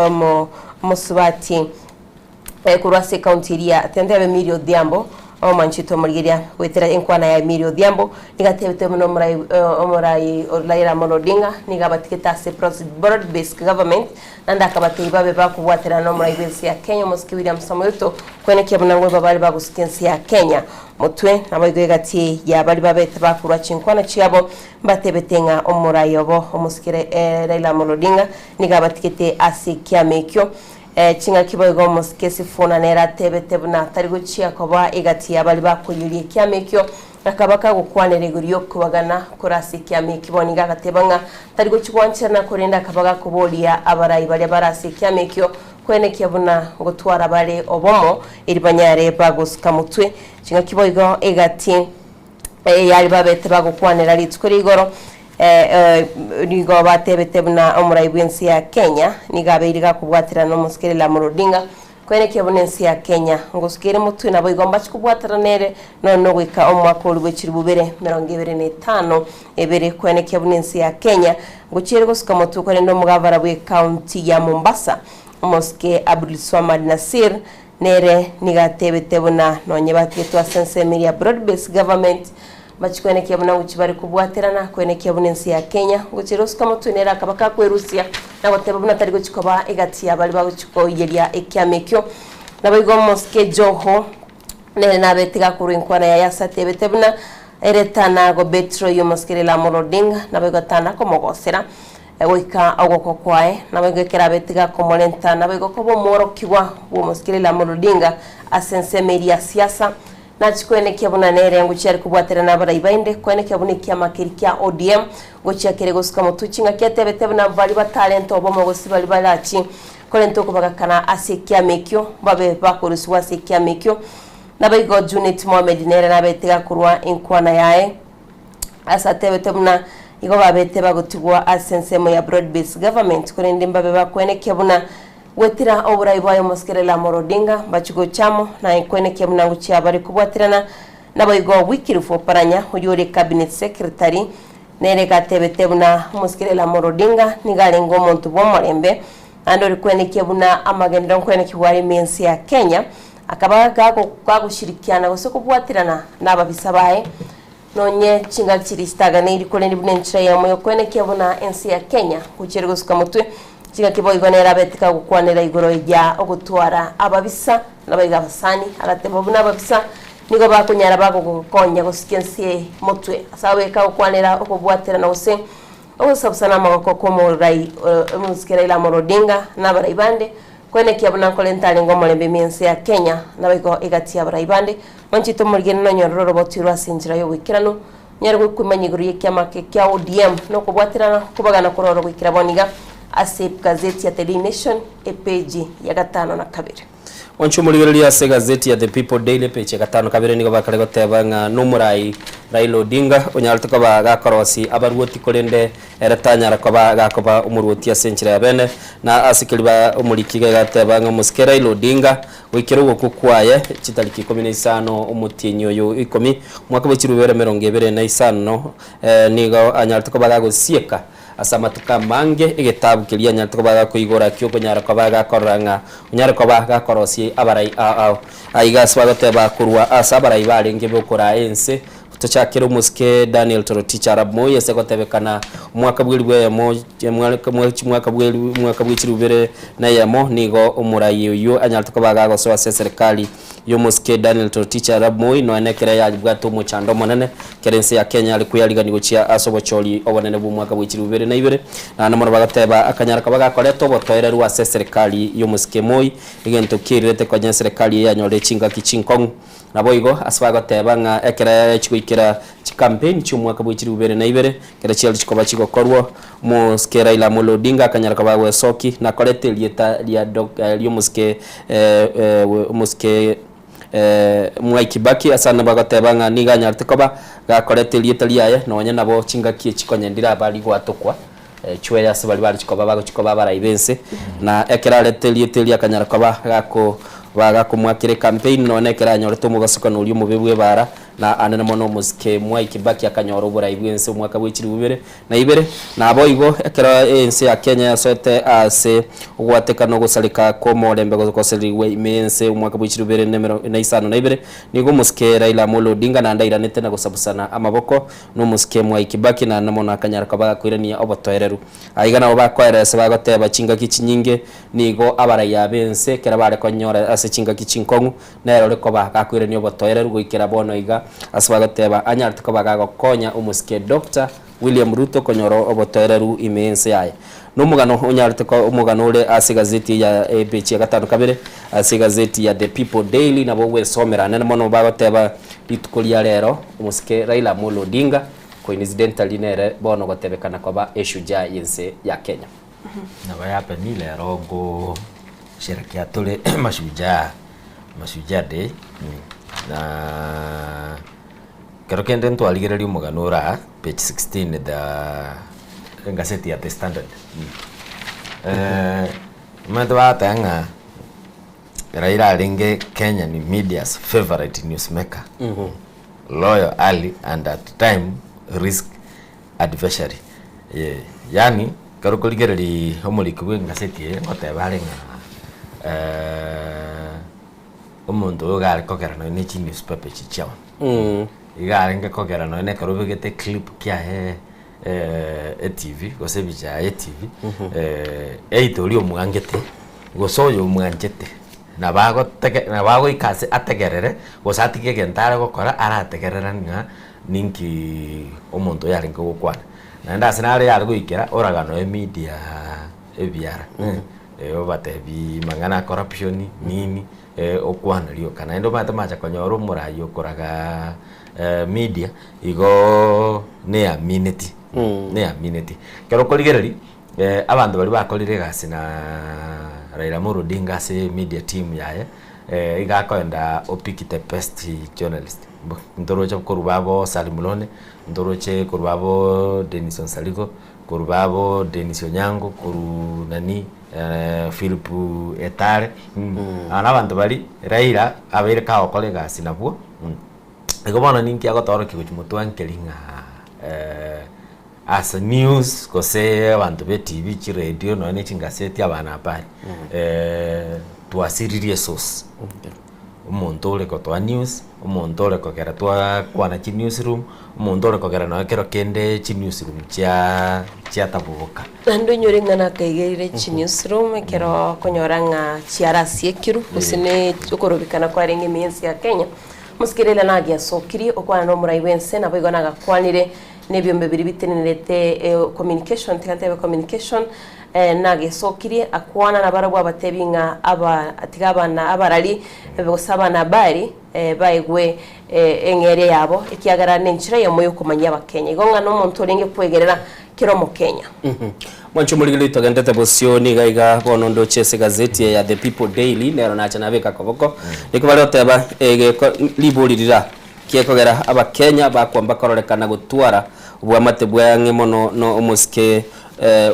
omo omosubati korwa ase ekaunti eria tentebe Mary Odhiambo omwanchete omorigeria goetera enkwana yaye Mary Odhiambo nigo atebete buna omorai omorai Raila Amolo Odinga nigo abatigete ase broad based government naende akabatebia babe bakobwaterana na omorai bwense ya Kenya omosike William Samoei Ruto koenekia buna ngweba bare bagosuka ense ya Kenya motwe naboigo egati ya baria babete bakorwa chinkwana chiabo Mbatebete ng'a omorai obo omosikere Raila Amolo Odinga nigo abatigete ase ekiama ekio. Ching'aki boigo omosike Sifuna nere atebete buna tari gochia koba egati ya baria bakoiyeria ekiama ekio, akaba kagokwanera igoro y'okobagana kore ase ekiama ekio. Bono nigo agateba ng'a tari gochia gwancherana korende akaba gakoboria abarai baria bare ase ekiama ekio koenekia buna ngotwara bare obomo eri banyare bagosuka motwe. Ching'aki boigo egati. Eyari babete bagokwanera rituko ria igoro, nigo batebete buna omorai bw'ense ya Kenya nigo abeire gakobwaterana nomosike Raila Amolo Odinga. Kwenekia buna ense ya Kenya ngosuka ere motwe naboigo mbache kobwatana nere nonya nogoika omwaka oria bwe chilifu bibere merongo ebere na etano ebere kwenekia buna ense ya Kenya ngochia ere gosuka motwe korende omogavana bwe county ya Mombasa omosike Abdulswamad Nassir nere nigo atebete buna nonye batigetwe ase ensemo eria ya Broad Based Government Mbachi kwenekia buna ngochia bare kobwaterana, kwenekia buna ense ya Kenya ngochia ere osuka motwe nere akaba kakwerusia na goteba buna tari gochia koba egati ya baria bagochia koiyeria ekiama ekio. Naboigo omosike Joho nere nabete gakorwa enkwana yaye ase atebete buna ere tana gobetroyia omosike Raila Amolo Odinga naboigo tana komogosera goika ogokwa kwaye. Naboigo ekero abete gakomorenta naboigo koba omworokigwa bw'omosike Raila Amolo Odinga ase ensemo eria ya siasa. Nachie koenekia buna nere ngochia are kobwaterana abarai bainde, koenekia buna ekiama keria kia ODM ngochia kere gosuka motwe ching'aki atebete buna baria batarenta obomo gose baria barachie korenta okobagakana ase ekiama ekio babe bakorusigwa ase ekiama ekio. Naboigo Junet Mohamed nere nabete gakorwa enkwana yaye ase atebete buna igo babete bagotigwa ase ensemo ya Broad Based Government korende mbabe bakoenekia buna Gwetera oborai bwaye omosike Raila Amolo Odinga mbachie gocha amo naye kwenekia buna ngochia bare kobwaterana naboigo Wycliffe Oparanya oyio ore Cabinet Secretary nere gatebete buna omosike Raila Amolo Odinga nigo arenge omonto bw'omorembe naende ore kwenekia buna amagenderero nkwenekigwa are ime ense ya Kenya akaba gagoshirikiana gose kobwaterana nababisa baye Nonye chingaki chiria chitaganeiri korende buna enchera eyemo y'okwenekia buna ense ya Kenya gochia ere gosuka motwe, chingaki boigo nere abete kagokwanera igoro ya ogotwara ababisa naboigo abasani, agateba buna ababisa nigo bakonyara bagogokonya gosukia ense motwe ase abeke kagokwanera okobwaterana gose ogosabusana amagoko kw'omorai omosike Raila Amolo Odinga na abarai bande Kwenekia buna nkorenta arenge omorembe ime ense ya Kenya, naboigo egati y'abarai bande, mwanchete omorigeni nonyorere oroboti orwo ase enchera y'oboikeranu, onyare gokwemanya igoro y'ekiama eke kia ODM na okobwaterana okobagana kororo goikera bono iga ase egazeti ya The Daily Nation epeji ya gatano na kabere. Mwanche omorigereria ase egazeti ya The People Daily epeji ya gatano kabere nigo bakare goteba ng'a nomorai Raila Odinga onyarete koba gakorosi abaruoti korende Ere tanyara koba gakoba omoruoti ase enchera ya bene, na ase keriba omoriki iga agateba ng'a omosike Raila Odinga goikera ogokwa kwaye chitariki ikomi na isano omotienyi oyo ikomi omwaka bwe chirubere emerongo ebere na isano nigo anyarete koba gagosieka ase amatuko amange egetabu keria anyarete koba gakoigora kiokonyara koba gakorora ng'a onyare koba gakorosia abarai ao ao. Aiga ase bagoteba korwa ase abarai barenge bokoraa ense Tochakere omosike Daniel Toroitich arap Moi ase gotebekana omwaka bw'elibu eyemo mwaka mwaka bwe chilibu ibere na eyemo nigo omorai oyio anyarete koba gagosoa ase eserekari y'omosike Daniel Toroitich arap Moi nonya ekero yabwate omochando omonene kera ense ya Kenya are kweyarigania gochia ase obochori obonene bw'omwaka bwe chilibu ibere na ibere naende mono bagateba akanyara koba gakoreta obotoereru ase eserekari y'omosike Moi egento kiairerete konya eserekari eye yanyorire chingaki chinkong'u. Naboigo ase bagoteba ng'a ekero yachia goikera chikampeni chi'omwaka bwe chilifu ibere na ibere, ekero chiaria chikoba chigokorwa, omosike Raila Amolo Odinga akanyara koba agwesoki na koreta erieta ria Dok ri'omosike omosike Mwai Kibaki ase ande bagoteba ng'a nigo anyarete koba gakoreta erieta riaye nonya nabo chingaki echi konya ndiraba rigwatokwa chweya ase baria baria chikoba bagochia koba abarai b'ense, na ekero arete erieta erio akanyara koba gako ba gakomoakera ecampaign nonya ekero anyorete omobasukano oria omobe bw'ebaara, na anene mono omosike Mwai Kibaki akanyora oborai bw'ense omwaka bwe chilifu ibere na ibere. Naboigo ekero ense ya Kenya yasoete ase ogwateka na ogosareka kw'omorembe goserigwe ime y'ense omwaka bwe chilifu ibere na emero na isano na ibere, nigo omosike Raila Amolo Odinga naende airanete na gosabusana amaboko Nomosike Mwai Kibaki naende mono akanyara koba gakoirania obotoereru. Aiga nabo bakoeresa bagoteba chingaki chinyinge nigo abaraiya b'ense ekero bare konyora ase chingaki chinkong'u nere ore koba gakoirania obotoereru goikera bono iga ase bagoteba anyarete koba gagokonya omosike Doctor William Ruto konyora obotoereru ime y'ense yaye. Nomogano onyarete ko omogano ore ase egazeti ya epeji ya gatano kabere ase egazeti ya The People Daily nabo ogwesomera anene mono bagoteba rituko ria rero omosike Raila Amolo Odinga coincidentally nere bono gotebekana koba eshujaa yense ya Kenya. Nabo yapeni rero ngo sherekea tore mashujaa mashujaa day na Kero kende ntwarigereria omogano ore aa, page 16 the engaseti ya The Standard. Omanyete bagoteba ng'a. Raila arenge Kenyan media's favourite newsmaker, loyal ally and at time risk adversary. Eh, yaani ekero okorigereria omoriki bwa engaseti eye ngoteba are ng'a omonto oyo iga are kogera nonye ne chinewspaper echi chiago. Iga arenge kogera nonye na ekero obegete eclip kiaye etv gose ebicha yaye etv, either oria omwangete gose oyo omwanchete nabo agotege nabo agoika ase ategerere gose atige egento are gokora arategerera ng'a ninki omonto oyo arenge gokwana. Naende ase nare yare goikera oraga noe media ebiara, obatebi mang'ana a corruption nini okwana rioka. Naende omanyete macha konyora omorai okoraga media igoo neamineti neamineti. Ekero okorigereria abanto baria bakorire egasi na Raila Amolo Odinga ase media team yaye, iga akoenda o pick the best journalist. Ntoroche korwa babo Salim Lone, ntoroche korwa babo Dennis Onsarigo, korwa babo Dennis Onyango, korwa nani Philip Etare, aba na abanto baria Raila abeire kagokora egasi nabwo. Igo bono ninki agotoorokia gochia motwe nkeri ng'a ase news gose abanto ba etv, chiredio nonya na chingaseti abana habari, twasiririe esource. Omonto ore gotoa news, omonto ore kogera twakwana chinewsroom, omonto ore kogera nonya kero kende chinewsroom chia chiataboboka. Naende onyore ng'a nakaigerire chinewsroom ekero okonyora ng'a chiarasiekirwe gose ne okorobekana kwarenge ime y'ense ya Kenya. Omosike Raila nagiasokirie okwana na omorai bw'ense naboigo nagakwanire na ebiombe biria bitenenerete communication tiga ntebe communication nagesokirie akwana nabarabwo abatebi ng'a aba tiga abana abarari gose abanahabari baegwe eng'eria yabo ekiagera nenchera eyemo yokomanyia abakenya. Igo ng'a nomonto orenge kwegerera kera omokenya. Mwanche omorigereria togendete bosio niga iga bono ndoche ase egazeti eye ya The People Daily nero nacha nabeka koboko niko bare goteba egeko ribori rira kiekogera abakenya bakwamba kororekana gotwara obwamate bwa ang'e mono no omosike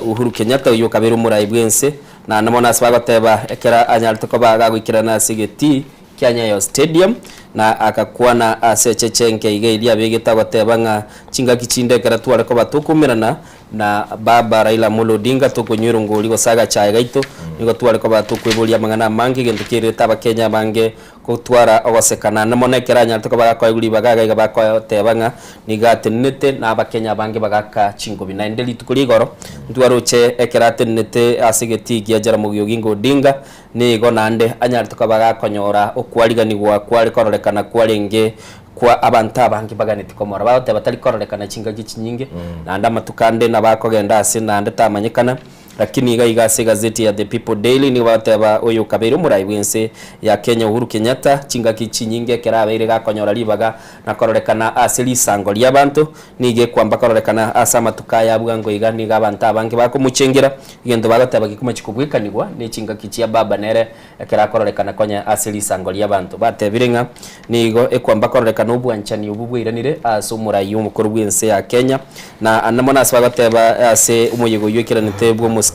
Uhuru Kenyatta oyio okabeire omorai bwense naende mono ase bagoteba ekero anyarete koba gagoikerana ase egetii kia Nyayo Stadium na agakwana ase echeche enke iga eria abegete agoteba ng'a chingaki chinde ekero tware koba tokoumerana na baba Raila Amolo Odinga tokonywa erongori gose agachae gaito nigo tware koba tokweboria amang'ana amange egento kererete abakenya abange gotwara ogoseka naende mono ekero anyarete koba gakoegwa ribaga iga iga bakoteba ng'a nigo atenenete na abakenya abange bagaka chingobi naende rituko ria igoro ntwaroche ekero atenenete ase egetii gia Jaramogi Oginga Odinga Nigo naende anyarete koba gakonyora okwariganigwa kware kororekana kwarenge kwa abanto abange baganetie komorora. Bagoteba tari kororekana chingaki chinyinge, naende amatuko ande nabo akogenda ase naende tamanyekana. Lakini iga iga ase egazeti ya The People Daily nigo bagoteba oyo okabeire omorai bw'ense ya Kenya Uhuru Kenyatta chingaki chinyinge ekero abeire gakonyora ribaga na kororekana ase risango ri'abanto, Nigo ekwamba kororekana ase amatuko aya bwango iga, nigo abanto abange bakomochengera, egento bagoteba gekomochia kobwekanigwa ne chingaki chia baba nere ekero akororekana konya ase risango ri'abanto. Batebire ng'a nigo ekwamba kororekana obwanchani obwo bwairanire ase omorai omokoro bw'ense ya Kenya, na ande mono ase bagoteba ase omoyega oyio oikeranete bw'omosike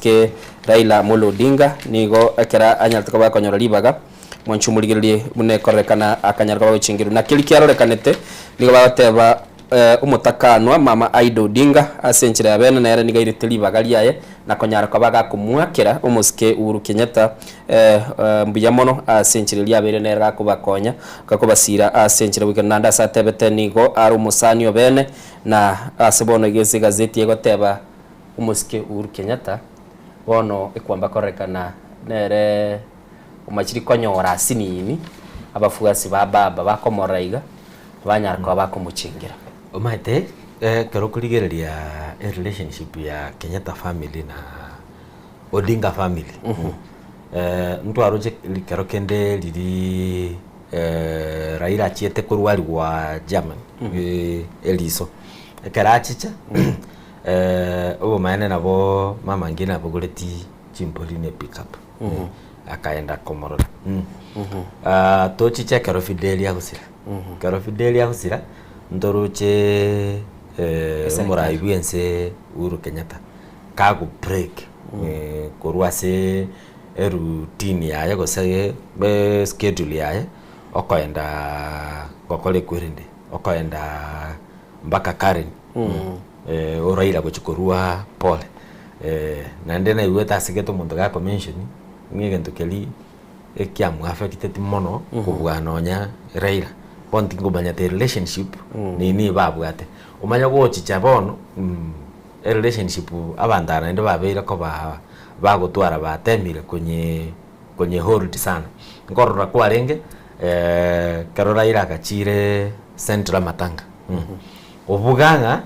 Raila Amolo Odinga, nigo ekero anyarete koba akonyora ribaga mwanche omorigererie buna ekororekana akanyara koba gochengerwa. Na keria kiarorekanete nigo bagoteba Omotakanwa mama Aida Odinga ase enchera ya bene nere nigo airete ribaga riaye na konyara koba gakomoakera omosike Uhuru Kenyatta mbuya mono ase enchera eria abeire nere gakobakonya gakobasira ase enchera goikera naende ase atebete nigo are omosani o bene na ase bono iga ase egazeti egoteba omosike Uhuru Kenyatta bono ekwamba kororekana nere omachiri konyora asinini abafuasi ba baba bakomorora iga banyara koba bakomochengera. Omanyete ekero okorigereria erelationship ya Kenyatta family na Odinga family, ntwaroche ekero kende riria Raila achiete korwarigwa Germany eriso, ekero achicha obomaene nabo mama ngina abogoretie chimbori na epickup. Akaenda komorora. Tochiche ekero Fideli agosira. Ekero Fideli agosira, ntoroche omorai bwense Uhuru Kenyatta kago break korwa ase. Eroutine yaye gose eschedule yaye, okoenda gokora ekwerende, okoenda mpaka Karen, oraira gochia korwa pole. Naende naigwete asegete omonto gako mention, ng'a egento keria ekiamoaffecteti mono kobua nonya Raila. Bono tingomanyete erelationship nini babwate. Omanye gochicha bono erelationship abanto aba naende babeire koba bagotwara batemire konye konye hold sana. Nkorora kwarenge ekero Raila agachire Central amatanga, obuga ng'a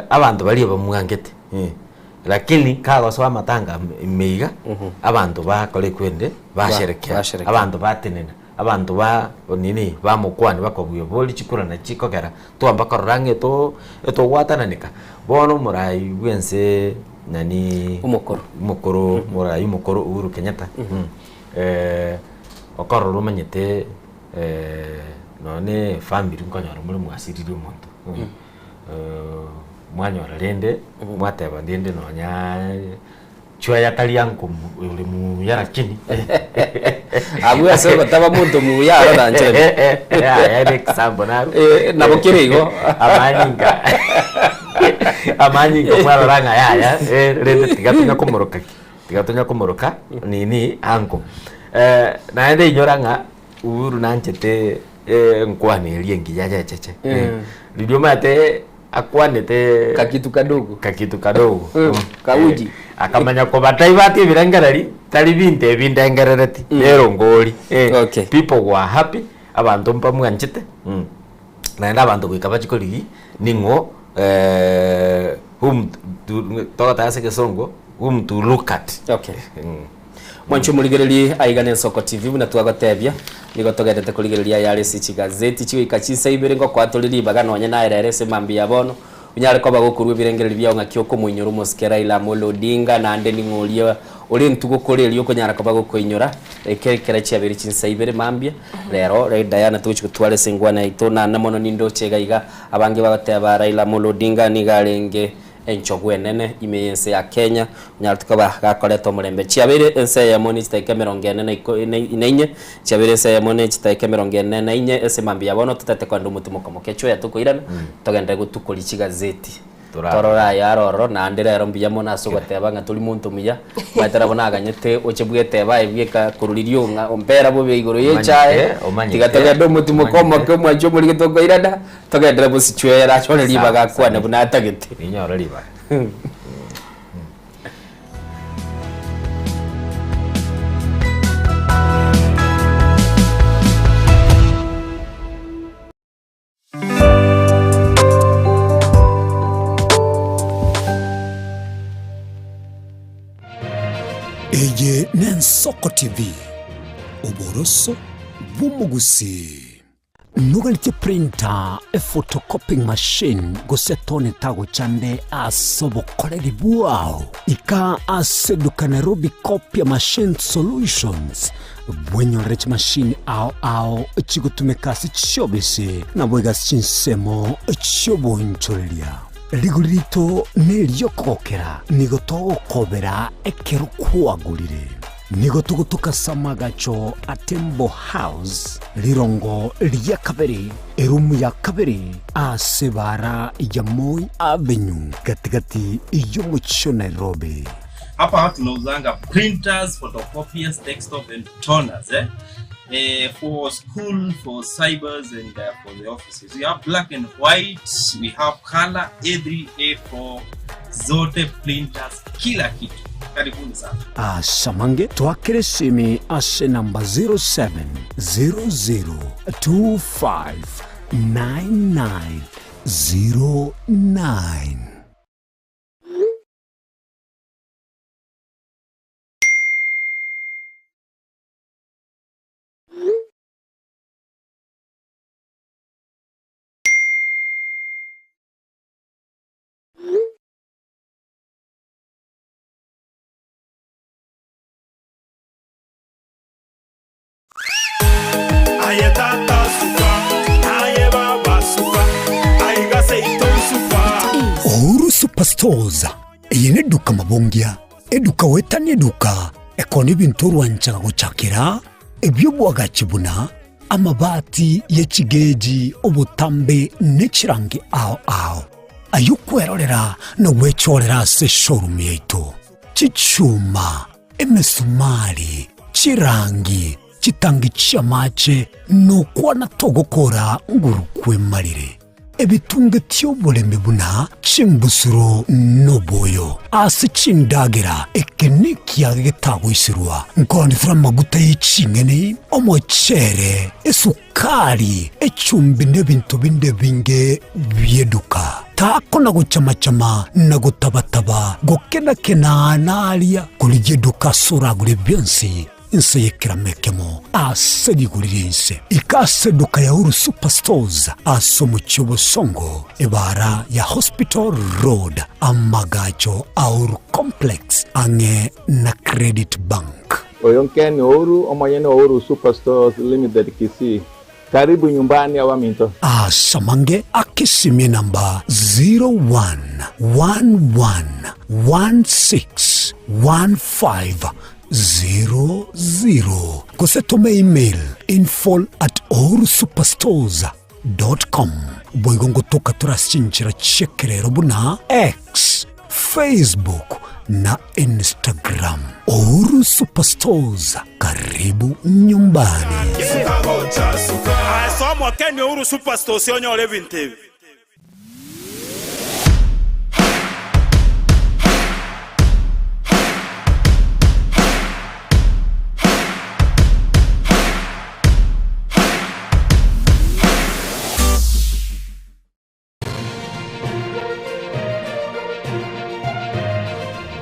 abanto baria bamwangete lakini kagosoa amatanga ime iga, abanto bakora ekwende basherekea, Basherekea. abanto batenena, abanto ba nini bamokwania bakobua bori chikura nachi chikogera twamba korora ng'a eto etogwatananeka. Bono omorai bwense nani Omokoro. omokoro omorai omokoro Uhuru Kenyatta okorora omanyete nonya na efamiri nkonyora more mwasiririe omonto mwanyora rende mwateba rende nonya chwaya tari anko ore muya lakini Abwo ase ogotaba monto muya aro nanchere. Yaya ere example naro. Eh, nabo kere igo. Amanyinga. Amanyinga mwarora ng'a yaya eh, rende tiga tonya komoroka ki. Tiga tonya komoroka nini anko. Eh, naende inyora ng'a Uhuru nanchete eh, nkwana eria engiya yacheche. Riria omanyete akwanete Kakitu kadogo. Kakitu kadogo. Kauji. Eh, akamanya kobatai bati ebirengereri tari binto ebi ndengerereti nero ngori. Eh, Okay. People were happy, abanto mbamwanchete. Naende abanto goika bachie korigia ning'o eh, whom to togoteba ase egesongo whom to look at. Okay. Mwanche omorigererie aiga na Ensoko TV buna twagotebia, nigo togendete korigereria ayare ase chigazeti chigoika chinsa ibere ngokoa tore ribaga nonye naye rero ase mambia ya bono, onyare koba gokorwa ebirengererio biao ng'aki okomoinyora omosike Raila Amolo Odinga naende ning'o oria ore entugo kore eria okonyara koba gokoinyora eke ekere chiabeire chinsa ibere mambia rero Ray Diana togochi gotwara ase engwana yaito nane mono nindoche iga iga abange bagoteba Raila Amolo Odinga nigo arenge Enchogu enene ime y'ense ya Kenya, onyarete koba gakoreta omorembe. Chiabeire ense eyemo ne chidakika emerongo ene na iko na inye, chiabeire ense eyemo ne chidakika emerongo ene na inye ase mambia ya bono, totete kogenda omotimoka moke chweya tokoirana, togenderere gotukoria chigazeti. Torore aya aro ororo, naende rero mbuya mono ase ogoteba ng'a tori monto muya, omanyete nabo naganyete oche bweteba aye bweka korwa riria ong'a ompera bobe igoro y'echae, Omanyete, tiga togende omotimoka omoke omwanche omorige tokoirana. Togenderere gosichwera achore ribaga akwane buna atagete. Ninyore ribaga. Eye n'Ensoko TV, oboroso bw'omogusii. Noganetie printer, ephotocopying machine, gose tone tagochande ase obokoreri bwao? Ika ase eduka Nairobi Copier Machine Solutions bwenyorere chimashini ao ao chigotumeka ase chiobisi naboigo ase chinsemo chi'oboonchoreria. Rigori rito neri'okogokera, nigo togokobera ekero kwagorire. Nigo togotoka ase amagacho a Tembo House, rirongo ria kabere, erumu ya kabere, ase ebaara ya Moi Avenue, gati-gati y'omochie o Nairobi. Hapa tunauzanga printers, photocopiers, desktop and toners eh? Eh, for school, for cybers and uh, for the offices. We have black and white, we have color A3, A4, zote printers, kila kitu. Karibuni sana. Asamange twakere esimi ase namba 0700259909. Aye tata suka, aye baba suka, aiga seito nsuka. Uhuru Superstores, eye neduka mabongia, eduka goetania eduka. Ekona ebinto orwanchaga gochakera ebi'obwagachi buna amabati ye chigeji, obotambe, ne chirangi ao ao, ay'okwerorera na gwechorera ase eshowroom yaito, chichuma, emesumari, chirangi, chitangi chi'amache, na okwana togokora nguru kwemarire. Ebitunge ti'oboremi buna chimbusuro noboyo ase chindagera, eke nekiage getagoiserwa. Nkoonetera amaguta ye ching'eni, omochere, esukari, echumbi na ebinto binde ebinge bi'eduka. Takona gochama-chama na gotaba-taba, gokena-kena aa na aria, korigia eduka ase oragure bionsi. Inse y'ekerama ekemo ase rigori ri'ense. Ika ase eduka ya Uhuru Superstores ase omochie o Bosongo, ebaara ya Hospital Road, amagacho a Uhuru Complex ang'e na Credit Bank. Oyo Ken Ouru, omonyene o Uhuru Superstores Limited Kisii. Karibu nyumbani abaminto. Ase amange akesimie namba 0111161500 gose tome email info at uhurusuperstores dot com. Boigo ngotoka tore ase chinchera chi'ekerero buna X, Facebook na Instagram. Uhuru Superstores, karibu nyumbani. Ase omokeni Uhuru Superstores onyore ebinto ebi.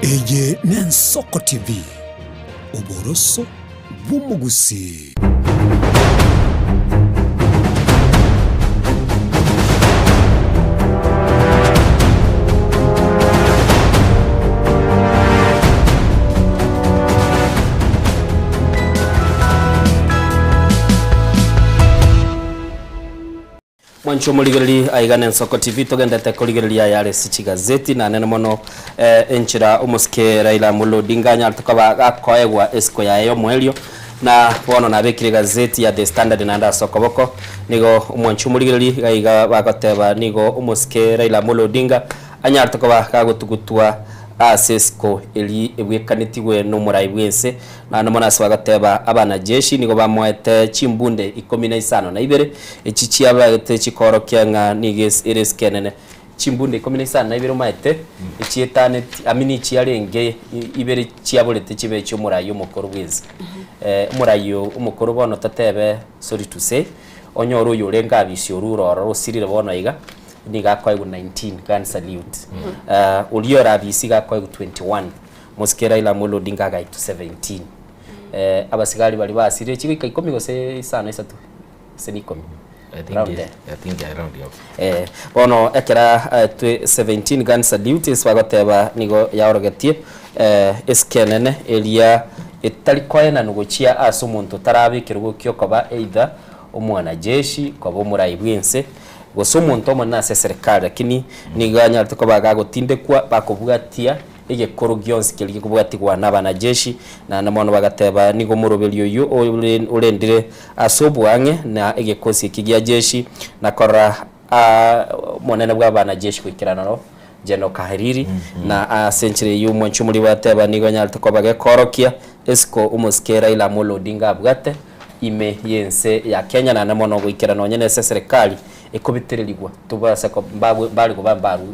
Eye n'Ensoko TV, oboroso bw'omogusii. Mwanche omorigereri aiga na Ensoko TV togendete korigereria ayare ase chigazeti na nene mono eh, enchera omosike Raila Amolo Odinga anyarete koba gakoegwa esiko yaye y'omoerio na bono nabekire egazeti ya The Standard naende ase okoboko nigo omwanche omorigereri iga iga bagoteba nigo omosike Raila Amolo Odinga anyarete koba gagotugutwa ase esiko eri ebwekanetigwe nomorai bwense Naende mono ase bagateba, Abanajeshi nigo bamoete chimbunde ikomi na isano na ibere, echi chiabaete chikoorokia ng'a nigo ere esike enene. Chimbunde ikomi na isano na ibere omaete, echietaneti, I mean chiarenge ibere chiaborete chibe echi'omorai omokoro bw'ense. Omorai omokoro bono totebe sorry to say, onyore oyorenge abisi orure ororo osirire bono iga, nigo akoegwa 19 gun salute. Oria ore abisi iga akoegwa 21. Mosike Raila Amolo Odinga agaitwa 17. Eh, abasigari baria basirire chigoika ikomi gose isano isato gose na ikomi. I think Around it's- there. I think they're around here. Eh, bono ekera aetwe 17 gun salute ase bagoteba nigo yaorogetie eh, esike enene eria etari koenanwa gochia ase omonto otarabe ekerogo kiokoba either omwanajeshi koba omorai bwense gose omonto omonene ase eserekari lakini nigo anyarete koba gagotindekwa bakobwatia Egekoro gionsi keria gekobwatigwa nabanajeshi, naende mono bagateba, Nigo omoroberi oyio orendire ase oboang'e na egekosi eke gia jeshi, na korora omonene bw'abanajeshi goikera noro General Kahariri, na ase enchera eyio omwanchi omoribo ateba nigo anyarete koba gekoorokia esiko omosike Raila Amolo Odinga abwate ime y'ense ya Kenya naende mono goikera nonye nese eserekari ekobitererigwa tobase mbare koba mbarwe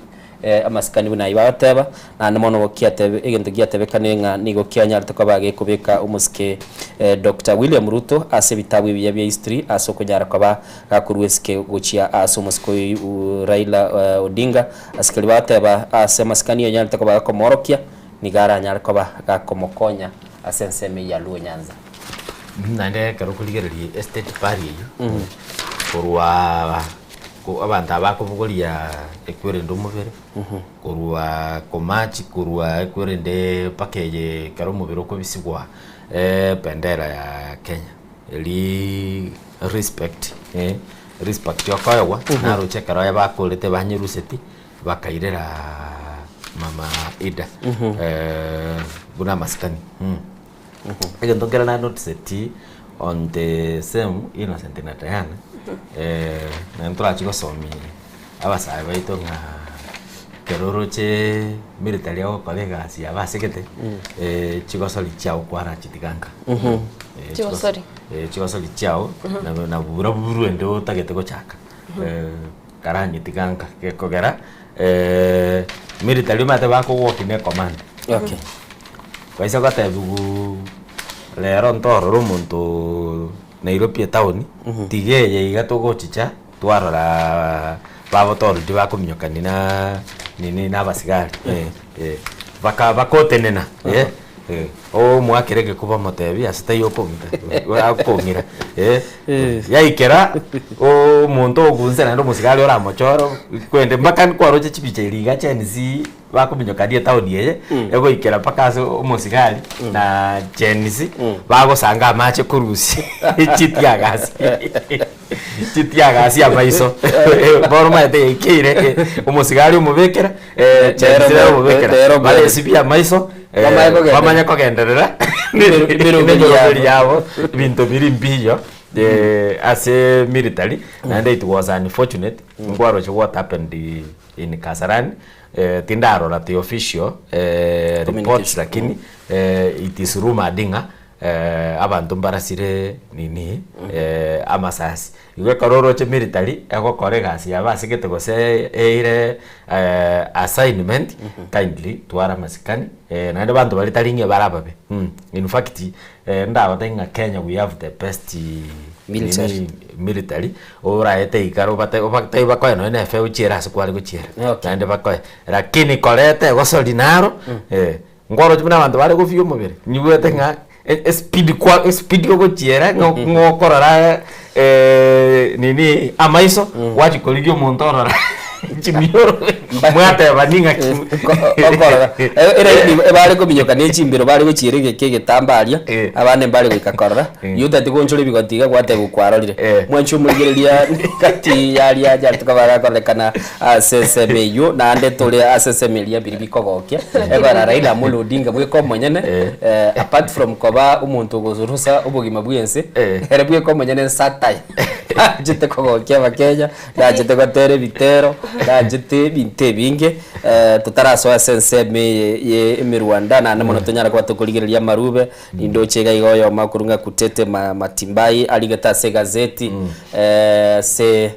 Amasikani buna ayio bagoteba, naende mono gokiatebe egento giatebekanire ng'a nigo kianyarete koba gekobeka omosike Doctor William Ruto ase ebitabu ebiya bia history ase okonyara koba gakorua esike gochia ase omosike oyo Raila Odinga. Asikari bagoteba ase amasikani anyarete koba gakomoorokia nigo aranyare koba gakomokonya ase ensemo eyio ya Luo Nyanza. Naende ekero okorigereria estate party eyio, korwa abanto aba bakobogoria ekwerende omobere, korwa komachi korwa ekwerende mpaka eye ekero omobere okobisigwa ebendera ya Kenya, erii respect respect okoegwa, naroche ekero bakorete banyeruseti bakairera mama Ida buna amasikani. Egento nkere na noticeti on the same Innocent na Diana, naende torachi gosomia abasae baito ng'a ekero oroche military egokora egasi yabo ase gete, chigosori chiago kwarachitiga nka. Chigosori. Chigosori chiago, na bura buru ende otagete gochaka. Karanyetiga nka gekogera military omanyete bakogwokia ne command. Okay. Baise gotebiwu rero ntorore omonto Nairobi etown, tiga eye iga togochicha twaroraa bagotoreti bakominyokani na nini na abasigari baka bagotenena omoakere egekuba omotebi ase taiyo okong'ita akong'ira yaikera omonto ogunse naende omosigari oramochore kwende mpaka nkwaroche chipicha eria iga Gen Z bakominyoka etown eye egoikera mpaka ase omosigari na Gen Z bagosanga amache korusia chitiagasi chitiagasi amaiso bono omanyete yaikeire omosigari omobekera Gen Z nere omobekera baresibia amaiso bamanye kogenderera emeroberi yabo ebinto biri mbiyo ase military naende it was unfortunate nkwaroche what happened in Kasarani tindarora the official reports lakini it is rumoured ng'a abanto mbarasire nini amasasi. Igo ekero oroche military egokora egasi yabo ase gete gose eire assignment kindly twara amasikani naende abanto baria tari ng'a bare ababe in fact ndagotebi ng'a Kenya we have the best Military. nini military oraete ikare obate obatebi bakoe nonye na efeo chiere ase kware gochiera naende bakoe lakini koreta egosori naro Nkoroche buna abanto bare gofia omobere, nyigwete ng'a espeed kwa espeed ogochiera ng'a ng'a okorora nini amaiso gwachia korigia omonto orora chimioro mwatebani ng'aki Okorora ere ebare kominyoka ne chimbero bare gochiera egeka egetambe aria abande mbare goika korora Igo otagete goonchora ebigoti iga gwateba okwarorire. Mwanche omorigereria gati yaria aria tokaba gakorekana ase ensemo eyio naende tore ase ensemo eria biria bikogokia. Ekogera Raila Amolo Odinga bweka omonyene apart from koba omonto ogorusa obogima bwense, ere bweka omonyene nsatire nachete kogokia abakenya, nachete gotera ebitero, nachete ebinto ebinge totarasoa ase ensemo eye ye emerwanda naende mono tonyare koba tokorigereria amarube. Nindoche iga iga oyomo akorwa ng'a Kutete Matimbai arigete ase egazeti ase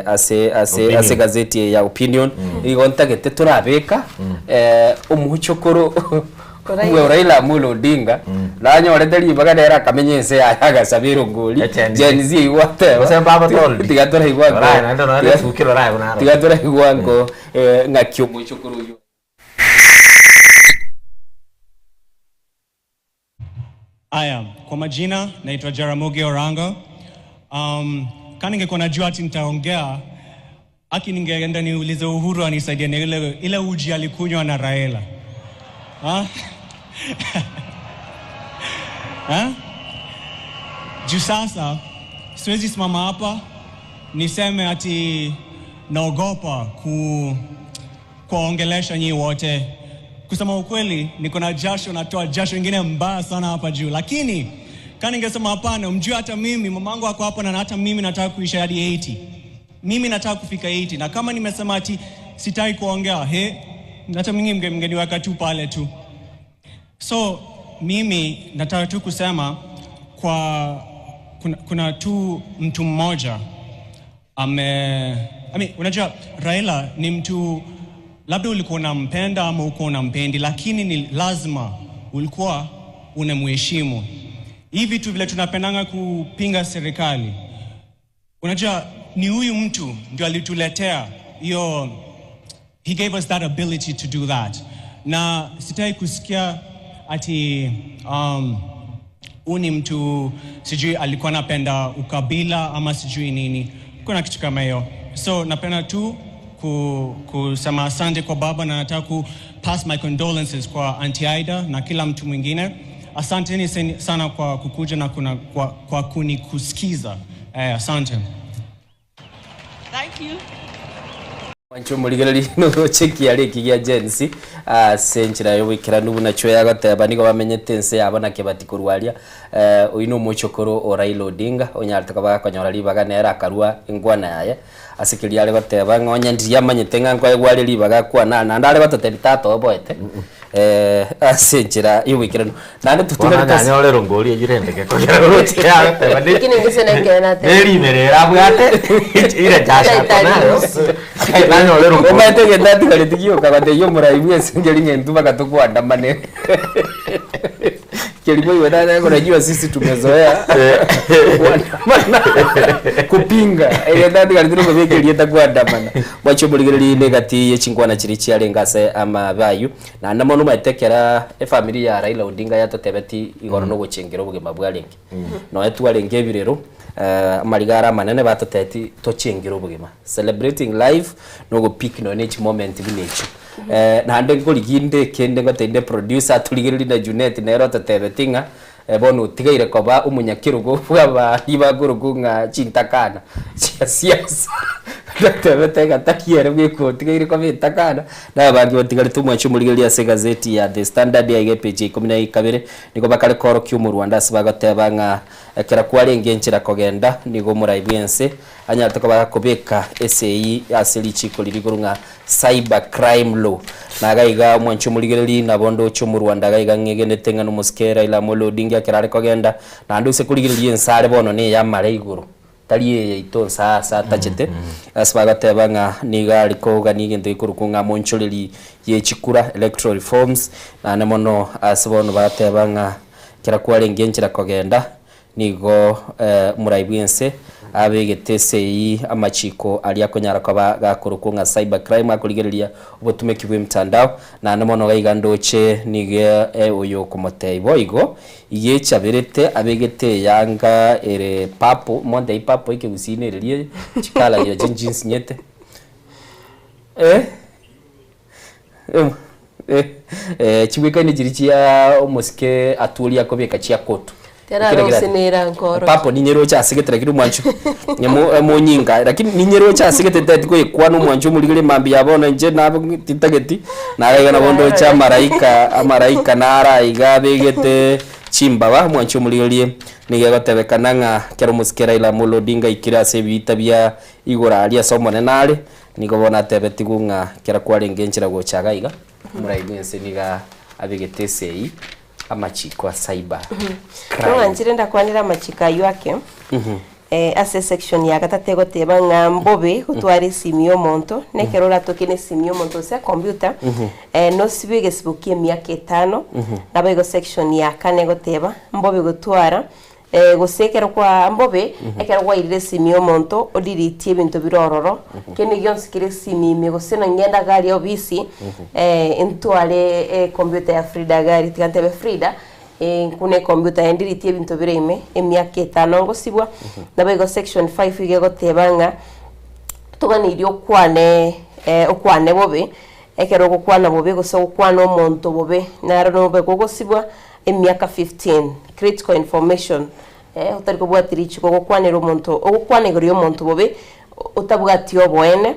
ase ase ase egazeti eye ya Opinion, igo ntagete torabeka omochokoro bwa Raila Amolo Odinga nanyorete ribaga nere akamenya ense yaye agasaba erongori Gen Z eywo gwateba tiga toraigwa nko tiga toraigwa nko ng'aki omochokoro oywo. Aya, kwa majina naitwa Jaramogi Orango. Kama ningekuwa najua ati nitaongea, aki ningeenda niulize Uhuru anisaidie na ile, ile uji alikunywa na Raila. Ha? Ha? Juu sasa siwezi simama hapa niseme ati naogopa ku kuwaongelesha nyinyi wote. Kusema ukweli, niko na jasho, natoa jasho ingine mbaya sana hapa juu, lakini kama ningesema hapana, mjue hata mimi mamangu ako hapa na hata mimi nataka kuisha hadi 80. Mimi nataka kufika 80, na kama nimesema ati sitaki kuongea, he, hata mimi mngeniweka tu pale tu. So mimi nataka tu kusema kwa kuna tu mtu mmoja ame I mean, unajua Raila ni mtu labda ulikuwa unampenda ama ulikuwa unampendi, lakini ni lazima ulikuwa unamheshimu. Hivi tu vile tunapendanga kupinga serikali, unajua ni huyu mtu ndio alituletea hiyo, he gave us that ability to do that, na sitaki kusikia ati huu ni mtu sijui alikuwa anapenda ukabila ama sijui nini, kuna kitu kama hiyo. So napenda tu kusema asante kwa baba, na nataka ku pass my condolences kwa Auntie Aida na kila mtu mwingine. Asanteni sana kwa kukuja na kwa kunikusikiza. Asante. Thank you. Mwanche omorigereria noroche ekiara eki gia Gen Z ase enchera y'oboikeranu buna Chweya agoteba nigo bamenyete ense yabo na Kebati korwa aria. Oyio nomochokoro o Raila Odinga onyarete koba gakonyora ribaga nere akarua enkwana yaye ase keria are goteba ng'a onye ndiria amanyete ng'a nkoegwa are ribaga akwane aa naende are gototebia tata oboete ase enchera y'oboikeranu. Naende Bono totigarete ase anyanyore erongori eyio rende gekogera roche agoteba ne Lakini ngise nenkere nateba. nerimerera abwate ire chashato nayo nanyore erongori. Omanyete egento atigareti gioka gotebia omorai bwa ense nkeri ng'a intwe mpaka tokoandamane. Keri moigwete ase unajua sisi tumezoea kuandamana kupinga egento atigareti nokobeka erieta kuandamana. Mwache omorigereria inde egati ye chinkwana chiria chiarenge ase amabe aywo. Naende mono omanyete ekera efamiri ya Raila Odinga yatotebeti igoro nogochengera obogima bwarenge. Nonya twarenge ebirero, amariga are amanene batotebeti tochengere obogima. Celebrating life nogopick nonya ne chimoment buna echio. Naende nkorigia inde ekende ngotebi inde producer atorigererie na Junet nere ototebeti ng'a bono otigaire koba omonyakerogo bw'abaria bakorokwa ng'a chintakana chia siasa, natebete ng'a tari ere bweka otigaire koba entakana, na abange batigarete omwancho omorigereria ase egazeti ya The Standard aiga epeji ya ikomi na kabere, nigo bakare koorokia omorwanda ase bagoteba ng'a ekero kwarenge enchera kogenda nigo omorai bw'ense anyarete koba gakobeka esegi ase richiko riria igoro ng'a Cyber crime law. Na iga iga omwanchi omorigereri nabo ndoche omorwanda iga iga ng'egenete ng'a nomosike Raila Amolo Odinga ekero are kogenda naende ase korigereria ense are bono neye amare igoro tari eye yaito nsa ase atachete ase bagoteba ng'a nigo are kogania egento gekorokwa ng'a amonchoreri ye chikura electoral reforms naende mono ase bono bateba ng'a ekero kwarenge enchera kogenda Nigo omorai bw'ense abegete esegi amachiko aria akonyara koba gakorokwo ng'a cyber crime akorigereria obotumeki bw'emitandao, naende mono gaiga ndoche nigo oyo okomotebia boigo iga echaberete abegete eyanga ere purple, montebi purple ekegusii nereria eye, chikala chiria chinsinsinyete eh. Chibwekaine chiria chia omosike atuoria akobeka chia kotu. Tera nera nkoro. Papo ninyeroche asegete lakini omwancho emonyinga lakini ninyeroche asegete ntageti koyekwana omwancho omorigere mambia ya bono inche nabo tintageti naraiga nabo ndoche amaraika amaraika nara iga abegete chimbaba omwancho omorigererie nigo egotebekana ng'a ekero omosike Raila Amolo Odinga aikire ase ebiita bia igoro aria ase omonene are. Nigo bono atebetigwe ng'a kera kwarenge enchera gocha iga iga, omorai bw'ense nigo abegete esegi amachiko a cyber crime. Nong'anchire ndakwanere amachiko ayio ake, ase esection ya gatato egoteba ng'a mbobe gotwara esimi ya omonto, na ekero oratoke na esimi ya omonto gose ekompiuta, nosibe egesibo kia emiaka etano, naboigo section ya kane egoteba mbobe gotwara Gose ekero kwa mbobe, ekero gwairire esimi y'omonto, odiritie ebinto bire ororo, kende gionsi kere esimi ime, gose nong'ende iga aria obisi, ntware ecomputer ya Frida iga aria, tiga ntebe Frida, nkune ecomputer yaye ndiritie ebinto bire ime, emiaka etano ngosibwa, naboigo section five iga egoteba ng'a, toganeirie okwane okwane bobe, ekero ogokwana bobe gose ogokwana omonto bobe, naro nobe gogosibwa. Emiaka 15, critical information, eh, otari kobwatia richiko ogokwanera omonto, ogokwana igoro y'omonto bobe, otabwati oboene,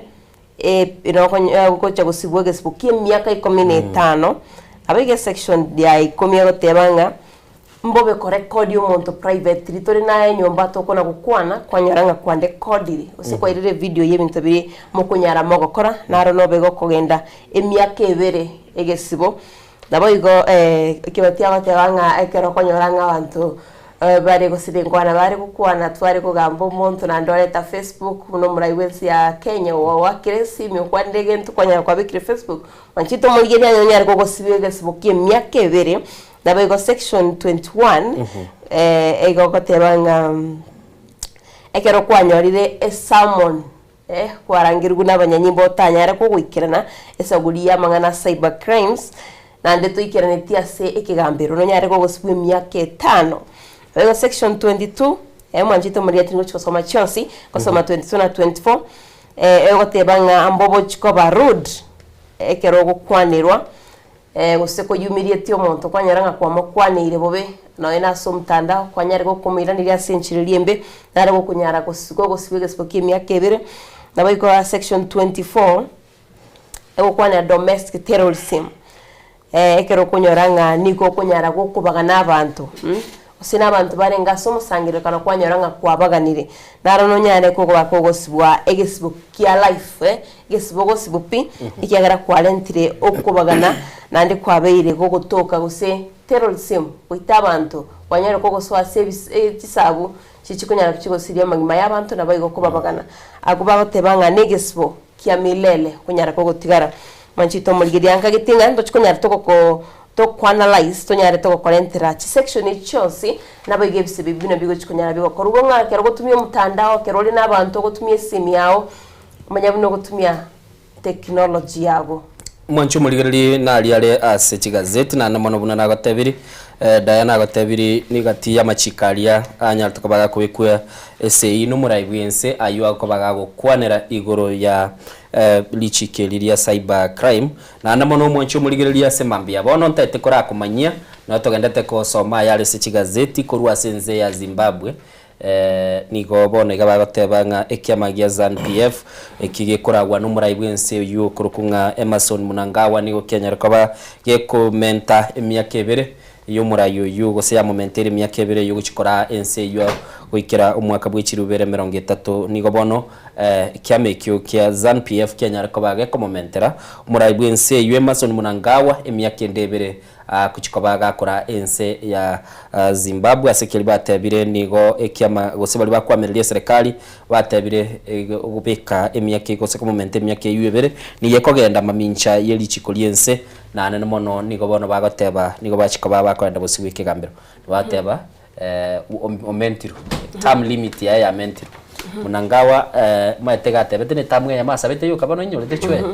eh, nokonya gocha gosibwa egesibo kia emiaka ikomi na etano, nabo iga esection ya ikomi egoteba ng'a, mbobe korekodia omonto privately, tore naye nyomba tokona gokwana, kwanyora ng'a kwandekodire, gose kwairire evideo ya ebinto biria mokonyara mogokora, naro nobe gokogenda emiaka ebere egesibo. Naboigo ekebati agoteba ng'a ekero okonyora ng'a abanto bare gose benkwana bare gokwana tware kogamba omonto naende oreta Facebook buna omorai bwensi ya Kenya oakire esimi okwanire egento kwanyora kwabekire Facebook mwanchete tomorigereria onye onyare kogosibia egesibo kia emiaka ebere naboigo section 21 igo ogoteba ng'a ekero kwanyorire esummon. Kwarangerigwe nabanyanyimbo otanyare kogoikerana esaguri y'amang'ana a cyber crimes, naende toikeranetie ase ekegambero nonyare kogosibwa emiaka etano. Naboigo section 22, mwanchete omorigia tindi gochia gosoma chionsi, ngosoma 22 na 24, egoteba ng'a mbobochi koba rude ekero ogokwanerwa. Gose koyumirieti omonto kwanyora ng'a kwamokwaneire bobe, nonya nase omotandao, kwanyare gokomoiraneria ase enchera eria embe, nare gokonyara gosibwa egesibo ki'emiaka ebere. Naboigo ase section 24. Egokwanera domestic terrorism, ekero okonyora ng'a nigo okonyara gokobagana abanto gose na abanto barenge ase omosangererekano kwanyora ng'a kwabaganire, naro nonyare koba kogosibwa egesibo kia life, egesibo ogosibwa pi, ekiagera kwarentire okobagana naende kwabeire gogotoka gose terrorism, goita abanto, kwanyarire kogosoa ase ebis chisabu chichikonyara chigosiria amagima ya abanto naboigo kobabagana. Abwo bagoteba ng'a negesibo kia milele konyara kogotigara. Mwanchete omorigereria nkagete ng'a ntochi konyara togoko tokoanalyze tonyare togokorentera chisection echi chionsi naboigo ebise ebi buna bigochi konyara bigokorwa. Igo ng'a ekero ogotumia omotandao ekero ore na abanto ogotumia esimi yao omanye buna ogotumia technology yago. Mwanche omorigereria naria are ase chigazeti naende mono buna nagotebirie Diana agotebirie nigati y'amachiko aria anyarete koba gakobekwa esegi nomorai bw'ense ayio agokoba gagokwanera igoro ya richiko eri ria cyber crime. Naende mono omwanche omorigereria ase mambia bono ntaete korakomanyia nonya togendete kosoma ayare ase chigazeti korwa ase ense ya Zimbabwe Nigo bono iga bagoteba ng'a ekiama gia Zanu-PF eki gekoragwa nomorai bw'ense oyio okorokwa ng'a Emmerson Mnangagwa nigo kianyare koba gekomenta emiaka ebere y'omorai oyio gose yamomenteire emiaka ebere y'ogochia koraa ense eyio goikera omwaka bwe chilifu ibere emerongo etato. Nigo bono ekiama ekio kia Zanu-PF kianyare koba gekomomentera omorai bw'ense eyio Emmerson Mnangagwa emiaka ende ebere Gochia koba gakora ense ya Zimbabwe ase keria batebire nigo ekiama gose baria bakwamireria eserekari batebire gobeka emiaka gose komomenta emiaka eywo ebere nigo ekogenda mamincha ye richiko riense naende mono nigo bono bagoteba nigo bachia koba bakoenda bosio bwa ekegambero bateba omentirwe term limit yaye yamentirwe Mnangagwa omanyete iga atebete ne term eyemo asabete yoka bono inyorete chwe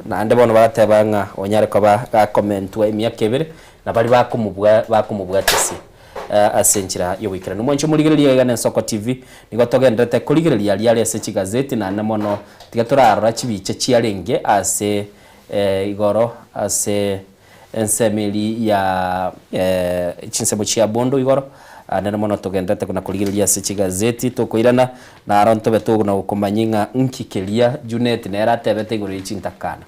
naende bono bagateba ng'a onyare koba gakomentwa emiaka ebere na baria bakomobua bakomobwatesia ase enchera y'ogoikeranu. Mwanche omorigereria iga na Ensoko TV nigo togendererete korigereria aria are ase chigazeti naende mono tiga torarora chibicha chiarenge ase igoro ase Ensemo eria ya chinsemo chia bondo igoro, nere mono togenderete na korigereria ase chigazeti tokoirana, naro ntobe togona gokomanyia ng'a nki keria Junet nere atebete igoro ye chintakana.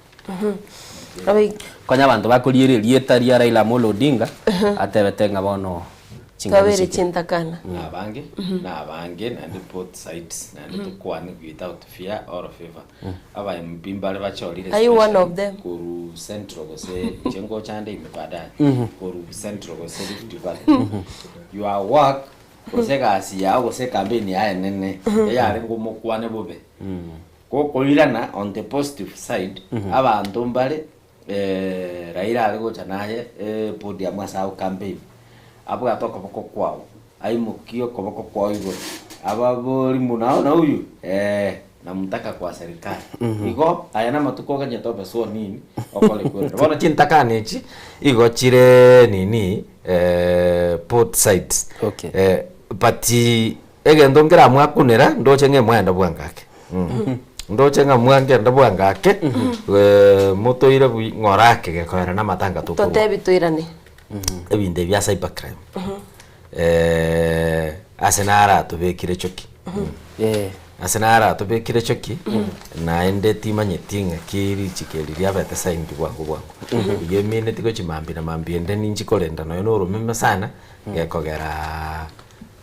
Konya abanto bakoriera erieta ria Raila Amolo Odinga, atebete ng'a bono chingaki Twabere chiaikire. chintakana. Nabange, nabange naende both sides naende tokwane without fear or favour. Aba MP mbare bachorire Are you one especially of them? koru central gose inche ngocha nde ime baadaye koru central gose Rift Valley your work gose egasi yao gose ecampaign yao enene eyare ngomokwane bobe gokoirana on the positive side abanto mbare Raila are gocha naye epodium ase ago campaign abwate okoboko kwao aimokie okoboko kwao igoro ababori munaona huyu eh namtaka kwa serikali igo aya namatuko oganyete obe sworn in okore kwerenda bono chintakana echi igo chire nini both sides Okay. but Egento nkeramwakunera, ndoche ng'a emwenda bwango ake. Ndoche ng'a mwangenda bwango ake, motoire bwi ng'ora ake gekoera na amatanga tokorwa. Totebi toirane. Ebinto ebi bia cyber crime, ase naratobekire choki. Ase naratobekire choki, naende timanyeti ng'aki richiko eri riabete signed bwango bwango. Igo emineti gochia mambia na mambia ende ninchi korenda nonya na oromeme sana, gekogeraa.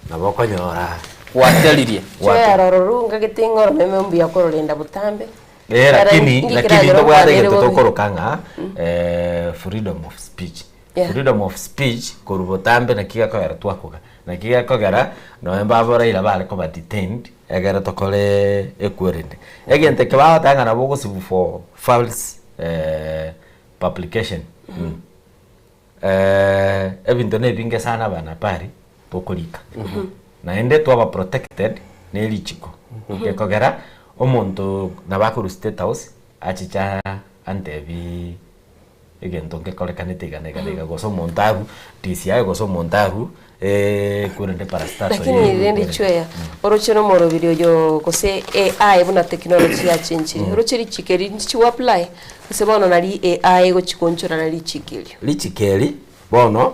Nabo okonyora Gwateririe. Chwera ororu ngagete ng'a oromeme mbuya kororenda botambe. Eh, lakini Inki lakini keragere ntobwate okwanere egento bobe? tokoroka ng'a freedom of speech. Yeah. Freedom of speech korwa botambe naki gekogera twakoga, naki gekogera nonye mbabo Raila bare koba detained egere tokore ekwerende. Egento eke bagoteba ng'a nabo ogosibwa for false publication. Ebinto nebinge sana abanabari tokorika naende twaba protected ne richiko gekogera omonto nabo akorwa state house achiche antebi egento ngekorekanete iga na iga na iga gose omonto arwe DCI gose omonto arwe korende parastatal Lakini rende chweya oroche nomorobiri oyo gose AI buna technology yachenchire oroche richiko eri nchichi apply gose bono nari AI egochi koonchorana richiko erio. Richiko eri bono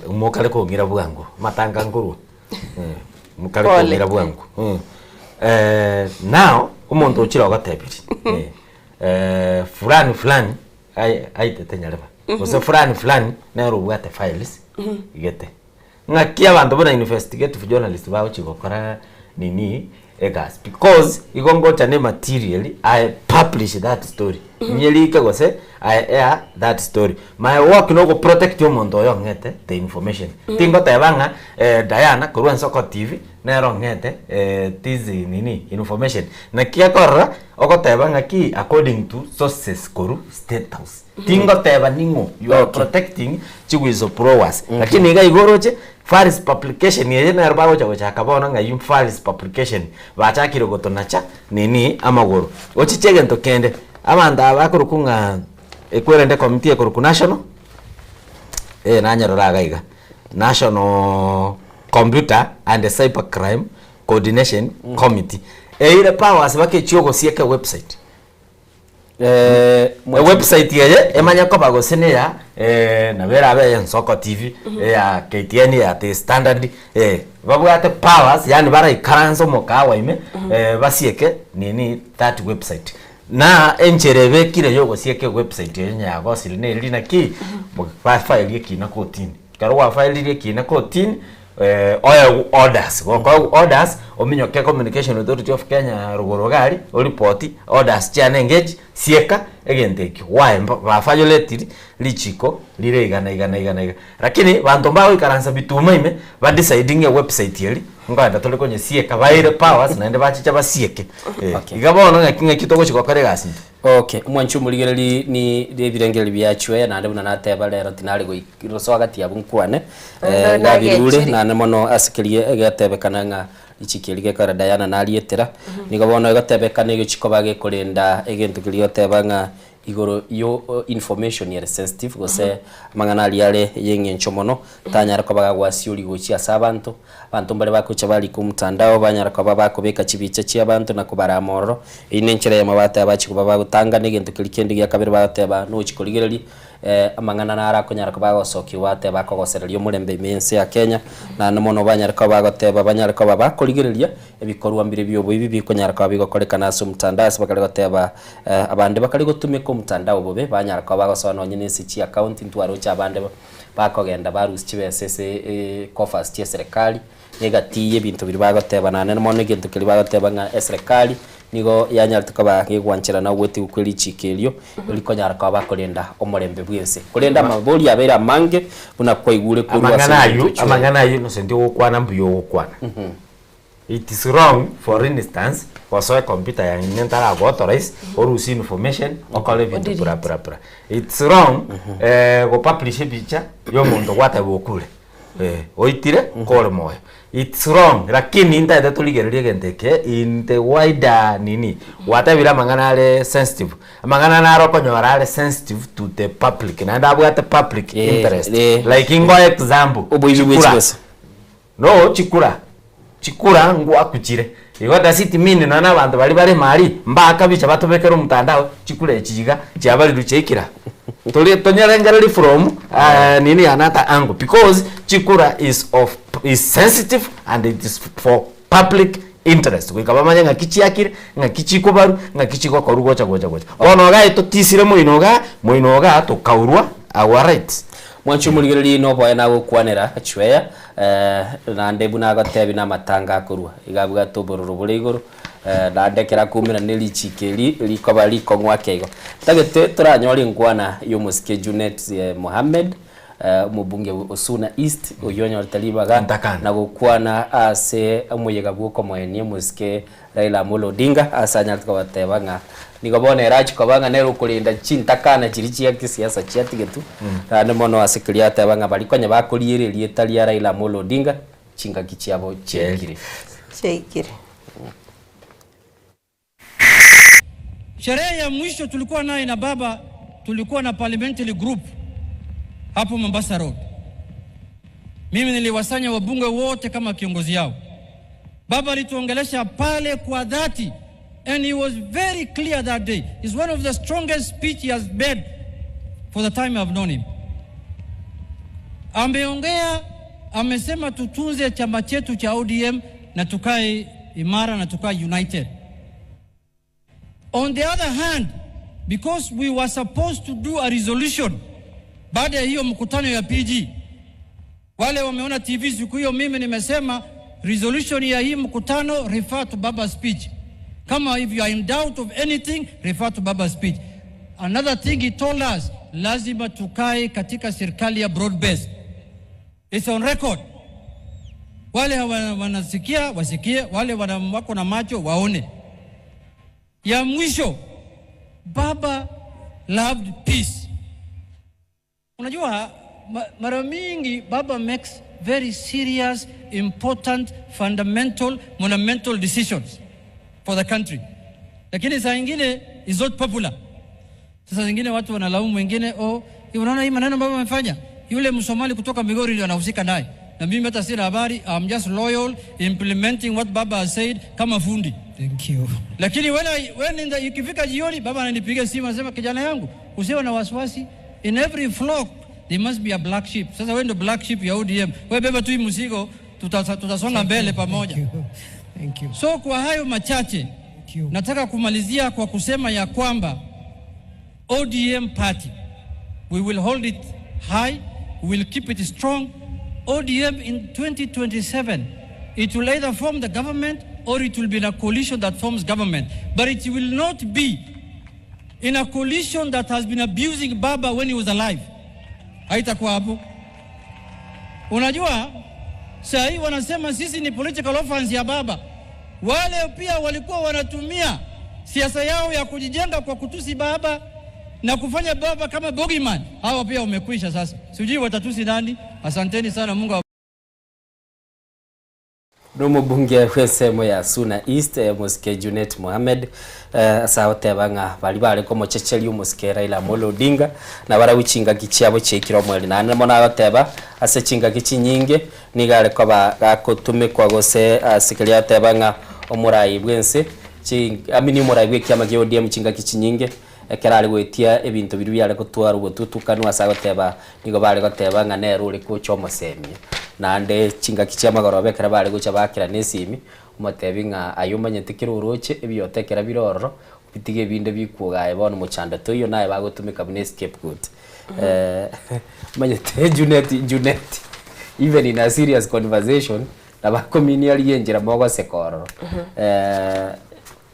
mokare kong'ira bwango amatanga nkorwa mokare Pole. kong'ira bwango now omonto ochire ogotebirie. fulani fulani aye aitete nyarebe, gose fulani fulani nere obwate files gete. Ng'aki abanto buna investigative journalist bagochia gokora nini egasi because igo ngocha ne material I publish that story nyerike gose I air that story. My work no go protect omonto oyo ong'ete the information. Tingoteba ng'a Diana korwa Ensoko TV nere ong'ete this nini information. Naki akorora ogoteba ng'aki according to sources korwa state house. Tingoteba ning'o you are protecting chi whistleblowers. Lakini iga igo oroche false publication eye nero bagocha gochaka bono ng'a eywo false publication bachakire gotonacha nini amagoro. Ochiche egento kende, abanto aba bakorokwa ng'a ekwerende ecommittee ekorokwa national eh nanyerora iga iga, National Computer and Cyber Crime Coordination Committee, eire powers mpaka echia ogosieka ewebsite. Ewebsite eye emanye koba gose neya nabo erabe eye Nsoko TV, eya KTN, eya The Standard, babwate powers yaani baraikaranse omokawa ime basieke nini that website. Na enchera ebekire ya ogosieka ewebsite eye onye yagosire neri naki, bafaerie ekina kotini. Ekero gwafaeririe ekina kotini, oegwe orders, gokoegwa orders, ominyoke Communication Authority of Kenya rogoro iga aria, oripoti orders chiane engage, sieka egento ekio, why baviolatiri richiko rire iga na iga na iga na iga. Lakini banto mbagoikaransa bituma ime, badecide ng'a ewebsite eria, nkoenda tore konyesieka, baire powers naende bachiche basieke. Iga bono ng'aki ng'aki togochi gokora egasi intwe. Okay, omwanchi omorigereri ni ebirengererio biachwe naende buna nateba rero tinare gosoa gati abwo nkwane Naende nabirure nagechiri. naende mono ase keria egetebekana ng'a richiko eri gekogera Diana narietera nigo bono egotebekana egochi koba gekorenda egento keria goteba ng'a igoro yo information ere sensitive gose amang'ana aria are ya eng'encho mono tanyara koba gagwasiori gochia ase abanto. Abanto mbare bagocha barika omotandao, banyara koba bakobeka chibicha chi'abanto na kobarama ororo. Eyio nenchera eyemo bateba bachia koba bagotangana egento keria kende gia kabere bagoteba nochia korigereria amang'ana naro akonyara koba agosokiwa bateba akogosereria omorembe ime y'ense ya Kenya. Naende mono banyare koba bagoteba banyare koba bakorigereria ebikorwa mbire bi'oboibi bikonyara koba bigokorekana ase omotandao ase bakare goteba abande bakare gotumeka omotandao bobe banyara koba bagosoa nonye na ase chiaccount ntwaroche abande bakogenda barusia chibesa ase coffers chia eserekari, na egati y'ebinto biria bagoteba naende mono egento keria bagoteba ng'a eserekari nigo yanyarete koba gegwancherana ogoetigwa kwe richiko erio, rikonyara koba bakorenda omorembe bw'ense. Korende amabori abeire amange buna kwaigure korwa ase Amang'ana egento aywo, ekio. amang'ana aywo innocent ogokwana mbuya ogokwana. It is wrong for instance gosoa ecomputer yane ntarago authorize orusie information okore ebinto bra bra bra. It's wrong go publish ebicha ya omonto gwateba okure oitire kore moyo. It's wrong lakini ntagete torigererie egento eke in the wider nini gwatebire amang'ana are sensitive amang'ana naro okonyora are sensitive to the public naende abwate public interest like ngoe example Oboibi bwe chikura. chibesa. No chikura, chikura ngwakuchire. Igo does it mean nonya na abanto baria bare mari mbakabicha batobekere omotandao chikura echi iga chiabarirwe chiaikire aa. Tori tonyerengererie from nini another angle because chikura is of is sensitive and it is for public interest goika bamanye ng'aki chiakire, ng'aki chikobarwa, ng'aki chigokorwa gocha gocha gocha. Bono iga etotisire moino igaa, moino igaa tokaurwa our rights. Mwanche omorigereria noboe nagokwanera chweya Naende buna agotebi namatanga akorua, iga abwate obororo bore igoro, naende ekero akoumera ne richiiko eri rikoba rikong'u ake igo. Ntagete toranyore enkwana y'omosike Junet Mohammed, omobunge o Suna East, oyio onyorete ribaga na gokwana ase omoyega bw'okomoenia omosike Raila Amolo Odinga ase anyarete kobateba ng'a nigo bono ere achia koba ng'a nere okorenda chintakana chiria chia kisiasa chiatigetwe, naende mono ase keria ateba ng'a baria konya bakoriera erieta ria Raila Amolo Odinga chingaki chiabo chiaikire. Chiaikire. Sherehe ya mwisho tulikuwa naye na baba, tulikuwa na parliamentary group hapo Mombasa Road. Mimi niliwasanya wabunge wote kama kiongozi yao. Baba alituongelesha pale kwa dhati and he was very clear that day. It's one of the strongest speech he has made for the time I've known him. Ameongea, amesema tutunze chama chetu cha ODM na tukae imara na tukae united. On the other hand, Because we were supposed to do a resolution baada ya hiyo mkutano ya PG. Wale wameona TV siku hiyo, mimi nimesema resolution ya hii mkutano refer to Baba speech. Kama if you are in doubt of anything, refer to Baba speech. Another thing he told us, lazima tukae katika serikali ya broad based. It's on record. Wale wanasikia wasikie, wale wako na macho waone. Ya mwisho, Baba loved peace. Unajua mara mingi Baba makes very serious, important, fundamental, monumental decisions for the country, lakini saa ingine is not popular. Sasa zingine watu wanalaumu wengine, oh, unaona hii maneno baba amefanya, yule Msomali kutoka Migori ndio anahusika naye, na mimi hata sina habari. I'm just loyal implementing what baba has said kama fundi. Thank you. Lakini when I, when in the, ikifika jioni baba ananipigia simu anasema, kijana yangu usiwe na wasiwasi, in every flock there must be a black sheep. Sasa wewe ndio black sheep ya ODM, wewe beba tu hii mzigo, tutasonga mbele pamoja. Thank you. So kwa hayo machache nataka kumalizia kwa kusema ya kwamba ODM party we will hold it high, we will keep it strong. ODM in 2027 it will either form the government or it will be in a coalition that forms government, but it will not be in a coalition that has been abusing Baba when he was alive. Haitakuwa hapo. Unajua, saa hii wanasema sisi ni political orphans ya Baba. Wale pia walikuwa wanatumia siasa yao ya kujijenga kwa kutusi Baba na kufanya Baba kama bogeyman. Hawa pia wamekwisha sasa, sijui watatusi nani. Asanteni sana, Mungu Nomobunge bw'ensemo ya Suna East Omosike Junet Mohamed ase agoteba ng'a baria bare komochecheria Omosike Raila Amolo Odinga nabarabwo chingaki chiabo chiaikire omweri naende mono agoteba ase chingaki chinyinge nigo are koba gakotumekwa gose ase keria agoteba ng'a omorai bw'ense chi I mean omorai bw'ekiama kia ODM chingaki chinyinge ekero are goetia ebinto biria biare gotwara obotutukanu ase agoteba nigo bare goteba ng'a nere ore gocha omosemia. Naende chingaki chi'amagoroba ekero bare gocha bakerana esimi, omotebi ng'a aye omanyete kera oroche ebioto ekero bire ororo, obitige ebinde bikwoga aye bono mochando toiyo naye bagotumeka buna escapegoat. Omanyete Junet Junet even in a serious conversation nabo akominia rigia enchera mogoseka ororo.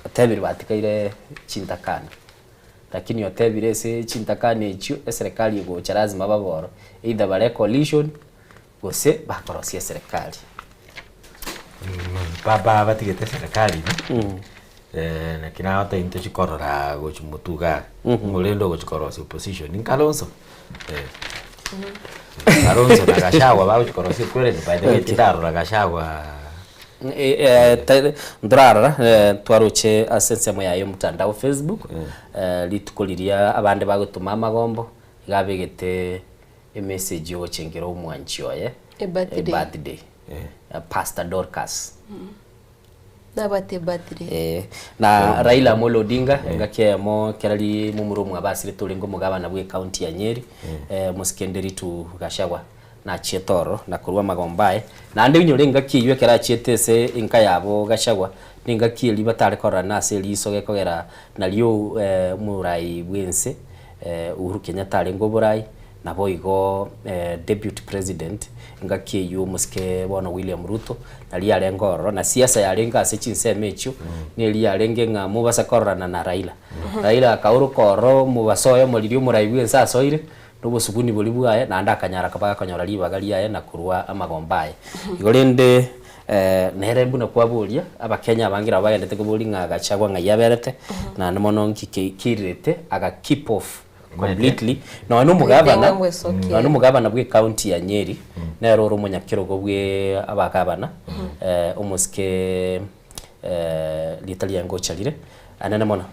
Otebire batikaire chintakana. Lakini otebire ase chintakana echio eserekari egocha lazima babe oro either bare coalition gose bakorosia eserekari. Baba batigete eserekari ime naki nagotebia intwe chikorora gochia motwe igaa ng'o rende ogochia korosia opposition nkalonzo Kalonzo na Gachagua bagochia korosia ekwere by the way tindarora Gachagua Ntorarora twaroche ase ensemo yaye omotandao Facebook, rituko riria abande bagotoma amagombo, iga abegete emessage yogochengera omwanchi oye Ebirthday. ebirthday, Pastor Dorcas. Nabwate ebirthday. Eh, na Raila Amolo Odinga engaki eyemo ekero ri momura omwabo asirete orenge omogabana bwe ecounty ya Nyeri, Omosike Nderitu Gachagua. Nachiete ororo na korwa amagombo aye, naende inyore engaki eyio ekero achiete ase enka yabo Gachagua, nengaki eria batare kororana ase eriso gekogera nario omorai bw'ense Uhuru Kenyatta arenge oborai, naboigo Deputy President engaki eyio omosike bono William Ruto nario arenge ororo, na siasa yarenge ase chinsemo echio, neria yarenge ng'a mobasa kororana na Raila. Raila akaoroka ororo omobaso oyomo riria omorai bw'ense asoire, na obosuguni boria bwaye, naende akanyara koba gakonyora ribaga riaye na korua amagomba aye. Igo rende nere buna kwaboria, Abakenya abange nabo bagendete koboria ng'a Gachagua ng'ai aberete, naende mono nki ki kirirete aga keep off completely. Nonya na omogabana, nonya na omogabana bwe ecounty ya Nyeri, nere ore omonyakerogo bwe abagabana, omosike rieta riaye ngocha rire, anene mono.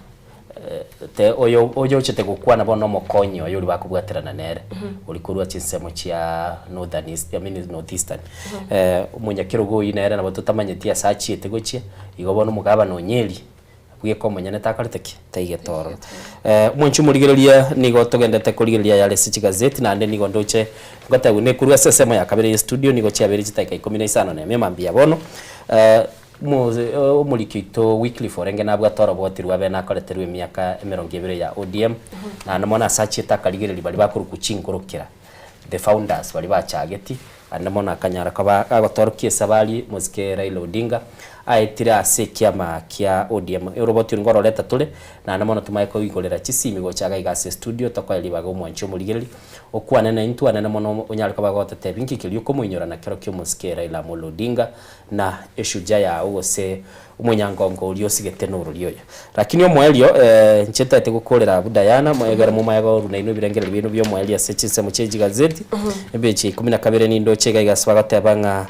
Te oyo oyochete gokwana bono omokonyi oye oria bakobwaterana nere, oria korwa chinsemo chia northern east, I mean north eastern. Omonyakerogo oyio nere nabo totamanyeti ase achiete gochia, igo bono omogabana o Nyeri, bweka omonyene takorete ki? Taigete ororo. Omonche omorigereria nigo togendete korigereria ayare ase chigazeti naende nigo ndoche ngotebiwa nekorwa ase ensemo ya kabere ye studio nigo chiabeire chidakika ikomi na isano na emo mambia bono. Omoriki oito Wycliffe orenge nabwate oroboti rwabe nakoreterwe emiaka emerongo ebere ya ODM, naende mono ase achiete akarigereria baria bakorokwa chingorokera, the founders baria bachageti, naende mono akanyara koba agotorokia esabari mosike Raila Odinga aetire ase ekiama kia ODM. Oroboti oro ngororeta tore, naende mono tomanye koigorera chisimi gocha iga iga ase estudio tokoe ribaga omwanchi omorigereria, okwane naintwe anene mono onyare koba agototebi nki keria okomoinyora nakerokio omosike Raila Amolo Odinga na eshujaa yao gose omonyangongo oria osigete norori oyo. Lakini omoerio, inche ntaete gokorera abwo Diana, ekero momaye korwa nainwe ebirengererio biaino bi'omoerio ase chinsemo chie chigazeti, ebechi ya ikomi na kabere nindoche iga iga ase bagoteba ng'a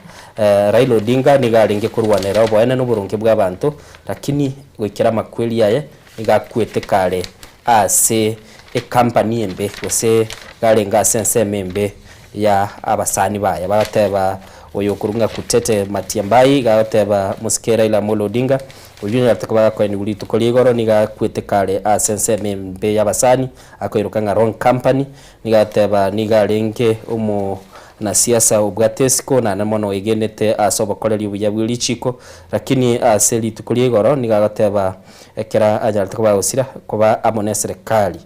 Raila Odinga nigo arenge korwanera oboene na oboronge bw'abanto, lakini goikera amakweri aye nigo akwete kare ase ecompany embe gose iga arenge ase ensemo embe ya abasani baye. Bagoteba oyo okorwa ng'a Kutete Matiambai iga agoteba mosike Raila Amolo Odinga oyio onyarete koba gakoenigwa rituko ria igoro nigo akwete kare ase ensemo embe y'abasani akoiroka ng'a wrong company nigo agoteba nigo arenge omonasiasa obwate esiko naende mono oegenete ase obokoreri obuya bwe richiko lakini ase rituko ria igoro nigo agoteba ekero anyarete koba agosira koba amo neserekari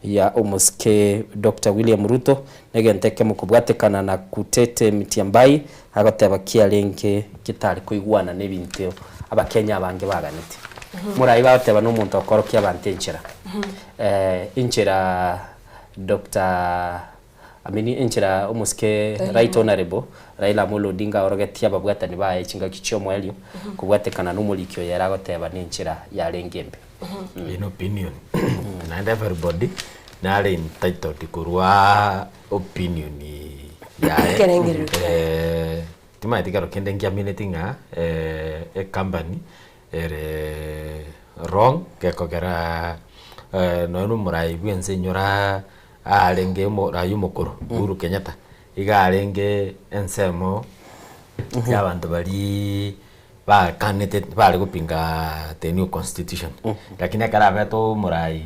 ya omosike Doctor William Ruto negento ekemo kobwatekana na Kutete Mtiambai agoteba kiarenge getari koigwana nebinto abakenya abange baganeti. Morai bagoteba nomonto okorokia abanto enchera. Enchera Doctor I mean enchera omosike Right Honourable Raila Amolo Odinga aorogetie ababwatani baye chingaki chiomoerio kobwatekana nomoriki oyo ere agoteba nenchera yarenge embe. In opinion naende everybody nare entitled korwa opinion yaye Ekerengererio kiaye. Timanyeti kero kende nkiamineti ng'a ecompany ere wrong gekogera nonya na omorai bwa ense inyora arenge omorai omokoro Uhuru Kenyatta iga arenge ensemo ya abanto baria bakanete bare gopinga the new constitution lakini ekero abete omorai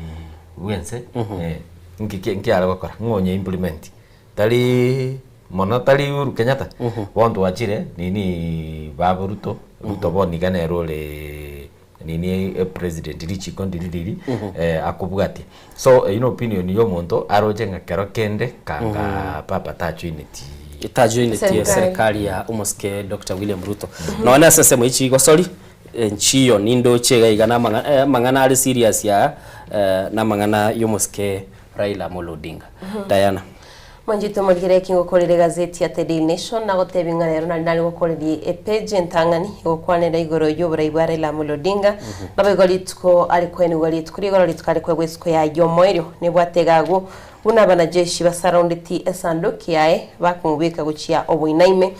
bwa ense nki ki nki are gokora? Ng'a onye implement tari mono tari Uhuru Kenyatta bono twachire nini babo Ruto, Ruto bono iga nere ore nini epresident richiko ndiri riri akobwatia so eyio na opinion ya omonto aroche ng'a kero kende kanga papa tajoineti Tajoineti eserekari ya omosike Doctor William Ruto. Nonya ase ensemo ye chigosori nchiyo nindoche iga iga na amang'ana are serious aya na amang'ana ya omosike Raila Amolo Odinga. Diana. Mwanchete omorikere eki ngokorera egazeti ya The Daily Nation nagotebi ng'a rero nari nare gokoreria epage entang'ani egokwanera igoro y'oborai bwa Raila Amolo Odinga naboigo rituko are koenigwa rituko rigoro rituko are koegwa isiko yaye omoerio nebwate egago buna abanajeshi basaraundeti esanduki yaye bakomobeka gochia oboinaime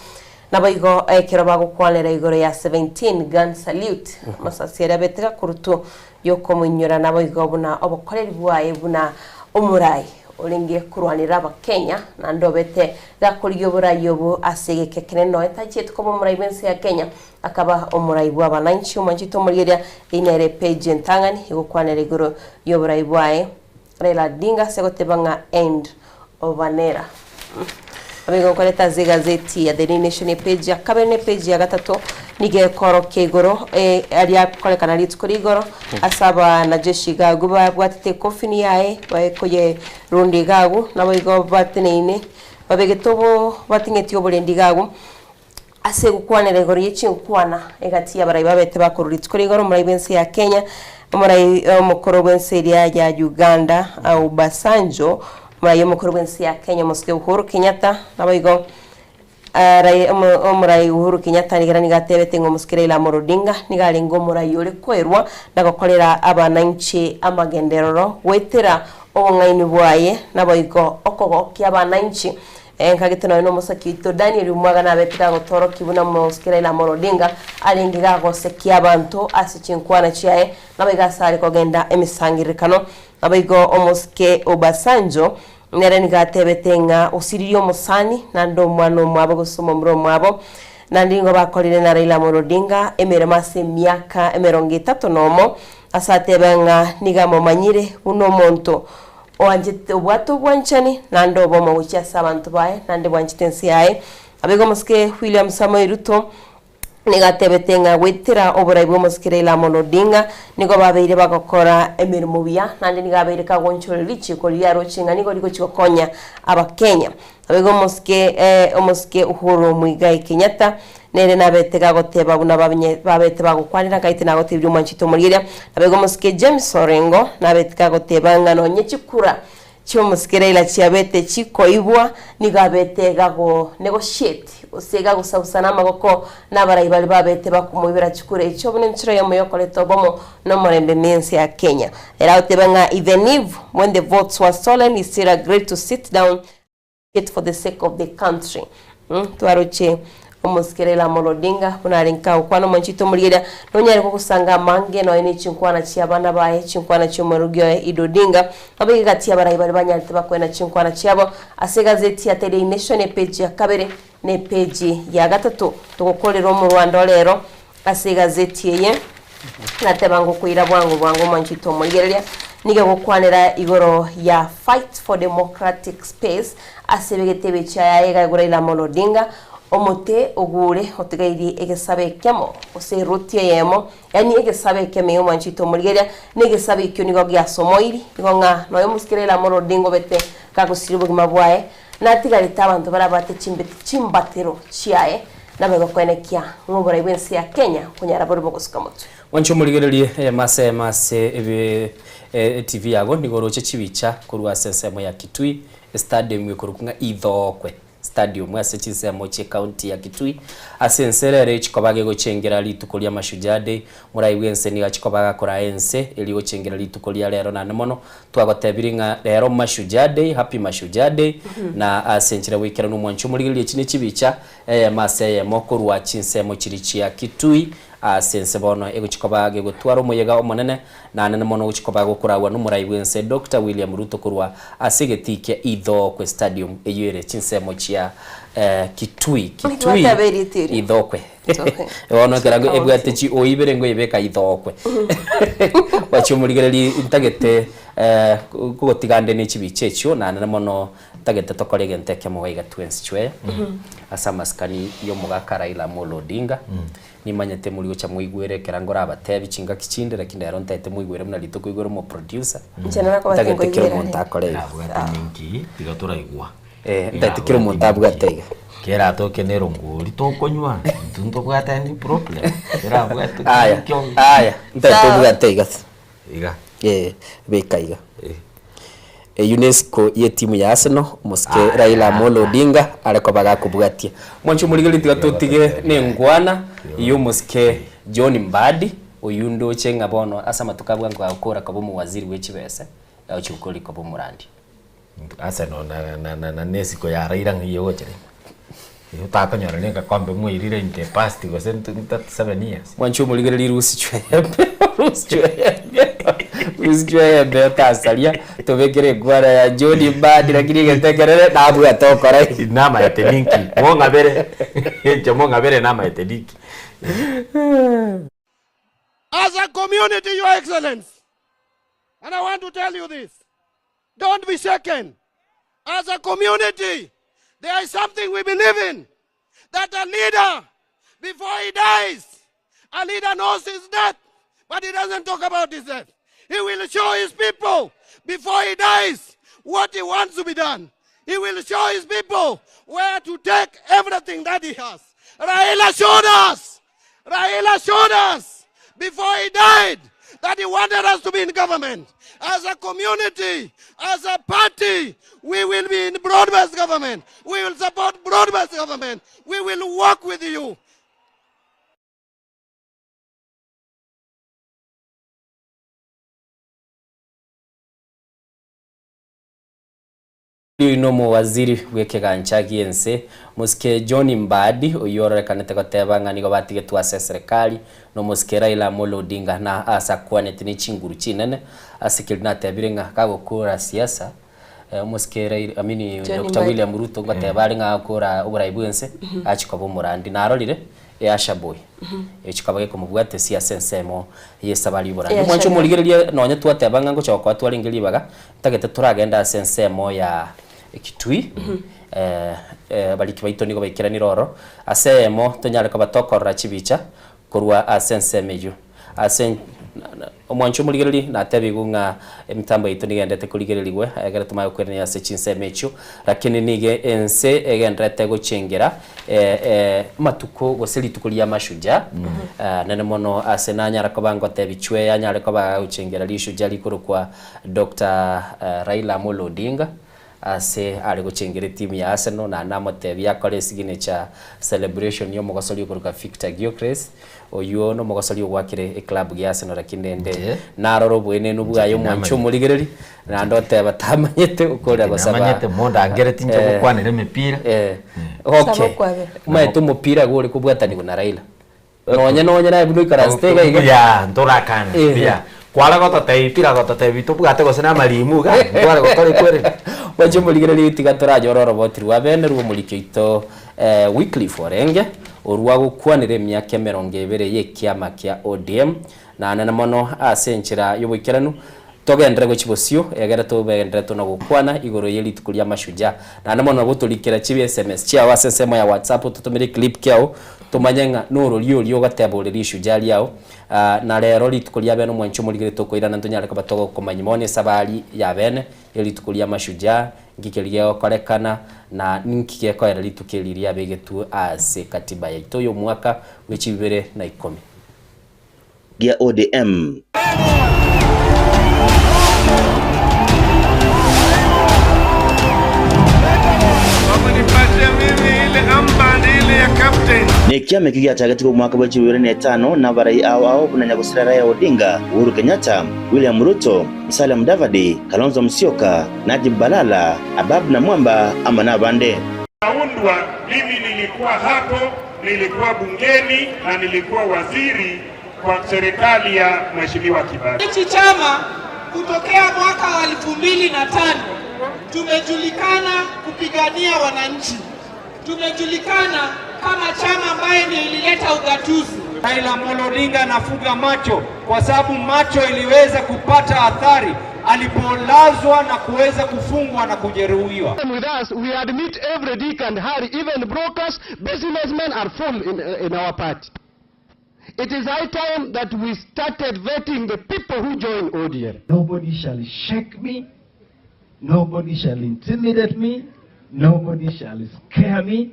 Naboigo ekero bagokwanera igoro ya 17 gun salute, amasasi aria abete gakurutu yokomoinyora naboigo buna obokoreri bwaye buna omorai orenge korwanera abakenya naende obete gakorigia oborai obo ase egeka ekenene nonya tachieti koba omorai bwense ya Kenya akaba omorai bwa abananchi omwanchete omorigereria eyio nere page entang'ani egokwanera igoro yoborai bwaye Raila Odinga ase goteba ng'a end of an era. Amigo nkoreta ase egazeti ya The New Nation epage ya kabere na epage ya gatato nigo ekorokia igoro eh, aria akorekana rituko ria igoro ase abanajeshi iga agwo babwatete ekofini yaye bakoyerunda iga agwo nabo igo bateneine babegete obo bating'eti oborendi iga agwo Ase gokwanera igoro ye chinkwana egati y'abarai babete bakorwa rituko ria igoro, omorai bw'ense ya Kenya, omorai omokoro bw'ense eria ya Uganda Obasanjo, omorai omokoro bw'ense ya Kenya omosike Uhuru Kenyatta, naboigo omorai Uhuru Kenyatta nigo nigo atebete ng'a omosike Raila Amolo Odinga nigo arenge omorai ore koerwa na gokorera abananchi amagenderero goetera obong'aini bwaye naboigo okogokia abananchi Nkagete nonya nomosaki oito Daniel omwaga nabete gagotorokia buna omosike Raila Amolo Odinga arenge gagosekia abanto ase chinkwana chiaye naboigo ase are kogenda emesangererekano. Naboigo omosike Obasanjo nere nigo atebete ng'a osiririe omosani naende omwana omwabo gose omomura omwabo naende nigo bakorire na Raila Amolo Odinga emeremo ase emiaka emerongo etato nomo ase atebe ng'a nigo amomanyire buna omonto Oanchete obwate obwanchani, naende obomo gochia ase abanto baye, naende bwanchete ense yaye. Naboigo omosike William Samoei Ruto Nigo atebete ng'a goetera oborai bw'omosike Raila Amolo Odinga nigo babeire bagokora emeremo buya naende nigo abeire kagonchoria richiiko riria aroche ng'a nigo rigochi gokonya Abakenya. Naboigo omosike omosike Uhuru Muigai Kenyatta nere nabete gagoteba buna babenye babete bagokwanera ngaite nagotebirie omwanchete omorigereria. Naboigo omosike James Orengo nabete gagoteba ng'a nonye chikura Chi'omosike Raila chiabete chikoigwa, nigo abete gago negotiate, gose gagosagusana amagoko nabarai baria babete bakomoibera chikura echio buna enchera eyemo yokoreta obomo na omorembe ime ense ya Kenya. Ere agoteba ng'a even if when the votes were stolen he still agreed to sit down and negotiate for the sake of the country. Twaroche Omosike Raila Amolo Odinga buna arenge kagokwana omwanchete omorigereria, nonyare gogosanga amange nonya ne chinkwana chia abana baye, chinkwana chi'omorugi oye Idi Odinga, nabo egati y'abarai baria banyarete bakoena chinkwana chiabo ase egazeti ya Daily Nation epeji ya kabere na epeji ya gatato. Togokorera omorwando rero ase egazeti eye nateba ngokoira bwango bwango omwanchete omorigereria, nigo egokwanera igoro ya fight for democratic space ase ebegete ebichia yaye iga igoro Raila Amolo Odinga, omote ogure otigairie egesabe ekemo gose eruti eyemo, yaani egesabe ekemo iga omwanchete omorigereria, na egesabe ekio nigo giasomoiri, igo ng'a nonya omosike Raila Amolo Odinga obete gagosiria obogima bwaye, Natigarete abanto barabwate chimbeti chimbatero chiaye, nabe bakoenekia ng'a oborai bw'ense ya Kenya konyara bore bogosuka motwe. Mwanche omorigererie eyemo ase eyemo ase ebe etv yago nigo oroche chibicha korwa ase ensemo ya Kitui estadium ekorokwa ng'a Ithookwe Stadium ase chinsemo chie county ya Kitui ase ense ere ere chikoba gegochengera rituko ria Mashujaa Day Morai bw'ense nigo achikoba agakoraa ense eria gochengera rituko ria rero naende mono Twagotebirie ng'a rero Mashujaa Day, Happy Mashujaa Day, na ase enchera goikeranu omwancho omorigereria echi ne chibicha, eyemo ase eyemo korwa chinsemo chiria chia Kitui ase ense bono egochia koba gegotwara omoyega omonene naende mono ogochia koba gokoragwa nomorai bw'ense Doctor William Ruto korwa ase egetii kia Ithookwe Stadium eyio ere chinsemo chia Kitui Kitui Ithookwe. Bono ekero ebwate chi o ibere ngoyebeka ithookwe. Gwachia omorigereria ntagete kogotiga nde ne chibicha echio naende mono ntagete tokore egento ekemo iga iga twensi chweya ase amasikani ya omogaka Raila Amolo Odinga. Nimanyete mori gocha moigwere ekero ngorabatebi chingaki chinde lakini rero ntagete moigwere buna rituko oigwere omoproducer. Inche narakobate Ntagete kera nkoigwera omonto rero. akore iga. Nabwate ninki tiga toraigwa. Eh, ntagete kera omonto abwate iga. Kera atoke na erongori tokonywa, intwe ntobwate any problem. Kera abwate Aya, kio- aya, ntagete Sawa. obwate iga. Iga. Eh, beka iga. Eyio nesiko y'etimu ya Arsenal, omosike Raila Amolo Odinga are koba gakobwatia. Mwanche omorigereria tiga totige nengwana y'omosike John Mbadi, oyio ndoche ng'a bono ase amatuko abwo ango gakora koba omowaziri bwe chibese, agochia gokora koba omorandi. Arsenal na na na na nesiko ya Raila ng'ai egochera ime. Eyio otakonyora na egekombe mwairire in the past gose 37 years. Mwanche omorigereria rusi chweyembe rusi chweyembe rusi chweyembe otasaria tobekere ekwara ya John Mbadi lakini egento ekerere nabwate okora Namaete ninki mong'abere inche mong'abere namaete ninki. As a community, Your Excellency, and I want to tell you this don't be shaken. As a community, there is something we believe in that a leader, before he dies, a leader knows his death, but he doesn't talk about his death. He will show his people before he dies what he wants to be done. He will show his people where to take everything that he has. Raila showed us. Raila showed us before he died that he wanted us to be in government. As a community, as a party, we will be in broad-based government. We will support broad-based government. We will work with you. Oyio nomowaziri bw'ekegancha gi'ense, Mosike John Mbadi, oyio ororekanete goteba ng'a nigo batigetwe ase eserekari nomosike Raila Amolo Odinga na ase akwanete ne chinguru chinene ase keria natebire ng'a kagokora siasa omosike Raila I mean John Doctor Mbadi. William Ruto ngoteba are ng'a agokora oborai bw'ense achi koba omorandi. Narorire Easha boy chikaba gekomobwatesia ase ensemo y'esabari y'oborandi. Easha Mwanche boy. omorigererie nonye twateba ng'a ngocha gokoa twarenge ribaga, ntagete toragende ase ensemo ya Kitui. Abariki baito nigo baikeranire ororo, ase eyemo tonyare koba tokorora chibicha korwa ase ensemo eyio. Ase omwancho omorigereria natebigwe ng'a emitambo yaito nigo egendererete korigererigwe ekero tomanye gokwerania ase chinsemo echio, lakini nigo ense egendererete gochengera amatuko gose rituko ria mashujaa nene mono ase nanyara koba ngotebi chwe anyare koba agochengera rishujaa rikorokwa Doctor Raila Amolo Odinga. Ase are gochengera etimu ya Arsenal naende namotebie akore esignature celebration y'omogosori okoruka Victor Gyokeres, oyio nomogosori ogwakire eclub gia Arsenal lakini rende narore oboenenu bwaye omwanche omorigereri naende oteba tamanyete okorera gosaba Namanyete mondangereti inche gokwanera emepira. Okay, omanyete omopira iga ore kobwatanigwa na Raila. Nonye nonye naye buna oikaransete iga iga. Buya, ntorakane, Eh. buya. Kware gototebia pi na gototebia tobwate gose na amarimu iga, ntware gokora ekwere. Mwanche omorigereria tiga toranyore oroboti rwa bene rw'omoriki oito Wycliffe Orenge, orwa gokwanera emiaka emerongo ebere y'ekiama kia ODM, naende mono ase enchera y'oboikeranu Togenderere gochia bosio, egere togenderere tona gokwana igoro ye rituko ria Mashujaa. Naende mono nabo torikera chibe sms chiao ase ensemo ya WhatsApp ototomere eclip kiao tomanye ng'a norori oria ogoteba ore rishujaa riao. Na rero rituko ria bene omwanchi omorigere tokoirana ntonyare koba togokomanyia mono esabari ya bene ye rituko ria Mashujaa, nki keria gegokorekana na ninki gekoera rituko eri riabegetwe ase katiba yaito y'omwaka bwe chibibere na ikomi. Gia ODM. Nekiama ekio giachagetigwe omwaka bwe chibibere na etano nabarai ao ao buna Nyagusira Raila Odinga, Uhuru Kenyatta, William Ruto, Musalia Mudavadi, Kalonzo Musyoka, Najib Balala, Ababu Namwamba amo nabande. Naundwa, mimi nilikuwa hapo, nilikuwa bungeni na nilikuwa waziri kwa serikali ya Mheshimiwa Kibaki. Hichi chama kutokea mwaka wa 2005 tumejulikana kupigania wananchi, tumejulikana kama chama ambaye ndio ilileta ugatuzi. Raila Amolo Odinga anafuga macho kwa sababu macho iliweza kupata athari alipolazwa na kuweza kufungwa na kujeruhiwa. With us, we admit every Dick and Harry, even brokers, businessmen are full in our party. It is high time that we started vetting the people who join ODM. Nobody shall shake me, nobody shall intimidate me, nobody shall scare me.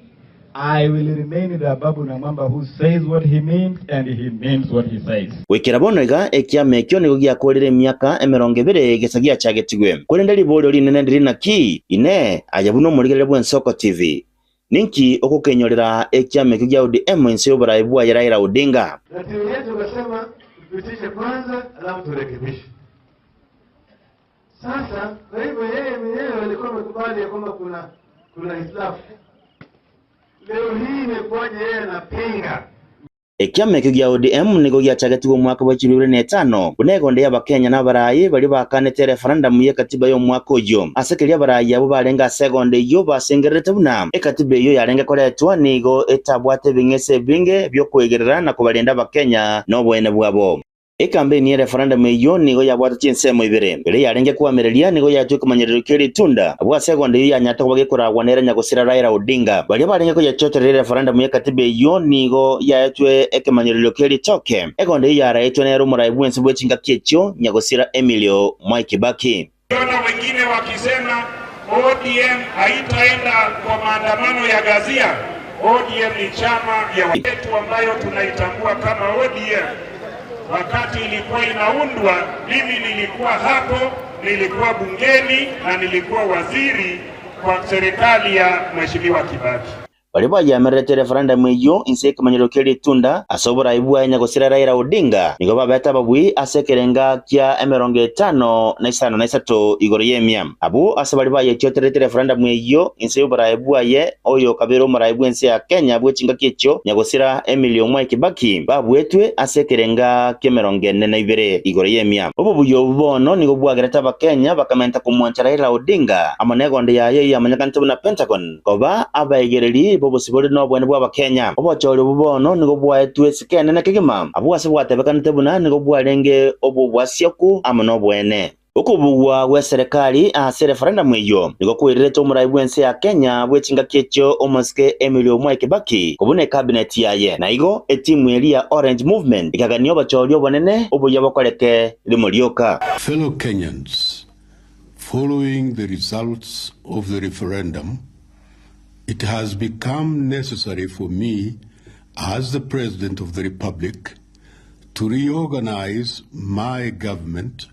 I will remain the Ababu Namwamba who says what he means and he means what he says. Goikera bono iga, ekiama ekio nigo giakoorire emiaka emerongo ebere gesa giachagetigwe. Korende riborio rinene ndiri naki, Inee, aye buna omorigereria bw'Ensoko TV, ninki ogokenyorera ekiama ekio gia ODM inse y'oboraai bwaye Raila Odinga? Na timu yetu tukasema tupitishe kwanza, alafu turekebishe. Sasa kwa hivyo yeye mwenyewe alikuwa amekubali ya kwamba kuna hitilafu. Leo hii imekuwaje yeye anapinga? Ekiama ekio gia ODM nigo giachagetigwe omwaka bwe chilifu ibere na etano buna egonda y'Abakenya na abarai baria baakanete referendum y'ekatiba y'omwaka oyio. Ase keria abarai abwo barenge ase egonda eyio basengererete buna ekatiba eyio yarenge koretwa nigo etabwate ebing'ese ebinge bi'okoegerera na kobarenda Abakenya noboene bwabo. Ekampeini ye referendum eyio nigo yabwate chinsemo ibere. Eria yarenge koamereria nigo yaetwe ekemanyererio kie ritunda, abwo ase egondo eyio yanyarete koba gekoragwa nere nyagosira Raila Odinga. Baria barenge koyechotereria ereferendum y'ekatiba eyio nigo yaetwe ekemanyererio kie ritoke. Egondo eyio yaraetwe nere omorai bw'ense bwe chingaki echio nyagosira Emilio Mwai Kibaki. Ona wengine wakisema ODM haitaenda kwa maandamano ya ghasia. ODM ni chama ya wetu ambayo tunaitambua kama ODM. Wakati ilikuwa inaundwa, mimi nilikuwa hapo, nilikuwa bungeni na nilikuwa waziri kwa serikali ya Mheshimiwa Kibaki. Baria bayeamererete referendum eyio inse y'ekemanyererio kia ritunda ase oborai bwaye nyagosira Raila Odinga nigo babete ababui ase ekerenga kia emerongo etano na isano na isato igoro y'emia. Abwo ase baria bayechioterete referendum eyio inse y'oborai bwaye oyo okabeire omorai bw'ense ya Kenya bwe chingaki echio nyagosira Emilio Mwai Kibaki babuetwe ase ekerenga ki'emerongo ene na ibere igoro y'emia. Obobuya obo bono nigo bwagerete Abakenya bakamenta komwancha Raila Odinga amo negonde yaye eyio yamanyekanete buna Pentagon. Koba abaegereri b'obosibore na obwene bw'Abakenya. Obochori obwo bono nigo bwaetwe esiko enene kegima, abwo ase bwatebekanete buna nigo bwarenge obw'obwasiaku amo nobwene. Okobugwa gw'eserekari ase referendum eyio nigo kwairerete omorai bw'ense ya Kenya bwe chingaki echio omosike Emilio Mwai Kibaki kobuna ekabinet yaye. Na igo etimu eria ya Orange Movement ekagania obochori obonene oboyia bokoreke rimo rioka. Fellow Kenyans, following the results of the referendum, it has become necessary for me as the President of the Republic to reorganize my government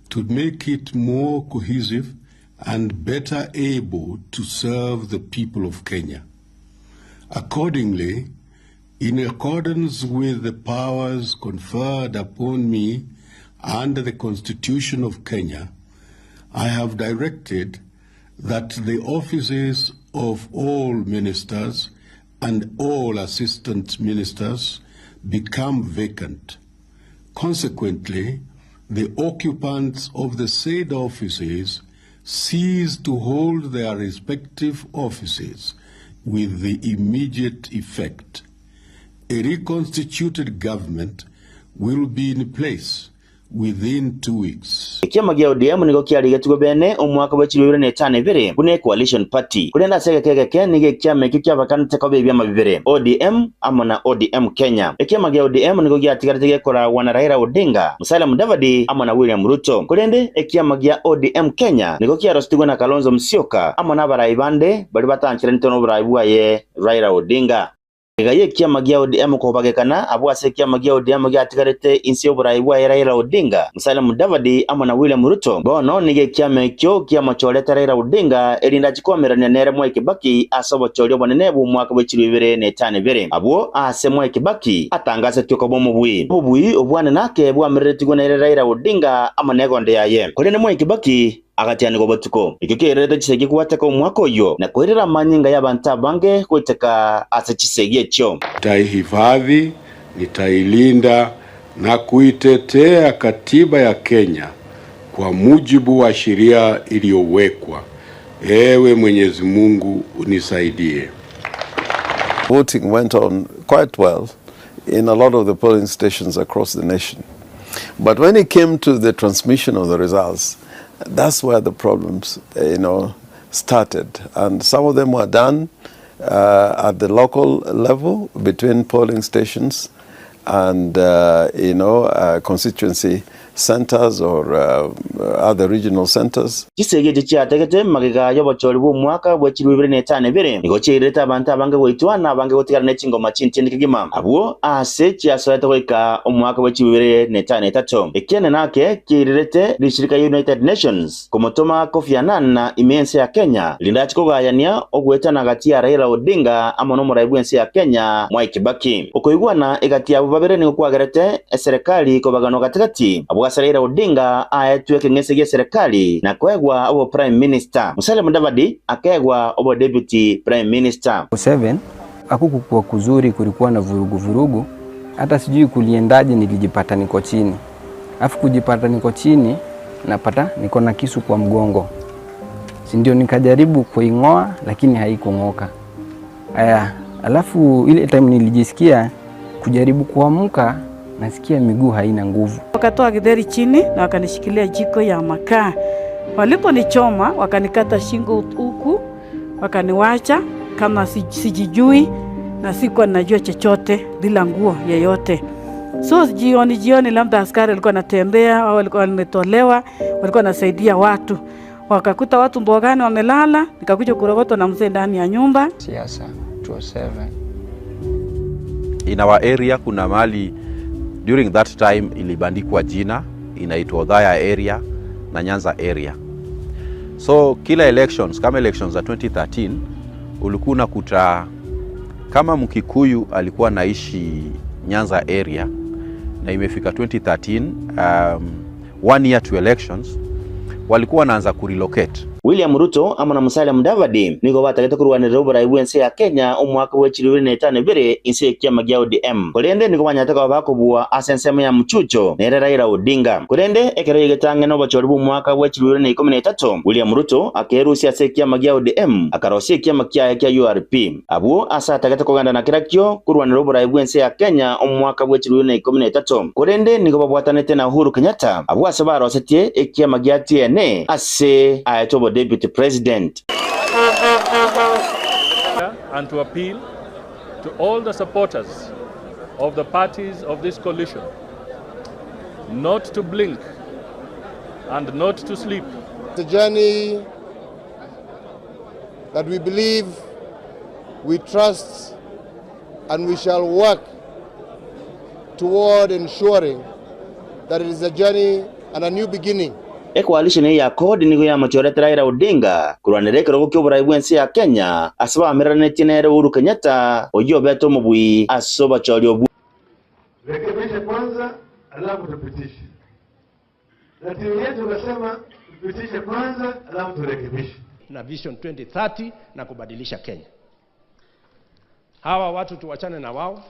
to make it more cohesive and better able to serve the people of Kenya. Accordingly, in accordance with the powers conferred upon me under the Constitution of Kenya, I have directed that the offices of all ministers and all assistant ministers become vacant. Consequently, the occupants of the said offices cease to hold their respective offices with the immediate effect. A reconstituted government will be in place within 2 weeks. Ekiama gia ODM nigo kiarigetigwe bene omwaka bwe chilifu ibere na etano ebere buna ecoalition party, korende ase egeka egeke nigo ekiama ekio kiabakanete koba ebiama bibere, ODM amo na ODM Kenya. Ekiama gia ODM nigo giatigarete gekoragwa na Raila Odinga, Musalia Mudavadi amo na William Ruto. Korende ekiama gia ODM Kenya nigo kiarosetigwe na Kalonzo Musyoka amo nabarai bande baria batancheranete noborai bwaye Raila Odinga. Iga y'ekiama gia ODM kobagekana, abwo ase ekiama gia ODM giatigarete inse y'oborai bwaye Raila Odinga, Musalia Mudavadi amo na William Ruto. Bono nigo ekiama ekio kiamochorete Raila Odinga erinde achie koamererania nere Mwai Kibaki ase obochori obonene bw'omwaka bwe chilifu ibere na etano ebere. Abwo aase Mwai Kibaki atangasetwe koba omobui. Obobui obwane nake bwamereretigwe nere Raila Odinga amo negonde yaye. Korende Mwai Kibaki agatianigwa botuko. Ekio kiairerete chisegi gwateka omwaka oyio, na koirera amanyinga y'abanto abange goiteka ase chisegi echio. Nitaihifadhi, nitailinda na kuitetea katiba ya Kenya kwa mujibu wa sheria iliyowekwa. Ewe Mwenyezi Mungu unisaidie. Voting went on quite well in a lot of the polling stations across the nation. But when it came to the transmission of the results, that's where the problems, you know, started. And some of them were done at the local level between polling stations and, you know, constituency centers or other regional centers. Chisegi echi chiategete magega y'obochori bw'omwaka bwe chilifu ibere na etano ebere, nigo chiairerete abanto abange goitwa na abange gotigara ne chingoma chintindi kegima, abwo aase chiasoete goika omwaka bwe chilifu ibere na etano etato. Ekiane nake kiairerete rishirika ya United Nations komotoma Kofi Annan ime y'ense ya Kenya, rinde achie kogayania ogoetana gati ya Raila Odinga amo nomorai bw'ense ya Kenya Mwai Kibaki. Okoigwana egati yabo babere nigo kwagerete eserekari kobaganwa gati-gati, abwo ase Raila Odinga aetwe ekeng'ese gi'eserekari na koegwa obo Prime Minister, Musalia Mudavadi akaegwa obo Deputy Prime Minister. 7 hakukukuwa kuzuri, kulikuwa na vurugu vurugu, hata sijui kuliendaje, nilijipata niko chini, afu kujipata niko chini napata niko na kisu kwa mgongo, si ndio? Nikajaribu kuing'oa lakini haikung'oka. Aya, alafu ile time nilijisikia kujaribu kuamka, nasikia miguu haina nguvu. Wakatoa githeri chini na wakanishikilia jiko ya makaa. Waliponichoma wakanikata shingo huku, wakaniwacha kama sijijui na sikuwa najua chochote bila nguo yeyote. So jioni jioni, labda askari walikuwa wanatembea au walikuwa wametolewa, walikuwa wanasaidia watu, wakakuta watu mbogani wamelala, nikakuja kurogotwa na mzee ndani ya nyumba. Siasa 207. In our area kuna mahali during that time ilibandikwa jina inaitwa Othaya area na Nyanza area. So kila elections kama elections za 2013 ulikuwa unakuta kama Mkikuyu alikuwa naishi Nyanza area na imefika 2013 one year to elections walikuwa wanaanza kurelocate. William Ruto amo na Musalia Mudavadi nigo batagete korwanerera oborai bw'ense ya Kenya omwaka bwe chilifu ibere na etano ebere inse y'ekiama gia ODM. Korende nigo banyarete koba bakobua ase ensemo ya Mchucho nere Raila Odinga. Korende ekero yaigete ang'e nobochori bw'omwaka bwe chilifu ibere na ikomi na etato, William Ruto akerusia ase ekiama gia ODM akarosia ekiama kiaye kia URP. Abwo ase atagete kogenda na kerakio korwanera oborai bw'ense ya Kenya omwaka bwe chilifu ibere na ikomi na etato. Korende nigo babwatanete na Uhuru Kenyatta abwo ase barosetie ekiama gia TNA ase aetwe obodeputy president. And to appeal to all the supporters of the parties of this coalition not to blink and not to sleep. It's a journey that we believe, we trust, and we shall work toward ensuring that it is a journey and a new beginning. Ecoalition eye ya CORD nigo yamochorete Raila Odinga korwanera ekerogo ki'oborai bw'ense ya Kenya ase baameranetie nere Uhuru Kenyatta oyio obete omobui ase obochori obwo. Rekebishe kwanza, alafu tupitishe. Na timu yetu nasema tupitishe kwanza, alafu turekebishe. Na Vision 2030 na kubadilisha Kenya. Hawa watu tuwachane na wao,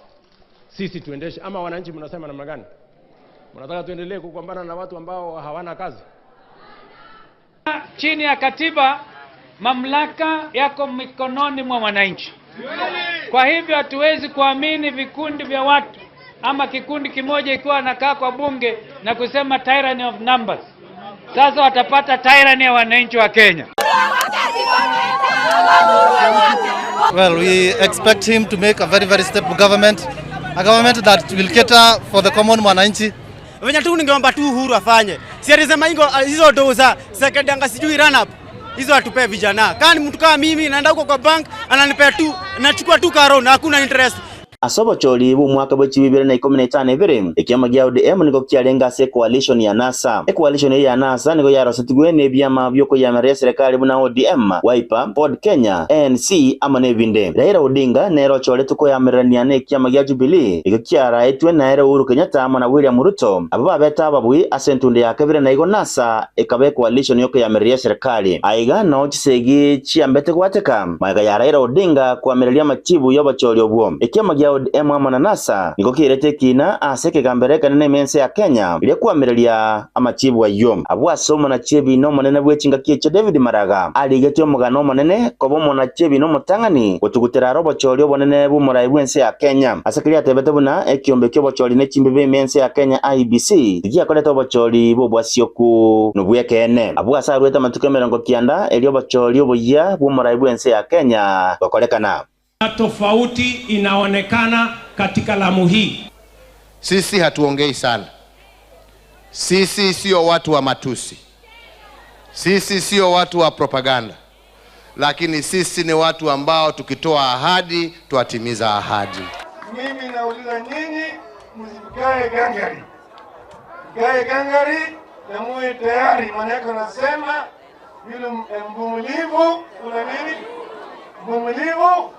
sisi tuendeshe. Ama wananchi mnasema namna gani? Mnataka tuendelee kugombana na watu ambao hawana kazi? Chini ya katiba mamlaka yako mikononi mwa wananchi. Kwa hivyo hatuwezi kuamini vikundi vya watu ama kikundi kimoja ikiwa anakaa kwa bunge na kusema tyranny of numbers. Sasa watapata tyranny ya wananchi wa Kenya. Well, we expect him to make a very, very stable government, a government that will cater for the common mwananchi. Venye tu ningeomba tu Uhuru afanye. Si alisema ingo hizo do za second anga sijui run up. Hizo atupee vijana. Kama ni mtu kama mimi naenda huko kwa bank ananipea tu nachukua tu karo na hakuna interest. Ase obochori bw'omwaka bwe chibibere bibere na ikomi na etano ebere, ekiama gia ODM nigo kiarenge ase ecoalition ya NASA. Ecoalition eye ya NASA nigo yarosetigwe na ebiama biokoyamerera eserekari buna ODM, Wiper, Ford Kenya, ANC amo na ebinde. Raila Odinga nere ochoretwe koyamererania na ekiama gia Jubilee ekio kiaraetwe nere Uhuru Kenyatta amo na William Ruto abwo babete ababui ase entundo ya kabere na igo NASA ekaba ecoalition yokoyamereria eserekari. Aiga nao chisegi chiambete gwateka magega ya Raila Odinga koamereria amachibu yobochori obwo. Ekiama gia ODM amo na NASA nigo kiirete ekina ase ekegambero ekenene ime ense ya Kenya eria koamereria amachibu ayio. Abwo ase omonachiebina omonene bw'echingaki echio David Maraga arigetie omogano omonene koba omonachiebina omotang'ani gotugutera are obochori obonene bw'omorai bw'ense ya Kenya. Ase keria atebete buna ekiombe ki'obochori ne chimbibe ime ense ya Kenya IEBC tigiakorete obochori bw'obwasioku nobw'ekeene. Abwo ase aruete amatuko emerongo kianda erio obochori oboyia bw'omorai bw'ense ya Kenya gokorekana. Tofauti inaonekana katika Lamu hii. Sisi hatuongei sana, sisi sio watu wa matusi, sisi sio watu wa propaganda, lakini sisi ni watu ambao tukitoa ahadi twatimiza ahadi. Mimi nauliza nyinyi, msikae gangari, mkae gangari na muwe tayari, maanake wanasema yule mvumilivu kuna nini? Mvumilivu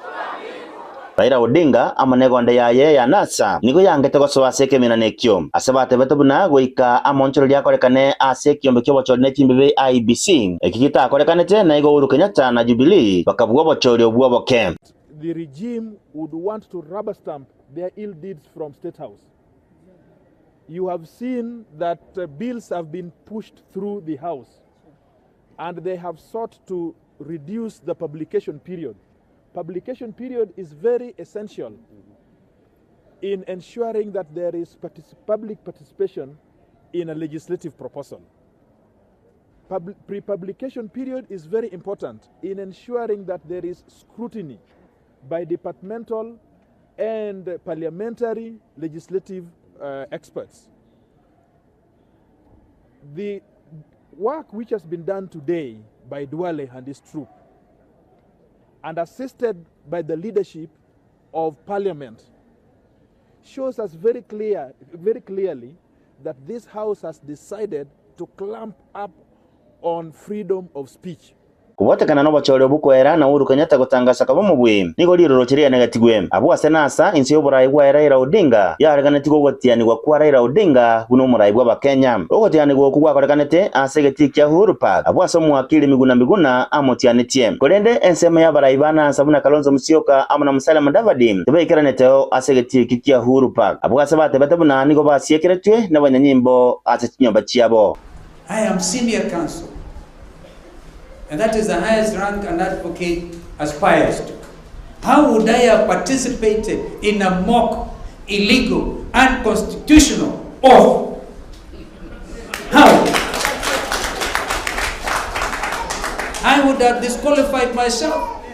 Raila Odinga amo na egonda yaye ya NASA nigo yangete gosoa ase ekeminano ekio ase batebete buna goika amonchoreria akorekane ase ekiombe kia obochori ne chimbibe IEBC eki gitakorekanete na igo Uhuru Kenyatta na Jubilee bakabua obochori obwo oboke. The regime would want to rubber stamp their ill deeds from State House. You have seen that bills have been pushed through the House and they have sought to reduce the publication period. Publication period is very essential in ensuring that there is public participation in a legislative proposal. Pre-publication period is very important in ensuring that there is scrutiny by departmental and parliamentary legislative experts. The work which has been done today by Duale and his troop, and assisted by the leadership of Parliament, shows us very clearly that this House has decided to clamp up on freedom of speech. Kobwatekana nobochori obwo koera na Uhuru Kenyatta gotangasa koba omobui, nigo riroroche rianegetigwe. Abwo ase nasa inse y'oborai bwaye Raila Odinga yareganetigwe ogotianigwa kwa Raila Odinga buna omorai bw'Abakenya. Ogotianigwa okwo gwakorekanete ase egetii kia Uhuru Park abwo ase omowakili Miguna Miguna amotianetie. Korende ensemo y'abarai ba NASA buna Kalonzo Musyoka amo na Musalia Mudavadi tibaikeraneteo ase egetii ekio kia Uhuru Park. Abwo ase batebete buna nigo basiekeretwe nabanyanyimbo ase chinyomba chiabo. I am senior counsel and that is the highest rank an advocate aspires to. How would I have participated in a mock, illegal, unconstitutional oath? How? I would have disqualified myself.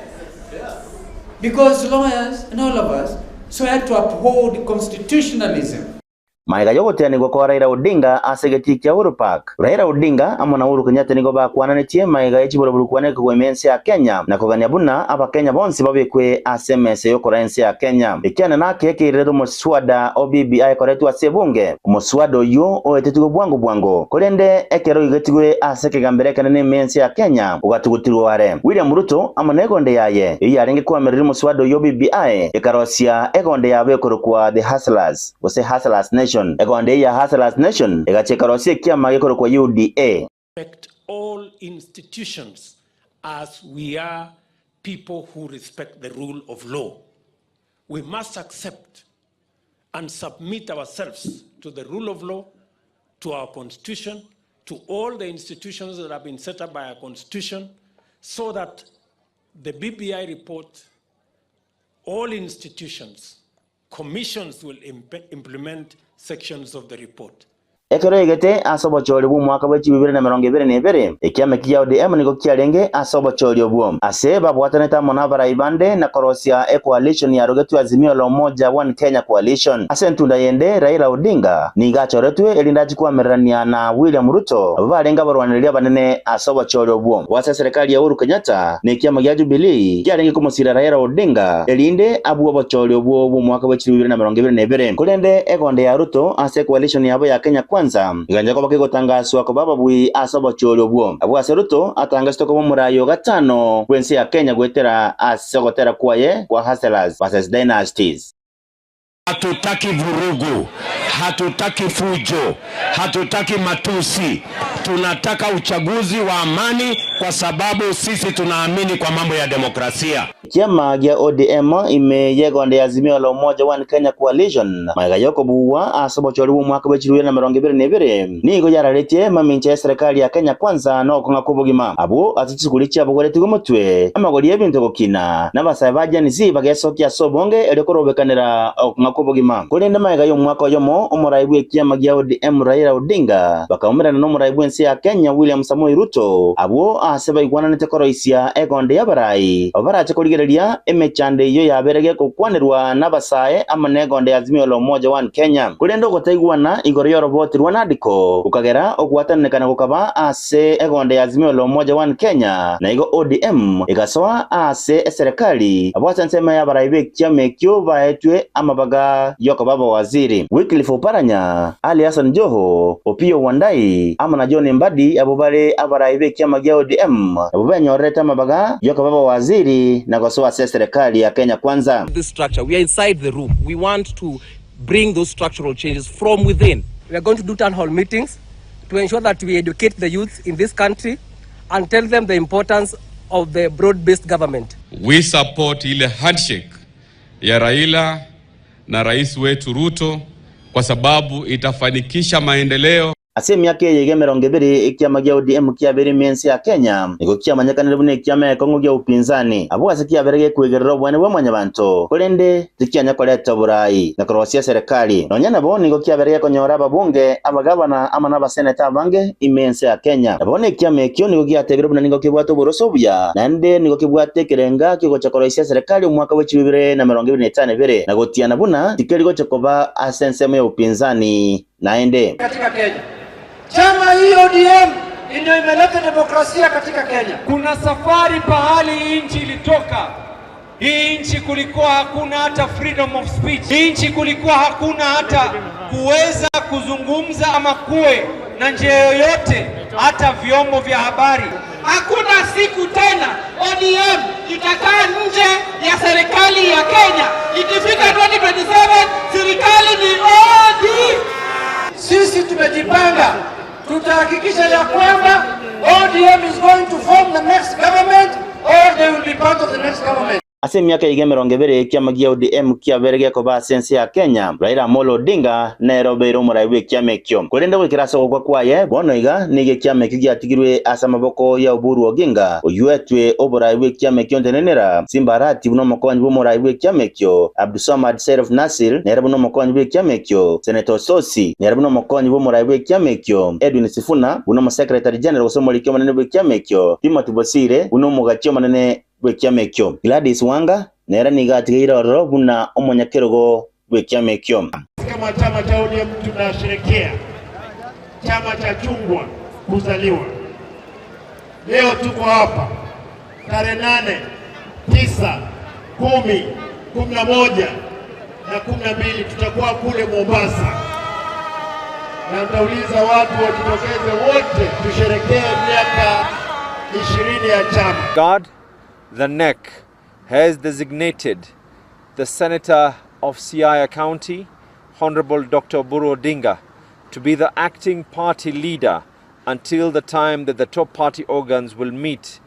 Because lawyers and all of us swear to uphold constitutionalism. Magega y'ogoteanigwa kwa Raila Odinga ase egetii kia Uhuru Park, Raila Odinga amo na Uhuru Kenyatta nigo bakwananetie magega ye chiburaburu kwaneka goima ense ya Kenya na kogania buna abakenya bonsi babekwe ase emesa y'okoraa ense ya Kenya. Ekiane nake ekeirerete omoswada o BBI ekoretwe ase ebunge. Omoswada oyio oetetigwe bwango bwango, korende ekero oigetigwe ase ekegambero ekenene ime y'ense ya Kenya ogatugutirwe are. William Ruto amo negonde yaye eyio yarenge koamereria omoswada oyio o BBI ekarosia egonde yabo ekorokwa The Hustlers. gose Hustlers Nation. Egonde eyio ya Hustlers Nation egachia ekarosia ekiama gekorokwa UDA. Respect all institutions as we are people who respect the rule of law. We must accept and submit ourselves to the rule of law, to our constitution, to all the institutions that have been set up by our constitution, so that the BBI report, all institutions, Commissions will implement sections of the report. Ekero yaigete ase obochori bw'omwaka bwe chibibere na emerongo ebere na ebere, ekiama ekiya ODM nigo kiarenge ase obochori obwo, ase babwatanete amo nabarai bande na korosia ecoalition yarogetwe Azimio la Umoja One Kenya Coalition. Ase entunda yende, Raila Odinga nigo achoretwe erinde achie koamererania na William Ruto abwo barenge abarwanereri abanene ase obochori obwo. Goase eserekari ya Uhuru Kenyatta na ekiama gia Jubilee kiarenge komosira Raila Odinga erinde abue obochori obwo bw'omwaka bwe 2022. Korende egonde ya Ruto ase ecoalition yabo ya Kenya Kwanza egancha koba kegotangaswa koba ababui ase obochori obwo. Abwo ase Ruto atangasete koba omorai o gatano bw'ense ya Kenya goetera ase ogotera kwaye kwa Hustlers vs Dynasties. Hatutaki vurugu, hatutaki fujo, hatutaki matusi. Tunataka uchaguzi wa amani kwa sababu sisi tunaamini kwa mambo ya demokrasia. Ekiama gia ODM ime y'egonda ya Azimio la Umoja One Kenya Coalition magega y'okobugwa ase obochori bw'omwaka bwe chilifu ibere na emerongo ebere na ebere nigo yararetie mamincha y'eserekari ya Kenya Kwanza na okong'a kw'obogima abwo ase chisukuri chiabogoretigwe motwe amagori y'ebinto gokina na abasae ba Gen Z bagesokia ase obonge erio korobekanera okong'a kw'obogima. Korende magega y'omwaka oyomo omorai bw'ekiama gia ODM Raila Odinga bakaumerana n'omorai bw'ense ya Kenya William Samoei Ruto abwo ase baigwananete koroisia egonde y'abarai abwo barache korigereria emechando eyio yabeire gegokwanerwa n'abasae amo n'egonde ya Azimio la Umoja One Kenya. Korende ogotaigwana igoro y'oroboti rwa NADCO gokagera ogwatananekana gokaba ase egonde ya Azimio la Umoja One Kenya na igo ODM egasoa ase eserekari abwo ase ensemo y'abarai b'ekiama ekio baetwe amabaga y'okoba abawaziri. Wycliffe Oparanya, Ali Hassan Joho, Opiyo Wandayi amo na John Mbadi abwo bare abarai b'ekiama gia ODM nabwo benyorerete amabaga y'okoba abawaziri na gosoa ase eserekari ya Kenya Kwanza. This structure, we are inside the room. We want to bring those structural changes from within. We are going to do town hall meetings to ensure that we educate the youth in this country and tell them the importance of the broad-based government. We support ile handshake ya Raila na rais wetu Ruto kwa sababu itafanikisha maendeleo. Ase emiaka eye iga emerongo ebere ekiama gia ODM kiabeire ime ense ya Kenya nigo kiamanyekanire buna ekiama ekong'u gia upinzani abwo ase kiabeire gekwegerera oboene bwa mwanyabanto korende tikianya koreta oborai na korosia eserekari. Nonya nabo nigo kiabeire gekonyora ababunge, abagavana amo nabaseneta abange ime ense ya Kenya. Na bono ekiama ekio nigo giatebire buna nigo kebwate oboroso obuya naende nigo kebwate ekerenga kiogocha koroisia eserekari omwaka bwe chilifu ibere na emerongo ebere na etano ebere na gotiana buna tikeri gocha koba ase ensemo ya upinzani naende. Katika Kenya. Chama hii ODM ndio imeleta demokrasia katika Kenya. Kuna safari pahali hii nchi ilitoka. Hii nchi kulikuwa hakuna hata freedom of speech. Hii nchi kulikuwa hakuna hata kuweza kuzungumza ama kuwe na njia yoyote hata vyombo vya habari. Hakuna siku tena ODM itakaa nje ya serikali ya Kenya. Ikifika 2027 serikali ni ODM. Sisi tumejipanga, tutahakikisha ya kwamba ODM is going to form the next government or they will be part of the next government. Ase emiaka eyio emerongo ebere ekiama gia ODM kiabeire gekoba ase ense ya Kenya, Raila Amolo Odinga nere obeire omorai bw'ekiama ekio. Korende goikera ase ogokwa kwaye, bono iga nigo ekiama ekio giatigirwe ase amaboko ya Oburu Oginga, oyio etwe oborai bw'ekiama ekio ntenenera, Simba Arati buna omokonyi bw'omorai bw'ekiama ekio, Abdulswamad Sheriff Nassir nere buna omokonyi bw'ekiama ekio, Senator Osotsi nere buna omokonyi bw'omorai bw'ekiama ekio, Edwin Sifuna buna Omosecretary General gose omoriki omonene bw'ekiama ekio, Timothy Bosire buna omogachi omonene bw'ekiama ekio. Gladys Wanga nere nigo atigeire ororo buna omonyakerogo bw'ekiama ekio. Kama chama cha ODM tunasherekea chama cha chungwa kuzaliwa. Leo tuko hapa tarehe 8, 9, 10, 11 na 12 tutakuwa kule Mombasa, na nitauliza watu wajitokeze wote tusherekee miaka 20 ya chama. God, the NEC has designated the Senator of Siaya County, Honorable Dr. Oburu Odinga, to be the acting party leader until the time that the top party organs will meet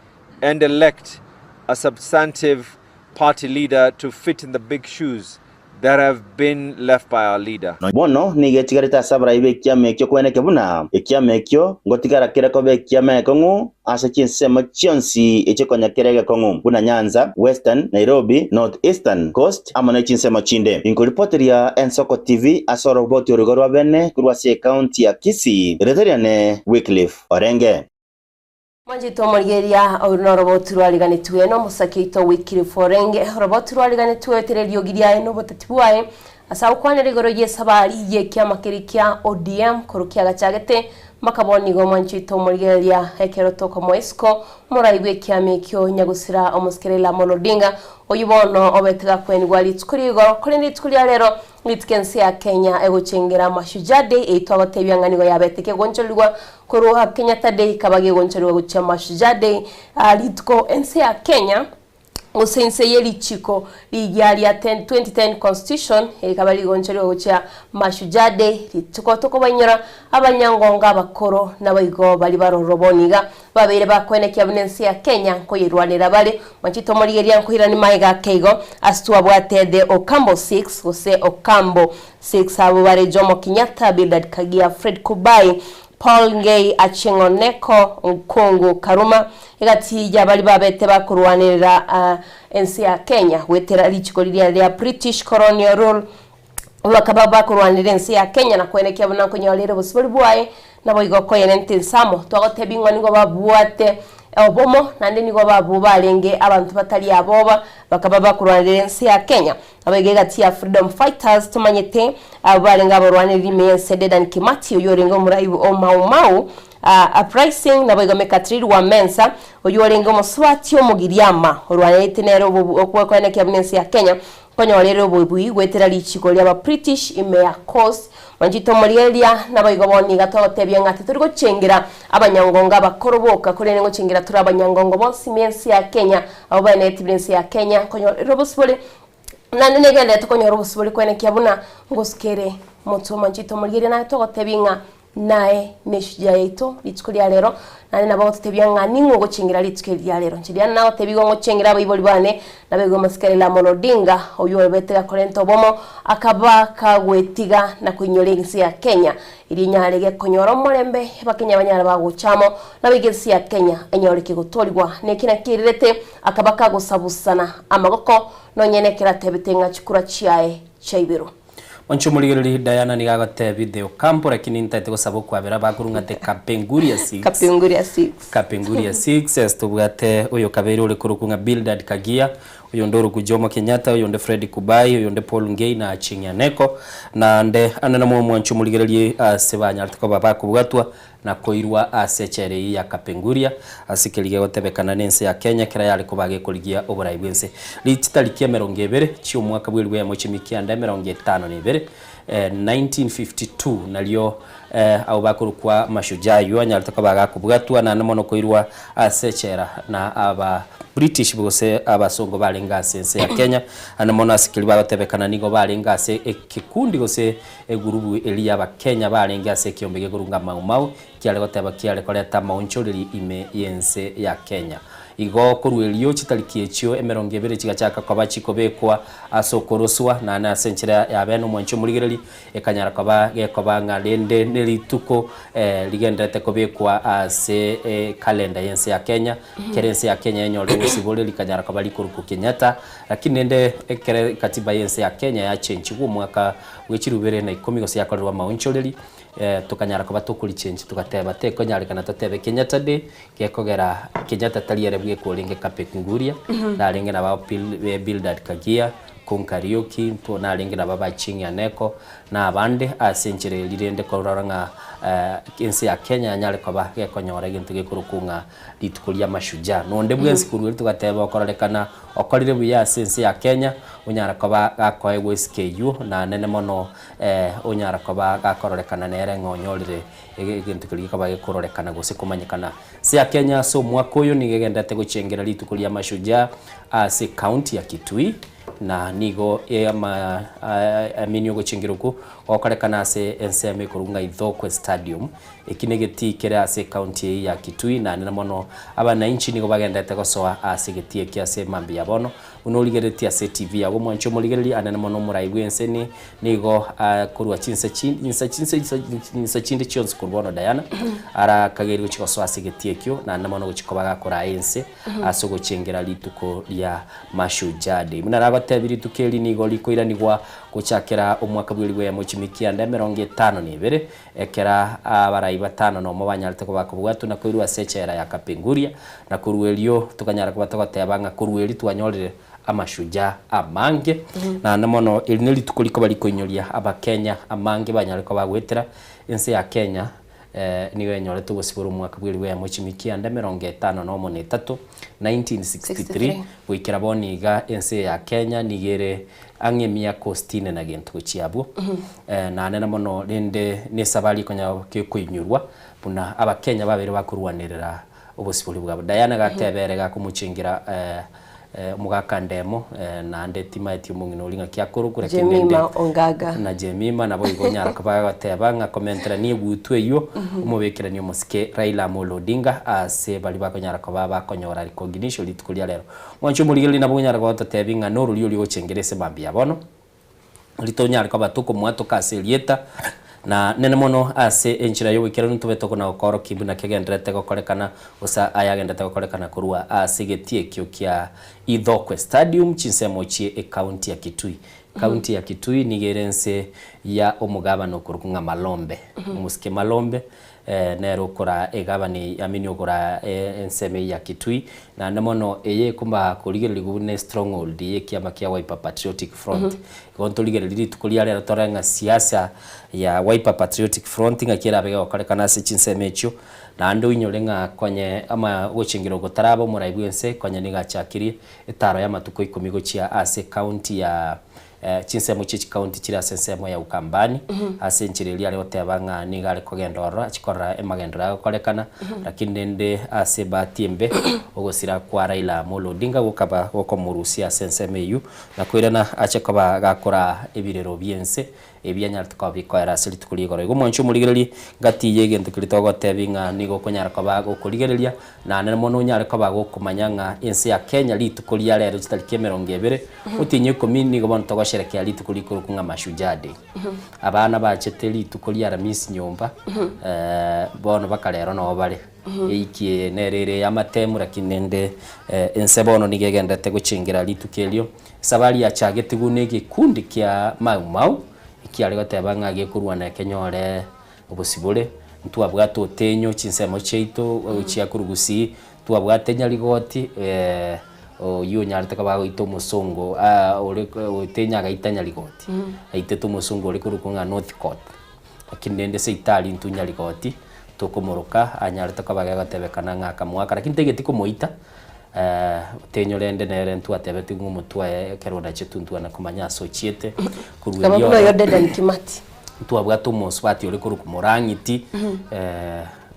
and elect a substantive party leader to fit in the big shoes that have been left by our leader. Bono nigo echigarete ase abarai b'ekiama ekio kweneke buna ekiama ekio ngotigara kere koba ekiama egekong'u ase chinsemo chionsi echio konya kere egekong'u, buna Nyanza, Western, Nairobi, North Eastern, Coast amo ne chinsemo chinde. Inkoripoteria Ensoko TV ase oroboti oroigo rwa bene korwa ase ecounty ya Kisii, erieta riane Wycliffe Orenge. Mwanchete omorigereria, oru noroboti rwariganetwe nomosake oito Wycliffe Orenge, oroboti rwariganetwe goetera eriogi riaye na obotati bwaye ase agokwanera igoro y'esabari y'ekiama keria kia ODM korwa kiagachagete mpaka bono igo mwanchete omorigereria ekero tokomoa isiko omorai bw'ekiama ekio nyagusira omosike Raila Amolo Odinga oyio bono obete gakwenigwa rituko ria igoro korende rituko ria rero Rituko ense ya Kenya egochengera Mashujaa Day eye twagotebia ng'a nigo yabete kegonchorigwa korwa Kenyatta Day ekaba gegonchorigwa gochia Mashujaa Day. Rituko ense ya Kenya gose inse ye richiko rigiya ria 2010 Constitution rikaba rigonchorigwa gochia Mashujaa Day. Rituko tokobainyora abanyangongo abakoro naboigo baria baroro bono iga Babeire bakoenekia buna ense ya Kenya nkoyerwanera bare. Mwanchete omorigereria nkoiranie magega ake igo ase twabwate The Ocampo Six gose Ocambo Six abwo bare Jomo Kenyatta, Bildad Kagia, Fred Kubai, Paul Ngei, Achieng Oneko, Nkungu Karuma egati ya baria babete bakorwanerera ense ya Kenya goetera richiko riria ria British Colonial Rule. Bakaba bakorwanera ense ya Kenya na koenekia buna nkonyorera obosibori bwaye, naboigo koyerenta ense amo. Twagotebia ng'a nigo babwate obomo, naende nigo babwo barenge abanto batari aboba, bakaba bakorwanera ense ya Kenya. Naboigo egati ya Freedom Fighters tomanyete abwo barenge abarwanereri ime y'ense Dedan Kimathi oyio orenge omorai o Mau Mau Uprising, naboigo Mekatilili wa Menza oyio orenge omosubati omogiriama orwanerete nere okoenekia buna ense ya Kenya Nkonyora ere oboibui goetera richiko ri'Ababritish ime ya Coast, Mwanchete omorigereria, naboigo bono niga twagotebia ng'a titori gochengera abanyangongo abakoro boka, korende ngochengera tore abanyangongo bonsi ime y'ense ya Kenya, abwo baeneti buna ense ya Kenya. Nkonyora ere obosibore, naende negenderete konyora obosibore koenekia buna ngosuka ere motwe. Mwanchete omorigereria, naye twagotebia ng'a Naye neshujaa yaito rituko ria rero, naende nabo agototebia ng'a ning'o ogochengera rituko eri ria rero. Inche riane nagotebia igo ngochengera abaibori bane, nabaigwe amasiko a Raila Amolo Odinga, oyio orebete gakorenta obomo, akaba kagwetiga na koinyora ense ya Kenya, erio enyare gekonyora omorembe, Abakenya banyare bagocha amo, naboigo ense ya Kenya enyore kegotorigwa. Neki nakiererete, akaba kagosabusana amagoko, nonye nekero atebete ng'a chikura chiaye chiaiberwe. Onche omorigereria Diana nigo agotebi The Ocampo lakini ntaete gosaba okwabera bakorwa ng'a The Kapenguria Six. Kapenguria Six. Kapenguria Six ase tobwate oyo kabere ore korokwa ng'a Bildad Kagia, oyonde orokwa Jomo Kenyatta, oyonde Fred Kubai, oyonde Paul Ngei na Achieng Aneko. Naende ande namo omwanche omorigereria ase banyarete koba bakobwatwa na koirwa ase echela eyio ya Kapenguria, ase keria gegotebekana nense ya Kenya ekero yare koba gekorigia oborai bw'ense. Chitariki 20 chi'omwaka bw'elifu eyemo chimikianda 52, 1952, nario Abwo bakorokwa Mashujaa ayio anyarete koba agakobwatwa naende mono koirwa ase echela na aba British gose abasongo barenge ase ense ya Kenya. Naende mono ase keria bagotebekana nigo barenge ase ekekundi gose egurubu eria y'Abakenya barenge ase ekiombe gekorunga Mau Mau kiare goteba kiare koreta amaonchoreri ime y'ense ya Kenya. Igo korwa erio chitariki echio emerongo ebere chigachaka koba chikobekwa ase okoroswa, naende ase enchera ya bene omwanchi omorigereri ekanyara koba gekoba ng'a rende nerituko rigendererete kobekwa ase ekalenda y'ense ya Kenya. Kera ense ya Kenya yanyorire obosibore rikanyara koba rikorokwa Kenyatta, lakini rende ekere katiba y'ense ya Kenya yachenchigwa omwaka bwe chilifu ibere na ikomi gose yakorerwa amaonchoreri, tokanyara koba tokorichenchi togateba tekonyarekana totebe Kenyatta Day, gekogera Kenyatta tari ere bweka orenge Kapenguria, narenge nabo Bildad Kagia, Kong Kariuki, mpo narenge nabo Achieng' Aneko, na abande, ase enchera eria rende korora ng'a ense ya Kenya yanyare koba gekonyora egento gekorokwa ng'a rituko ria Mashujaa. Na onde bwensi korwa erio togateba okororekana okorire buya ase ense ya Kenya, onyara koba gakoegwa esiko eywo, na nene mono onyara koba gakororekana nere ng'a onyorire egento keria gekoba gekororekana gose komanyekana. Ense ya Kenya ase omwaka oyo nigo egendererete gochengera rituko ria Mashujaa ase ecounty ya Kitui na nigo amini ogochengera okwo gokorekana ase ensemo ekorwa ng'a Ithookwe Stadium. Eki negetii kere ase ecounty eye ya Kitui naende mono abanainchi nigo bagendererete gosoa ase egetii eki ase mambia ya bono. Buna origereretie ase TV yago omwanche omorigereria anene mono omorai bw'ense ni nigo korwa chinsa chinsa chinsa chinsa chinde chionsi korwa bono Diana arakageire gochia gosoa ase egetii ekio naende mono gochia koba gakoraa ense ase ogochengera rituko ria Mashujaa Day. Buna nagotebie rituko eri nigo rikoiranigwa gochakera omwaka bw'elifu eyemo chimikia ande emerongo etano na ebere ekera abarai batano nomo banyarete koba kobwatwa na koirwa ase echela ya Kapenguria, na korwa erio tokanyara koba togoteba ng'a korwa erio twanyorire amashujaa amange, naende mono eri nerituko rikoba rikoinyoria abakenya amange banyare koba bagoetera ense ya Kenya nigo yanyorete obosibore omwaka bw'elifu eyemo chimikia ande emerongo etano nomo na etato, 1963, goikera bono iga ense eye ya Kenya nigo ere ang'e emiaka sitini na gento gochia abwo. Naende na mono rende nesabari ekonya gekoinyorwa buna abakenya babeire bakorwanerera obosibori bwabo. Diana gateba ere gakomochengera omogaka Ndemo naende timaeti omong'ina oria ng'aki akorokwa lakini rende Jemima Ongaga. na Jemima naboigo onyara koba agoteba ng'a komenterania egutu eywo omobekerani omosike Raila Amolo Odinga ase baria bakonyara koba bakonyora recognition rituko ria rero. Mwanche omorigereria nabo onyare gototebia ng'a norori oria ogochengera ase mambia bono, ritonyare koba tokomwatoka ase erieta, na nene mono ase enchera y'oboikeranu ntobe tokona gokorokia buna kegendererete gokorekana gose ayagendererete gokorekana korwa ase egetii ekio kia Ithookwe Stadium chinsemo chie ecounty ya Kitui. County ya Kitui nigo ere ense ya omogabana okorokwa ng'a Malombe, omosike Malombe, Nere okora egavana eye, amini okora ensemo eye ya Kitui, naende mono eye ekomba korigererigwa buna estronghold ye ekiama kia Wiper Patriotic Front. Igo ntorigererie rituko ria rero torore ng'a siasa ya Wiper Patriotic Front ng'aki erabe gegokorekana ase chinsemo echio, naende oinyore ng'a konye ama ogochengera oko taraba omorai bwense konye nigo achakirie etaro y'amatuko ikomi gochia ase ecounty ya Chinsemo chie chikaunti chire ase ensemo ya Ukambani, ase enchera eria are goteba ng'a nigo are kogenda ororo achie korora emagenderero agokorekana, lakini rende ase ebahati embe ogosira kwa Raila Amolo Odinga gokaba gokomorusia ase ensemo eyio na koirana ache koba gakoraa ebirero bi'ense ebi anyarete koba bikoera ase rituko ria igoro. Igo mwanche omorigererie ngati y'egento keria togotebi ng'a nigo okonyara koba gokorigereria Naende mono onyare koba gokomanya ng'a ense ya Kenya rituko ria rero chitariki emerongo ebere, otienyi ikomi nigo bono togosherekea rituko rikorokwa ng'a Mashujaa Day. Abana bachete rituko ria Aramisi nyomba, bono baka rero noo bare. Eiki eye nere ere ey'amatemu lakini rende ense bono nigo egendererete gochengera rituko erio. Esabari yachagetigwe na egekundi kia Mau Mau, ekiare goteba ng'a gekorwana ekenyore Obosibore, ntwabwate otenyo chinsemo chiaito gochia korwa gusii, twabwate nyarigoti oyio onyarete koba agoita omosongo ore otenyo agaita nyarigoti, aitete omosongo ore korokwa ng'a Northcott, lakini rende seitari intwe nyarigoti tokomoroka anyarete koba gegotebekana ng'a akamoaka lakini taigeti komoita otenyo rende nere ntwatebetigwe ng'a omotwe oye ekero onachetu ntwana komanya ase ochiete korwa Kaba erio buna oro. oyo Dedan Kimathi. Ntwabwate omosubati ore korokwa Morang'iti,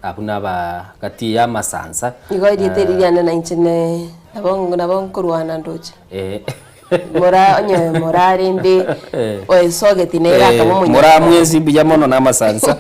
abwo naba gati y'amasansa. Igo erieta eri riane nainche ne nabo nabo nkorwana ndoche. Mora onye mora rende oesogeti nere akaba Mora omonyakare. mwensi mbuya mono na amasansa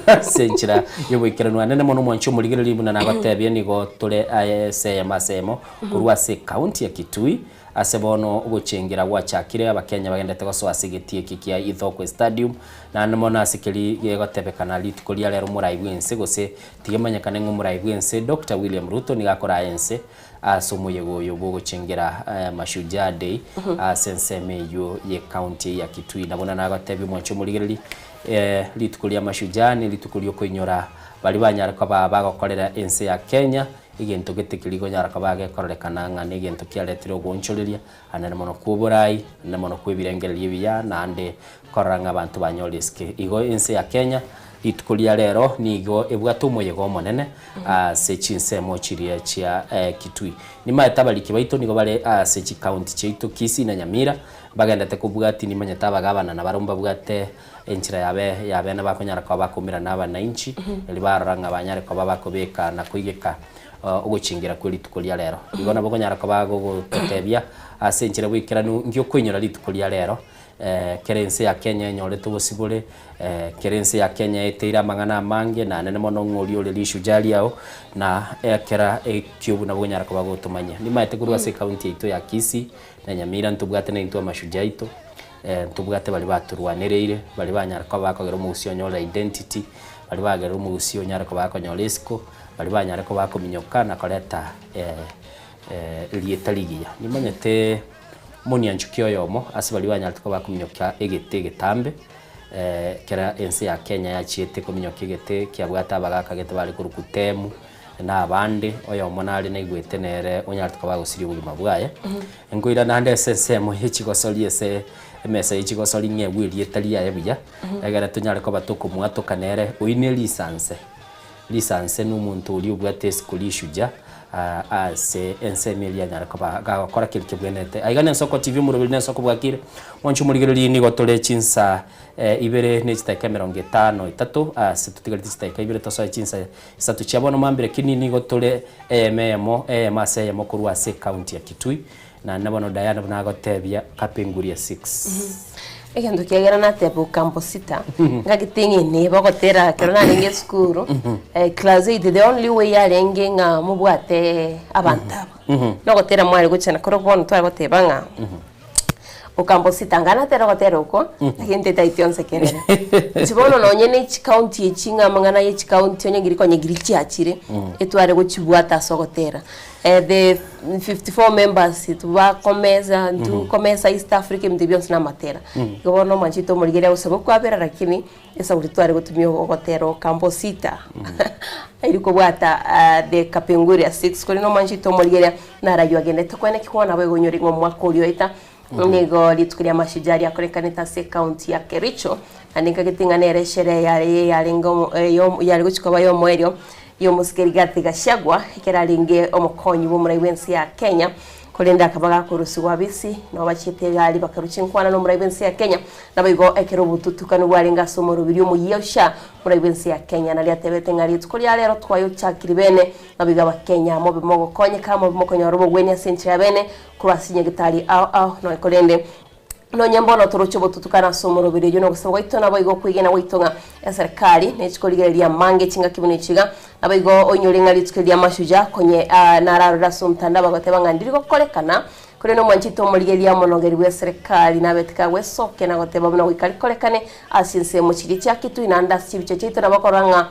ase enchera y'oboikeranu anene mono mwanche omorigereria buna nagotebia nigo tore aye ase eyemo ase eyemo korwa ase ekaunti ya Kitui Ase bono ogochengera gwachakire, Abakenya bagendete gosoa ase egetii eke kia Ithookwe Stadium, naende mono ase keri gegotebekana rituko ria rero omorai bw'ense gose tigemanyekane ng'a omorai bw'ense Doctor William Ruto nigo akoraa ense ase omoyega oyo bwogochengera Mashujaa Day ase ensemo eyio ye county ya Kitui. Na buna nagotebia omwanchi omorigereri rituko ria Mashujaa nerituko riokoinyora baria banyare koba bagokorera ense ya Kenya Egento gete keria konyara koba gekororekana ng'a negento kiaretire ogoonchoreria anene mono kw'oborai, anene mono kw'ebirengererio ebiya, naende korora ng'a abanto banyorire esike. Igo ense ya Kenya rituko ria rero nigo ebwate omoyega omonene ase chinsemo chiria chia Kitui. Nimaete abariki baito nigo bare ase chicounty chiaito Kisii na Nyamira, bagendete kobwatia nimanyete abagabana nabarobwo mbabwate Enchera yabe y'abene bakonyara koba bakoumera nabananchi, erio barora ng'a banyare koba bakobeka na koigeka ogochingera kwe rituko ria rero. Igo nabo okonyara koba gogototebia ase enchera bwaikeranu nki okoinyora rituko ria rero, kera ense ya Kenya enyorete obosibore, kera ense ya Kenya eteire amang'ana amange, na nene mono ng'a oria ore rishujaa riao, na ekera ekio buna bokonyara koba gotomanyia. Nimaete korwa ase ecounty yaito ya Kisii na Nyamira ntobwate naintwe amashujaa aito. Ntobwate baria batorwanereire, baria banyara koba bakogera omogusii onyore identity, baria bagerire omogusii onyare koba akonyora esiko, baria banyare koba akominyoka na koreta erieta rigiya. Nimanyete monianchuki oyomo ase baria banyarete koba bakominyoka egete egetambe, ekero ense ya Kenya yachiete kominyoka egete kiabwate abagaka gete bare korokwa Temu, na abande, oyomo nare naigwete nere onyarete koba agosiria obogima bwaye. Nkoira naende ase ensemo ye chigosori ase emesa ye chigosori ng'egwe erieta riaye buya, egere tonyare koba tokomwatoka nere. Oyio ne risanse, risanse na omonto oria obwate isiko rishuja ase ensemo eria anyare koba gagokora keria kebwenerete. Aiga na Ensoko TV omoroberi na Ensoko bwakire, mwanche omorigereria nigo tore chinsa ibere ne chidakika emerongo etano etato ase totigareti chidakika ibere tosoe chinsa Isato chia bono mambia lakini nigo tore eyemo eyemo eyemo ase eyemo korwa ase ecounty ya Kitui naende bono Diana buna agotebia Kapenguria 6. Egento kiagera nateba Ocampo sita ngagete ng'a ene bagotera ekero narenge esukuru class eight the only way yarenge ng'a mobwate abanto aba nogotera mware gochana korwa bono tware goteba ng'a Ocampo sita ng'a natera ogotera okwo lakini tetaiti onsekerere. Inche bono nonye ne chicounty echi ng'a amang'ana ye chicounty onye ngiri konya ngiri chiachire etware gochibwata ase ogotera. The 54 members tubakomesa ntukomesa East Africa ebinto ebio bionsi na amatera. Igo bono omwanchete omorigereria agosaba okwabera lakini esauri tware gotumia ogotera Ocampo sita eri kobwata the Kapenguria 6 korende omwanchete omorigereria naraywo agendete koene ki bono nabo egonyora ng'a omwaka oria oeta Nigo rituko ria Mashujaa riakorekanete ase ekaunti ya Kericho, naende nkagete ng'a nere esherehe yare yarenge omo eyo yare gochia koba y'omoerio y'omosike Rigathi Gachagua, ekero arenge omokonyi bw'omorai bw'ense ya Kenya, korende akaba gakorusigwa abisi, nabo bachiete egari bakarua chinkwana n'omorai bw'ense ya Kenya, naboigo ekero obotutukanu bwarenge ase omorobiri omoyia Usher, omorai bw'ense ya Kenya naria atebete ng'a rituko ria rero twayochakiri bene, naboigo abakenya mobe mogokonyeka, mobe mokonyora obogwenia ase enchera ya bene, Korwa ase chinyagitari ao ao nonya korende nonye mbono toroche obotutukano ase omoroberi oyio nogosaba gwaito naboigo okwegena gwaito ng'a eserikari nechikorigereria amange chingaki buna echi iga naboigo oinyore ng'a rituko eri ria mashujaa konye nararore ase omotandao bagoteba ng'a ndiri gokorekana korende omwanchete omorigereria omonogeri bw'eserikari nabete kagwesokia na goteba buna goika rikorekane ase ensemo chiria chia Kitui naende ase chibicha chiaito nabo okorora ng'a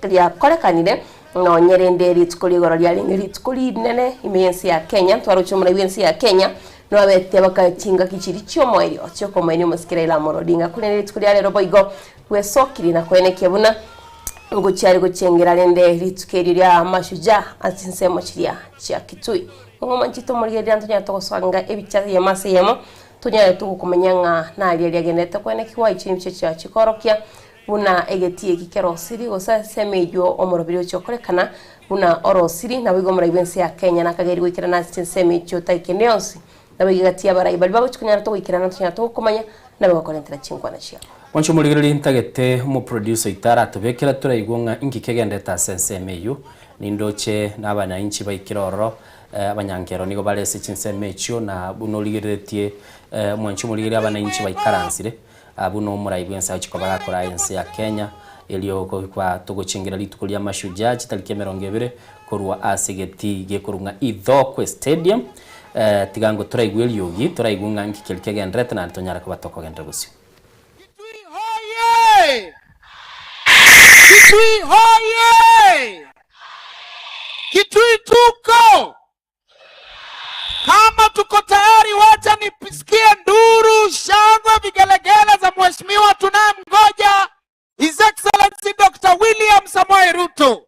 riakorekanire Nonye rende rituko ri'igoro riarenge rituko rinene ime y'ense ya Kenya, ntwaroche omorai bw'ense ya Kenya, nobabete bakae chingaki chiria chi'omoerio chi'okomoenia omosike Raila Amolo Odinga. Korende rituko ria rero boigo bwesokirie na koenekia buna ngochia are gochengera rende rituko erio ria Mashujaa ase chinsemo chiria chia Kitui. Ng'o mwanchete omorigereria ntonyare togosanga ebicha eyemo ase eyemo, tonyare togokomanya ng'a naria riagenderete koenekigwa echi nebicha chia chikorokia Buna egetii eki kerosiri, gose ase emeyio omorobiri ochia okorekana buna orosiri, naboigo omorai bw'ense ya Kenya nakageiri goikerana ase chinsemo echio otaikene yonsi, naboigo egati y'abarai baria bagochia konyara togoikerana ntonyara togokomanya, nabe gokorentera chinkwana chiabo. Mwanche omorigereria ntagete omoproducer oito aratobekera toraigwe ng'a inki kegendete ase ensemo eyio, nindoche na abananchi baikire ororo abanyankero nigo bare ase chinsemo echio na buna origereretie mwanche omorigereria abananchi baikaransire buna omorai bwense agochia koba gakoraa ense ya Kenya erio goikwa togochengera rituko ria Mashujaa chitariki 20 korwa ase egetii gekorwa ng'a Ithookwe Stadium. Tiga ngo toraigwe eriogi toraigwe ng'a inki keria kegendererete naende tonyare koba tokogenderera bosio. Kitui hoye! Kitui hoye! Kitui tuko! Kama tuko tayari, wacha nisikie nduru, shangwe, vigelegele za mheshimiwa tunayemngoja His Excellency Dr. William Samoei Ruto.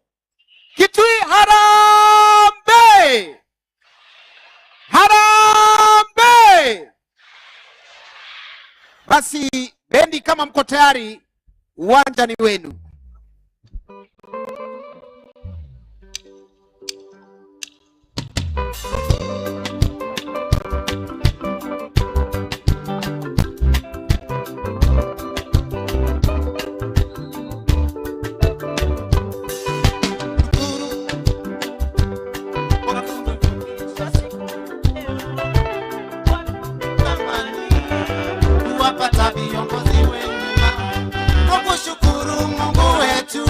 Kitui harambee! Harambee! Basi bendi, kama mko tayari, uwanja ni wenu. Kuwapata viongozi wema, kwa kushukuru Mungu wetu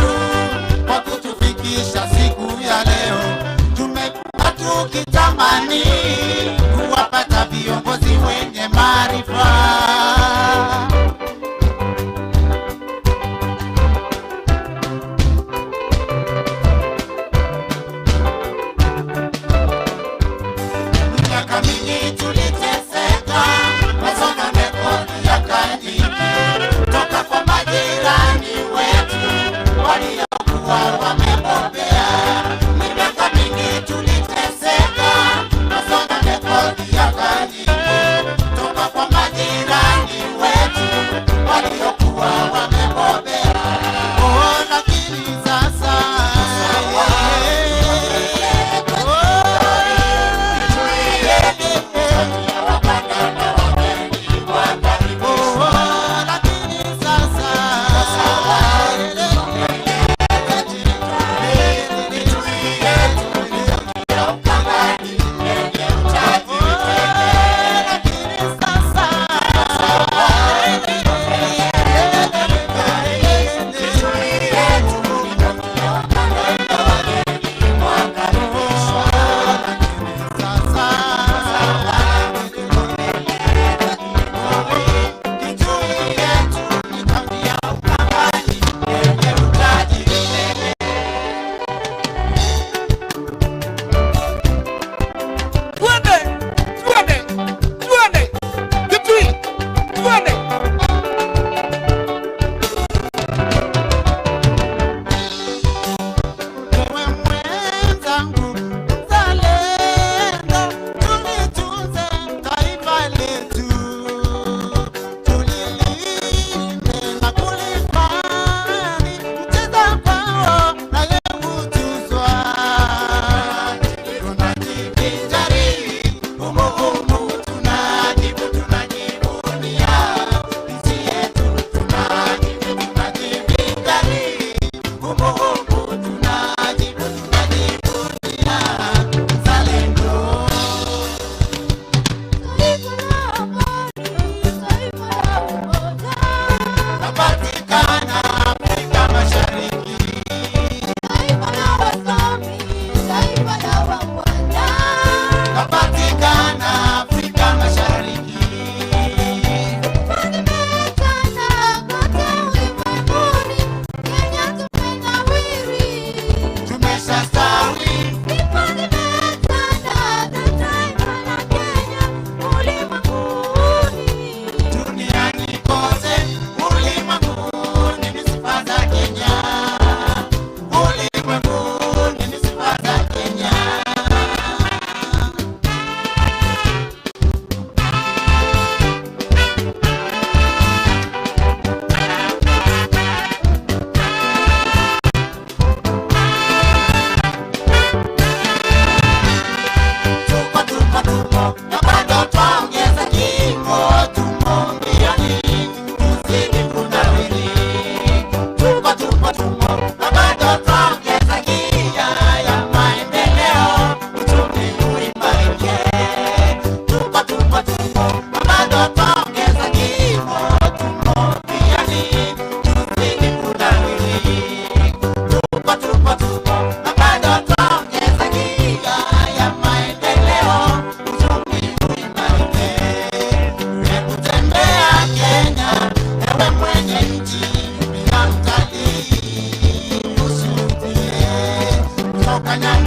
kwa kutufikisha siku ya leo. Tumekuwa tukitamani kuwapata viongozi wenye maarifa. Miaka mingi tuliteseka, masononeko yakanyingi toka kwa majirani wetu waliokuwa wamebobea. Ni miaka mingi tuliteseka, masononeko yakanyingi toka kwa majirani wetu waliokuwa wamebobea. Oh, lakini sasa Twende, twende, twende, Kitui, twende. Wewe mwenzangu mzalendo, tulitunze taifa letu, tulilinde na kulihifadhi. Mcheza kwao naye hutuzwa. Tunajivinjari humu humu, tunajibu tunajivunia nchi yetu, tunajibu tunajivinjari humu humu, tunajibu tunajivunia uzalendo. Napatikana Afrika Mashariki. Napatikana Afrika Mashariki.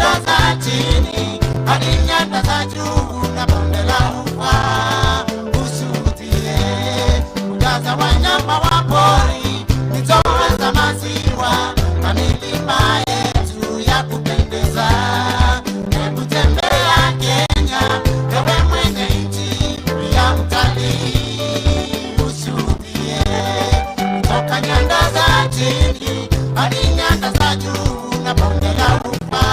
nyanda za chini hadi nyanda za juu na bonde la ufa, ushuhudie mbuga za wanyama wa pori, mito za maziwa na milima yetu ya kupendeza. Hebu tembea Kenya, ewe mwenye nchi ya mtalii, ushuhudie kutoka nyanda za chini hadi nyanda za juu na bonde la ufa,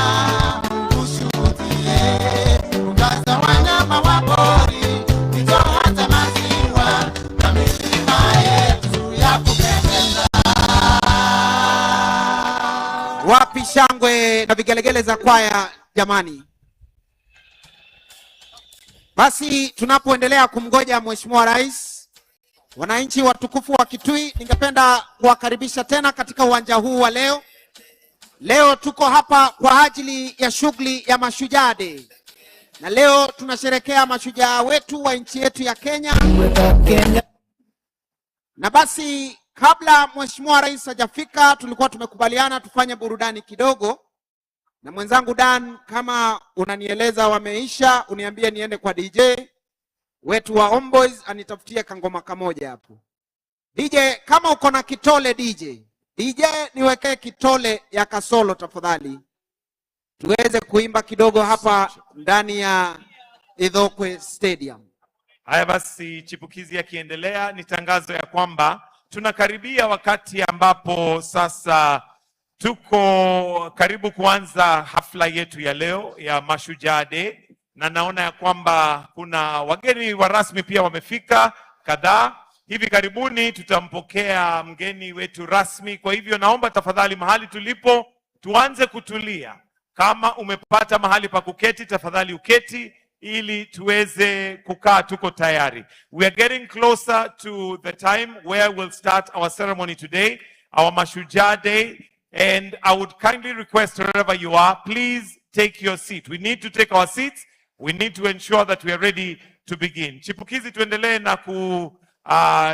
ushuhudie mbuga za wanyama wa pori, mito hata maziwa na milima yetu ya kupendeza. Wapi shangwe na vigelegele za kwaya jamani? Basi tunapoendelea kumgoja Mheshimiwa Rais, wananchi watukufu wa Kitui, ningependa kuwakaribisha tena katika uwanja huu wa leo. Leo tuko hapa kwa ajili ya shughuli ya Mashujaa Day, na leo tunasherekea mashujaa wetu wa nchi yetu ya Kenya. Na basi kabla Mheshimiwa Rais hajafika, tulikuwa tumekubaliana tufanye burudani kidogo, na mwenzangu Dan, kama unanieleza wameisha, uniambie niende kwa DJ wetu wa Homeboys anitafutie kangoma kamoja hapo. DJ, kama uko na kitole DJ, DJ niwekee kitole ya Kasolo tafadhali, tuweze kuimba kidogo hapa ndani ya Ithookwe Stadium. Haya basi, chipukizi yakiendelea, ni tangazo ya kwamba tunakaribia wakati ambapo sasa tuko karibu kuanza hafla yetu ya leo ya Mashujaa Day, na naona ya kwamba kuna wageni wa rasmi pia wamefika kadhaa. Hivi karibuni tutampokea mgeni wetu rasmi. Kwa hivyo naomba tafadhali, mahali tulipo tuanze kutulia. Kama umepata mahali pa kuketi, tafadhali uketi ili tuweze kukaa tuko tayari. We are getting closer to the time where we'll start our ceremony today, our Mashujaa Day, and I would kindly request wherever you are, please take your seat. We need to take our seats. We need to ensure that we are ready to begin. Chipukizi, tuendelee na ku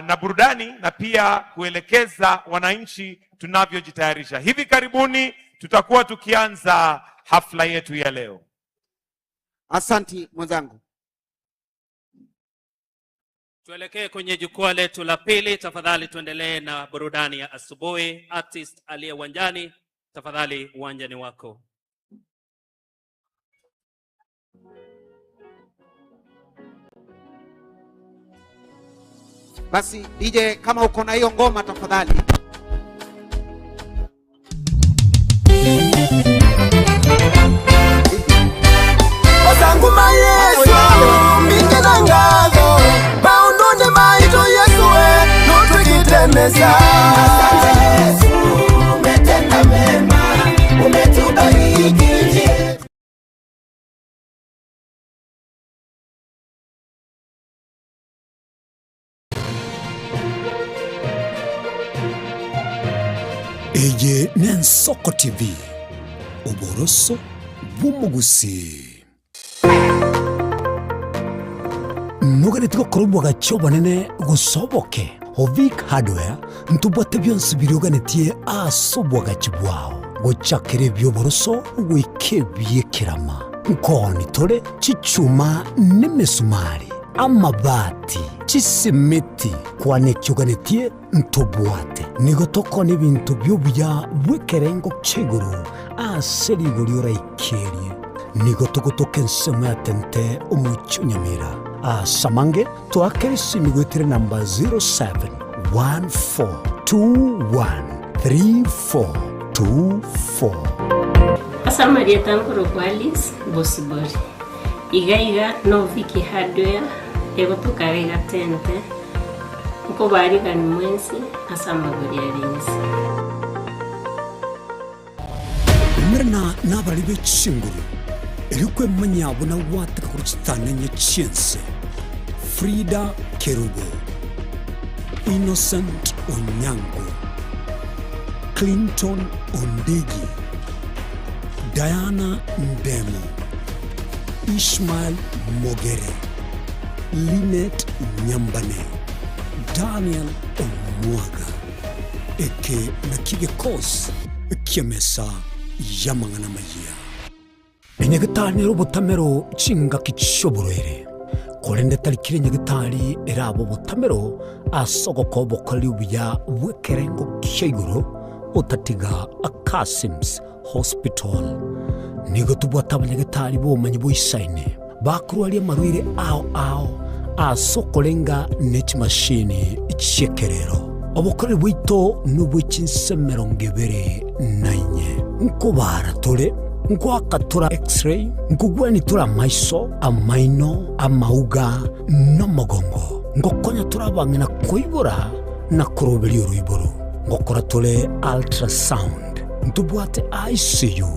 na burudani na pia kuelekeza wananchi tunavyojitayarisha. Hivi karibuni tutakuwa tukianza hafla yetu ya leo. Asanti mwenzangu. Tuelekee kwenye jukwaa letu la pili. Tafadhali tuendelee na burudani ya asubuhi. Artist aliye uwanjani, tafadhali uwanja ni wako. Basi DJ, kama uko na hiyo ngoma tafadhali. Osanguma Yesu mbingenangazo maundune maito Yesu we nutwikitemesa. Asante Yesu, umetenda mema, umetubariki. Eye n'Ensoko TV, oboroso bw'omogusii. Noganeti gokora obwagachi obonene gose oboke? Ovic Hardware ntobwate bionsi biria oganetie ase obwagachi bwao, gochakera ebi'oboroso goika ebi'ekerama. Nkooni tore chichuma nemesumari, amabati, chisimiti, kwana eki oganetie ntobwate. Nigo tokoonia ebinto bi'obuya bw'ekerengo kia igoro ase rigori oraikerie. Nigo togotoka ensemo ya Tente omochie o Nyamira. Ase amange toakere esimi goetera enamba 0714213424. Ase amarieta nkorokwa Alice Bosibori. Iga iga no Vicky Hardware egotoka iga iga Tente, nkobarigani mwensi ase amagori are inse. Umerana nabarari be chinguru, erio kwemanya buna gwateka korwa chitanenye chi'ense. Frida Kerubo, Innocent Onyango, Clinton Ondigi, Diana Ndemo, Ishmael Mogere, Linet Nyambane, Daniel Omwaga. Eke nakio gekosi ki'emesa y'amang'ana amayia. Enyagetari nere obotamero chingaki chi'oborwaire, korende tari kera enyagetari erabe obotamero ase ogokoa obokoreri obuya bw'ekerengo kia igoro otatiga Kassims Hospital. Nigo tobwate abanyagetari b'obomanyi boisaine bakorwaria amarwaire ao ao ase okorenga ne chimashini chi'ekerero. Obokoreri bwaito nobwe chinse 24. Nkobaara tore, nkoaka tore X-ray, nkogwenia tore amaiso, amaino, amauga, na omogongo. Ngokonya tore abang'ina koibora na koroberia oroiboro. Ngokora tore ultrasound. Ntobwate ICU,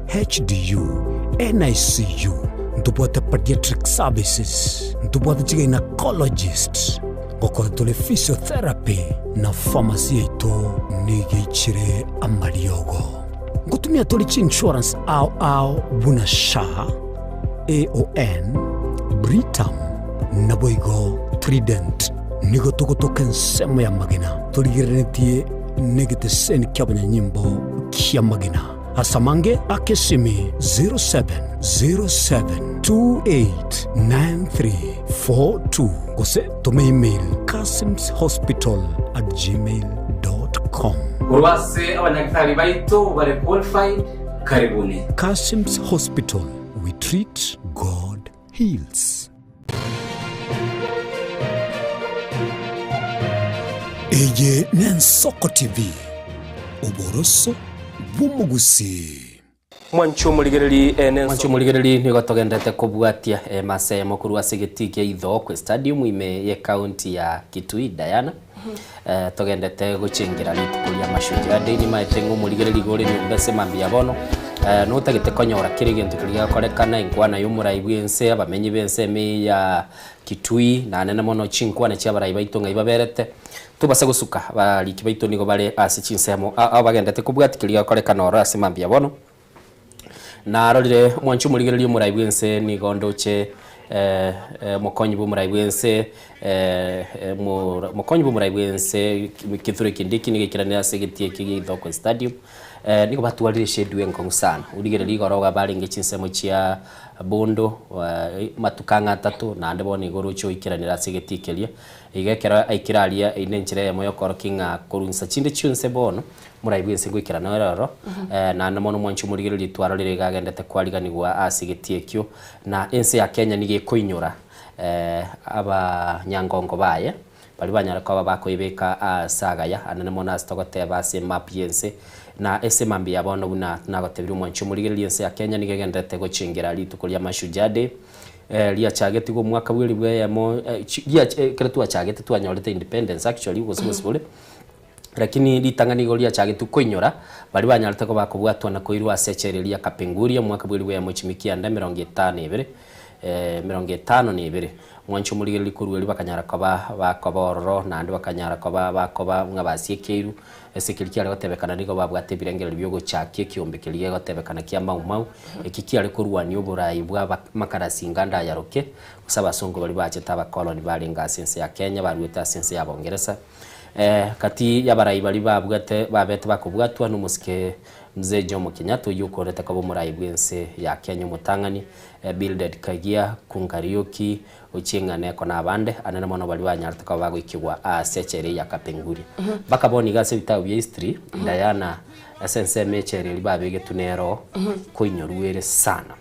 HDU, NICU, ntobwate pediatric services, ntobwate chigynecologist, ngokora tore physiotherapy na pharmacy yaito nigo eichire amariogo. Ngotumia tore chiinsurance ao ao buna SHA, AON, Britam naboigo Trident. Nigo togotoka ensemo ya magena torigereretie negeteseni ki'abanyanyimbo ki'amagena. Ase amange aka esimi 0707289342 gose toma email kasimshospital@gmail.com. Korwa ase abanyagitari baito bare qualified, karibuni. Kassims Hospital, we treat, God heals. Eye n'Ensoko TV, oboroso bw'omogusii. Mwanche omorigereri Mwanche omorigereri nigo togenderete kobwatia emasa eyemo korwa ase egetii kia Ithookwe Stadium ime ye county ya Kitui Diana. Togendete gochengera rituko ria Mashujaa Day nimaete ng'a omorigereri iga ore nyomba ase mambia bono notagete konyora kera egento keria gegokorekana enkwana ya omorai bw'ense abamenyi b'ensemo eye ya Kitui naende mono chinkwana chia abarai baito ng'ai baberete tobase gosuka abariki baito nigo bare ase chinsemo ao bagendete kobwatia keria gegokorekana ororo ase mambia bono. Narorire omwanchi omorigereria omorai bw'ense nigo ndoche omokonyi bw'omorai bw'ense omokonyi bw'omorai bw'ense Kithure Kindiki nigo aikiranire ase egetii ekio gia Ithookwe Stadium, nigo batwarire eshedule enkong'u sana, origereria igoro iga barenge chinsemo chia Bondo amatuko ang'e atato naende bono igo oroche oikeranire ase egetii keria, iga ekero aikire aria eyio nenchera eyemo yokorokia ng'a korwa insa chinde chionsi bono. Morai bw'ense ngoikerana ore ororo, naende mono mwanche omorigererie twarorire iga agendete kwariganigwa ase egetii ekio, na ense ya Kenya nigo ekoinyora abanyangongo baye, baria banyare koba bakoibeka aase agaya, anene mono ase togoteba ase emap y'ense, na ase emambia ya bono buna nagotebirie omwanche omorigererie ense ya Kenya nigo egendererete gochengera rituko ria Mashujaa Day, riachagetigwe omwaka bw'elifu eyemo ekero twachagete twanyorete independence actually gose gose bore. Lakini ritang'ani igo riachagetwe koinyora baria banyarete koba kobwatwa na koirwa ase echela eria ya Kapenguria omwaka bw'elifu eyemo chimikia ende 52, 52. Mwanche omorigereria korwa erio bakanyara koba bakoba ororo naende bakanyara koba bakoba ng'a basiekeirwe ase keria kiare gotebekana nigo babwate ebirengererio biogochakia ekiombe keria gegotebekana kia Mau Mau eki kiare korwania oborai bwa amakarasinga ndayaroke gose abasongo baria bachete abakoloni barenge ase ense ya Kenya baruete ase ense ya Bongeresa. Gati y'abarai baria babwate babete bakobwatwa nomosike Mzee Jomo Kenyatta oyio okorete koba omorai bw'ense ya Kenya omotang'ani, Bildad Kagia, Kungariuki, Ochieng' Aneko na abande anene mono baria banyarete koba bagoikigwa aase echela eye ya Kapenguria. Mpaka bono iga ase ebitabu bia history, Diana ase ensemo echela eria babegetwe nero koinyorwa ere sana.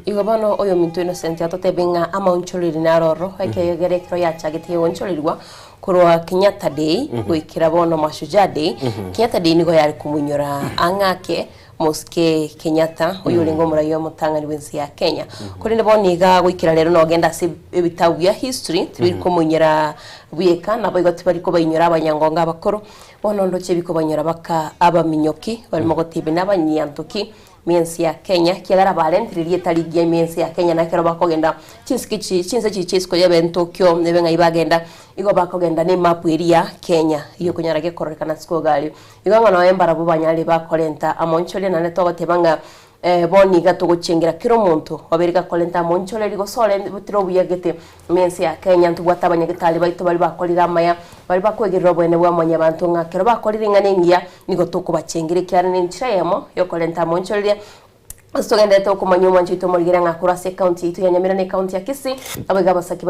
Igo bono oyominto Innocent atotebie ng'a amaonchoreri naro ororo, ekiagera ekero yachagete goonchorerigwa korwa Kenyatta Day goikera bono Mashujaa Day, Kenyatta Day nigo yare komoinyora ang'ake mosike Kenyatta oyio orenge omoraia omotang'ani bw'ense ya Kenya. Korende bono iga goikera rero nogenda ase ebitabu bia history tibiri komoinyora bweka naboigo tibari kobainyora abanyangongo abakoro, bono ndoche bikobainyora baka abaminyoki barimo gotebia nabanyantoki Miensi ya Kenya, ekiagera barentire rieta rigiya ime y'ense ya Kenya, na ekero bakogenda chinsiki chi chinse chiria chia isiko y'ebentokio ebe ng'ai bagenda, igo bakogenda na emapu eria ya Kenya, eyio okonyora gekororekana ase iga aria. Igo ng'a nonya mbarabwo banyarire bakorenta amonchoria naende togoteba ng'a bono iga togochengera kera omonto obeire gakorenta amonchoreri gose orentire obuya gete ime y'ense ya Kenya, ntobwate abanyagetari baito baria bakorire amaya, baria bakoegerera oboene bwa mwanyabanto ng'a ekero bakorire ring'ana engiya, Nigo tokobachengera ekiagera nenchera eyemo y'okorenta amonchoreria. Ase togenderete okomanya omwancho oito omorigere ng'a korwa ase ekaunti yaito ya Nyamira na ekaunti ya Kisii, abaiga abasaki ba.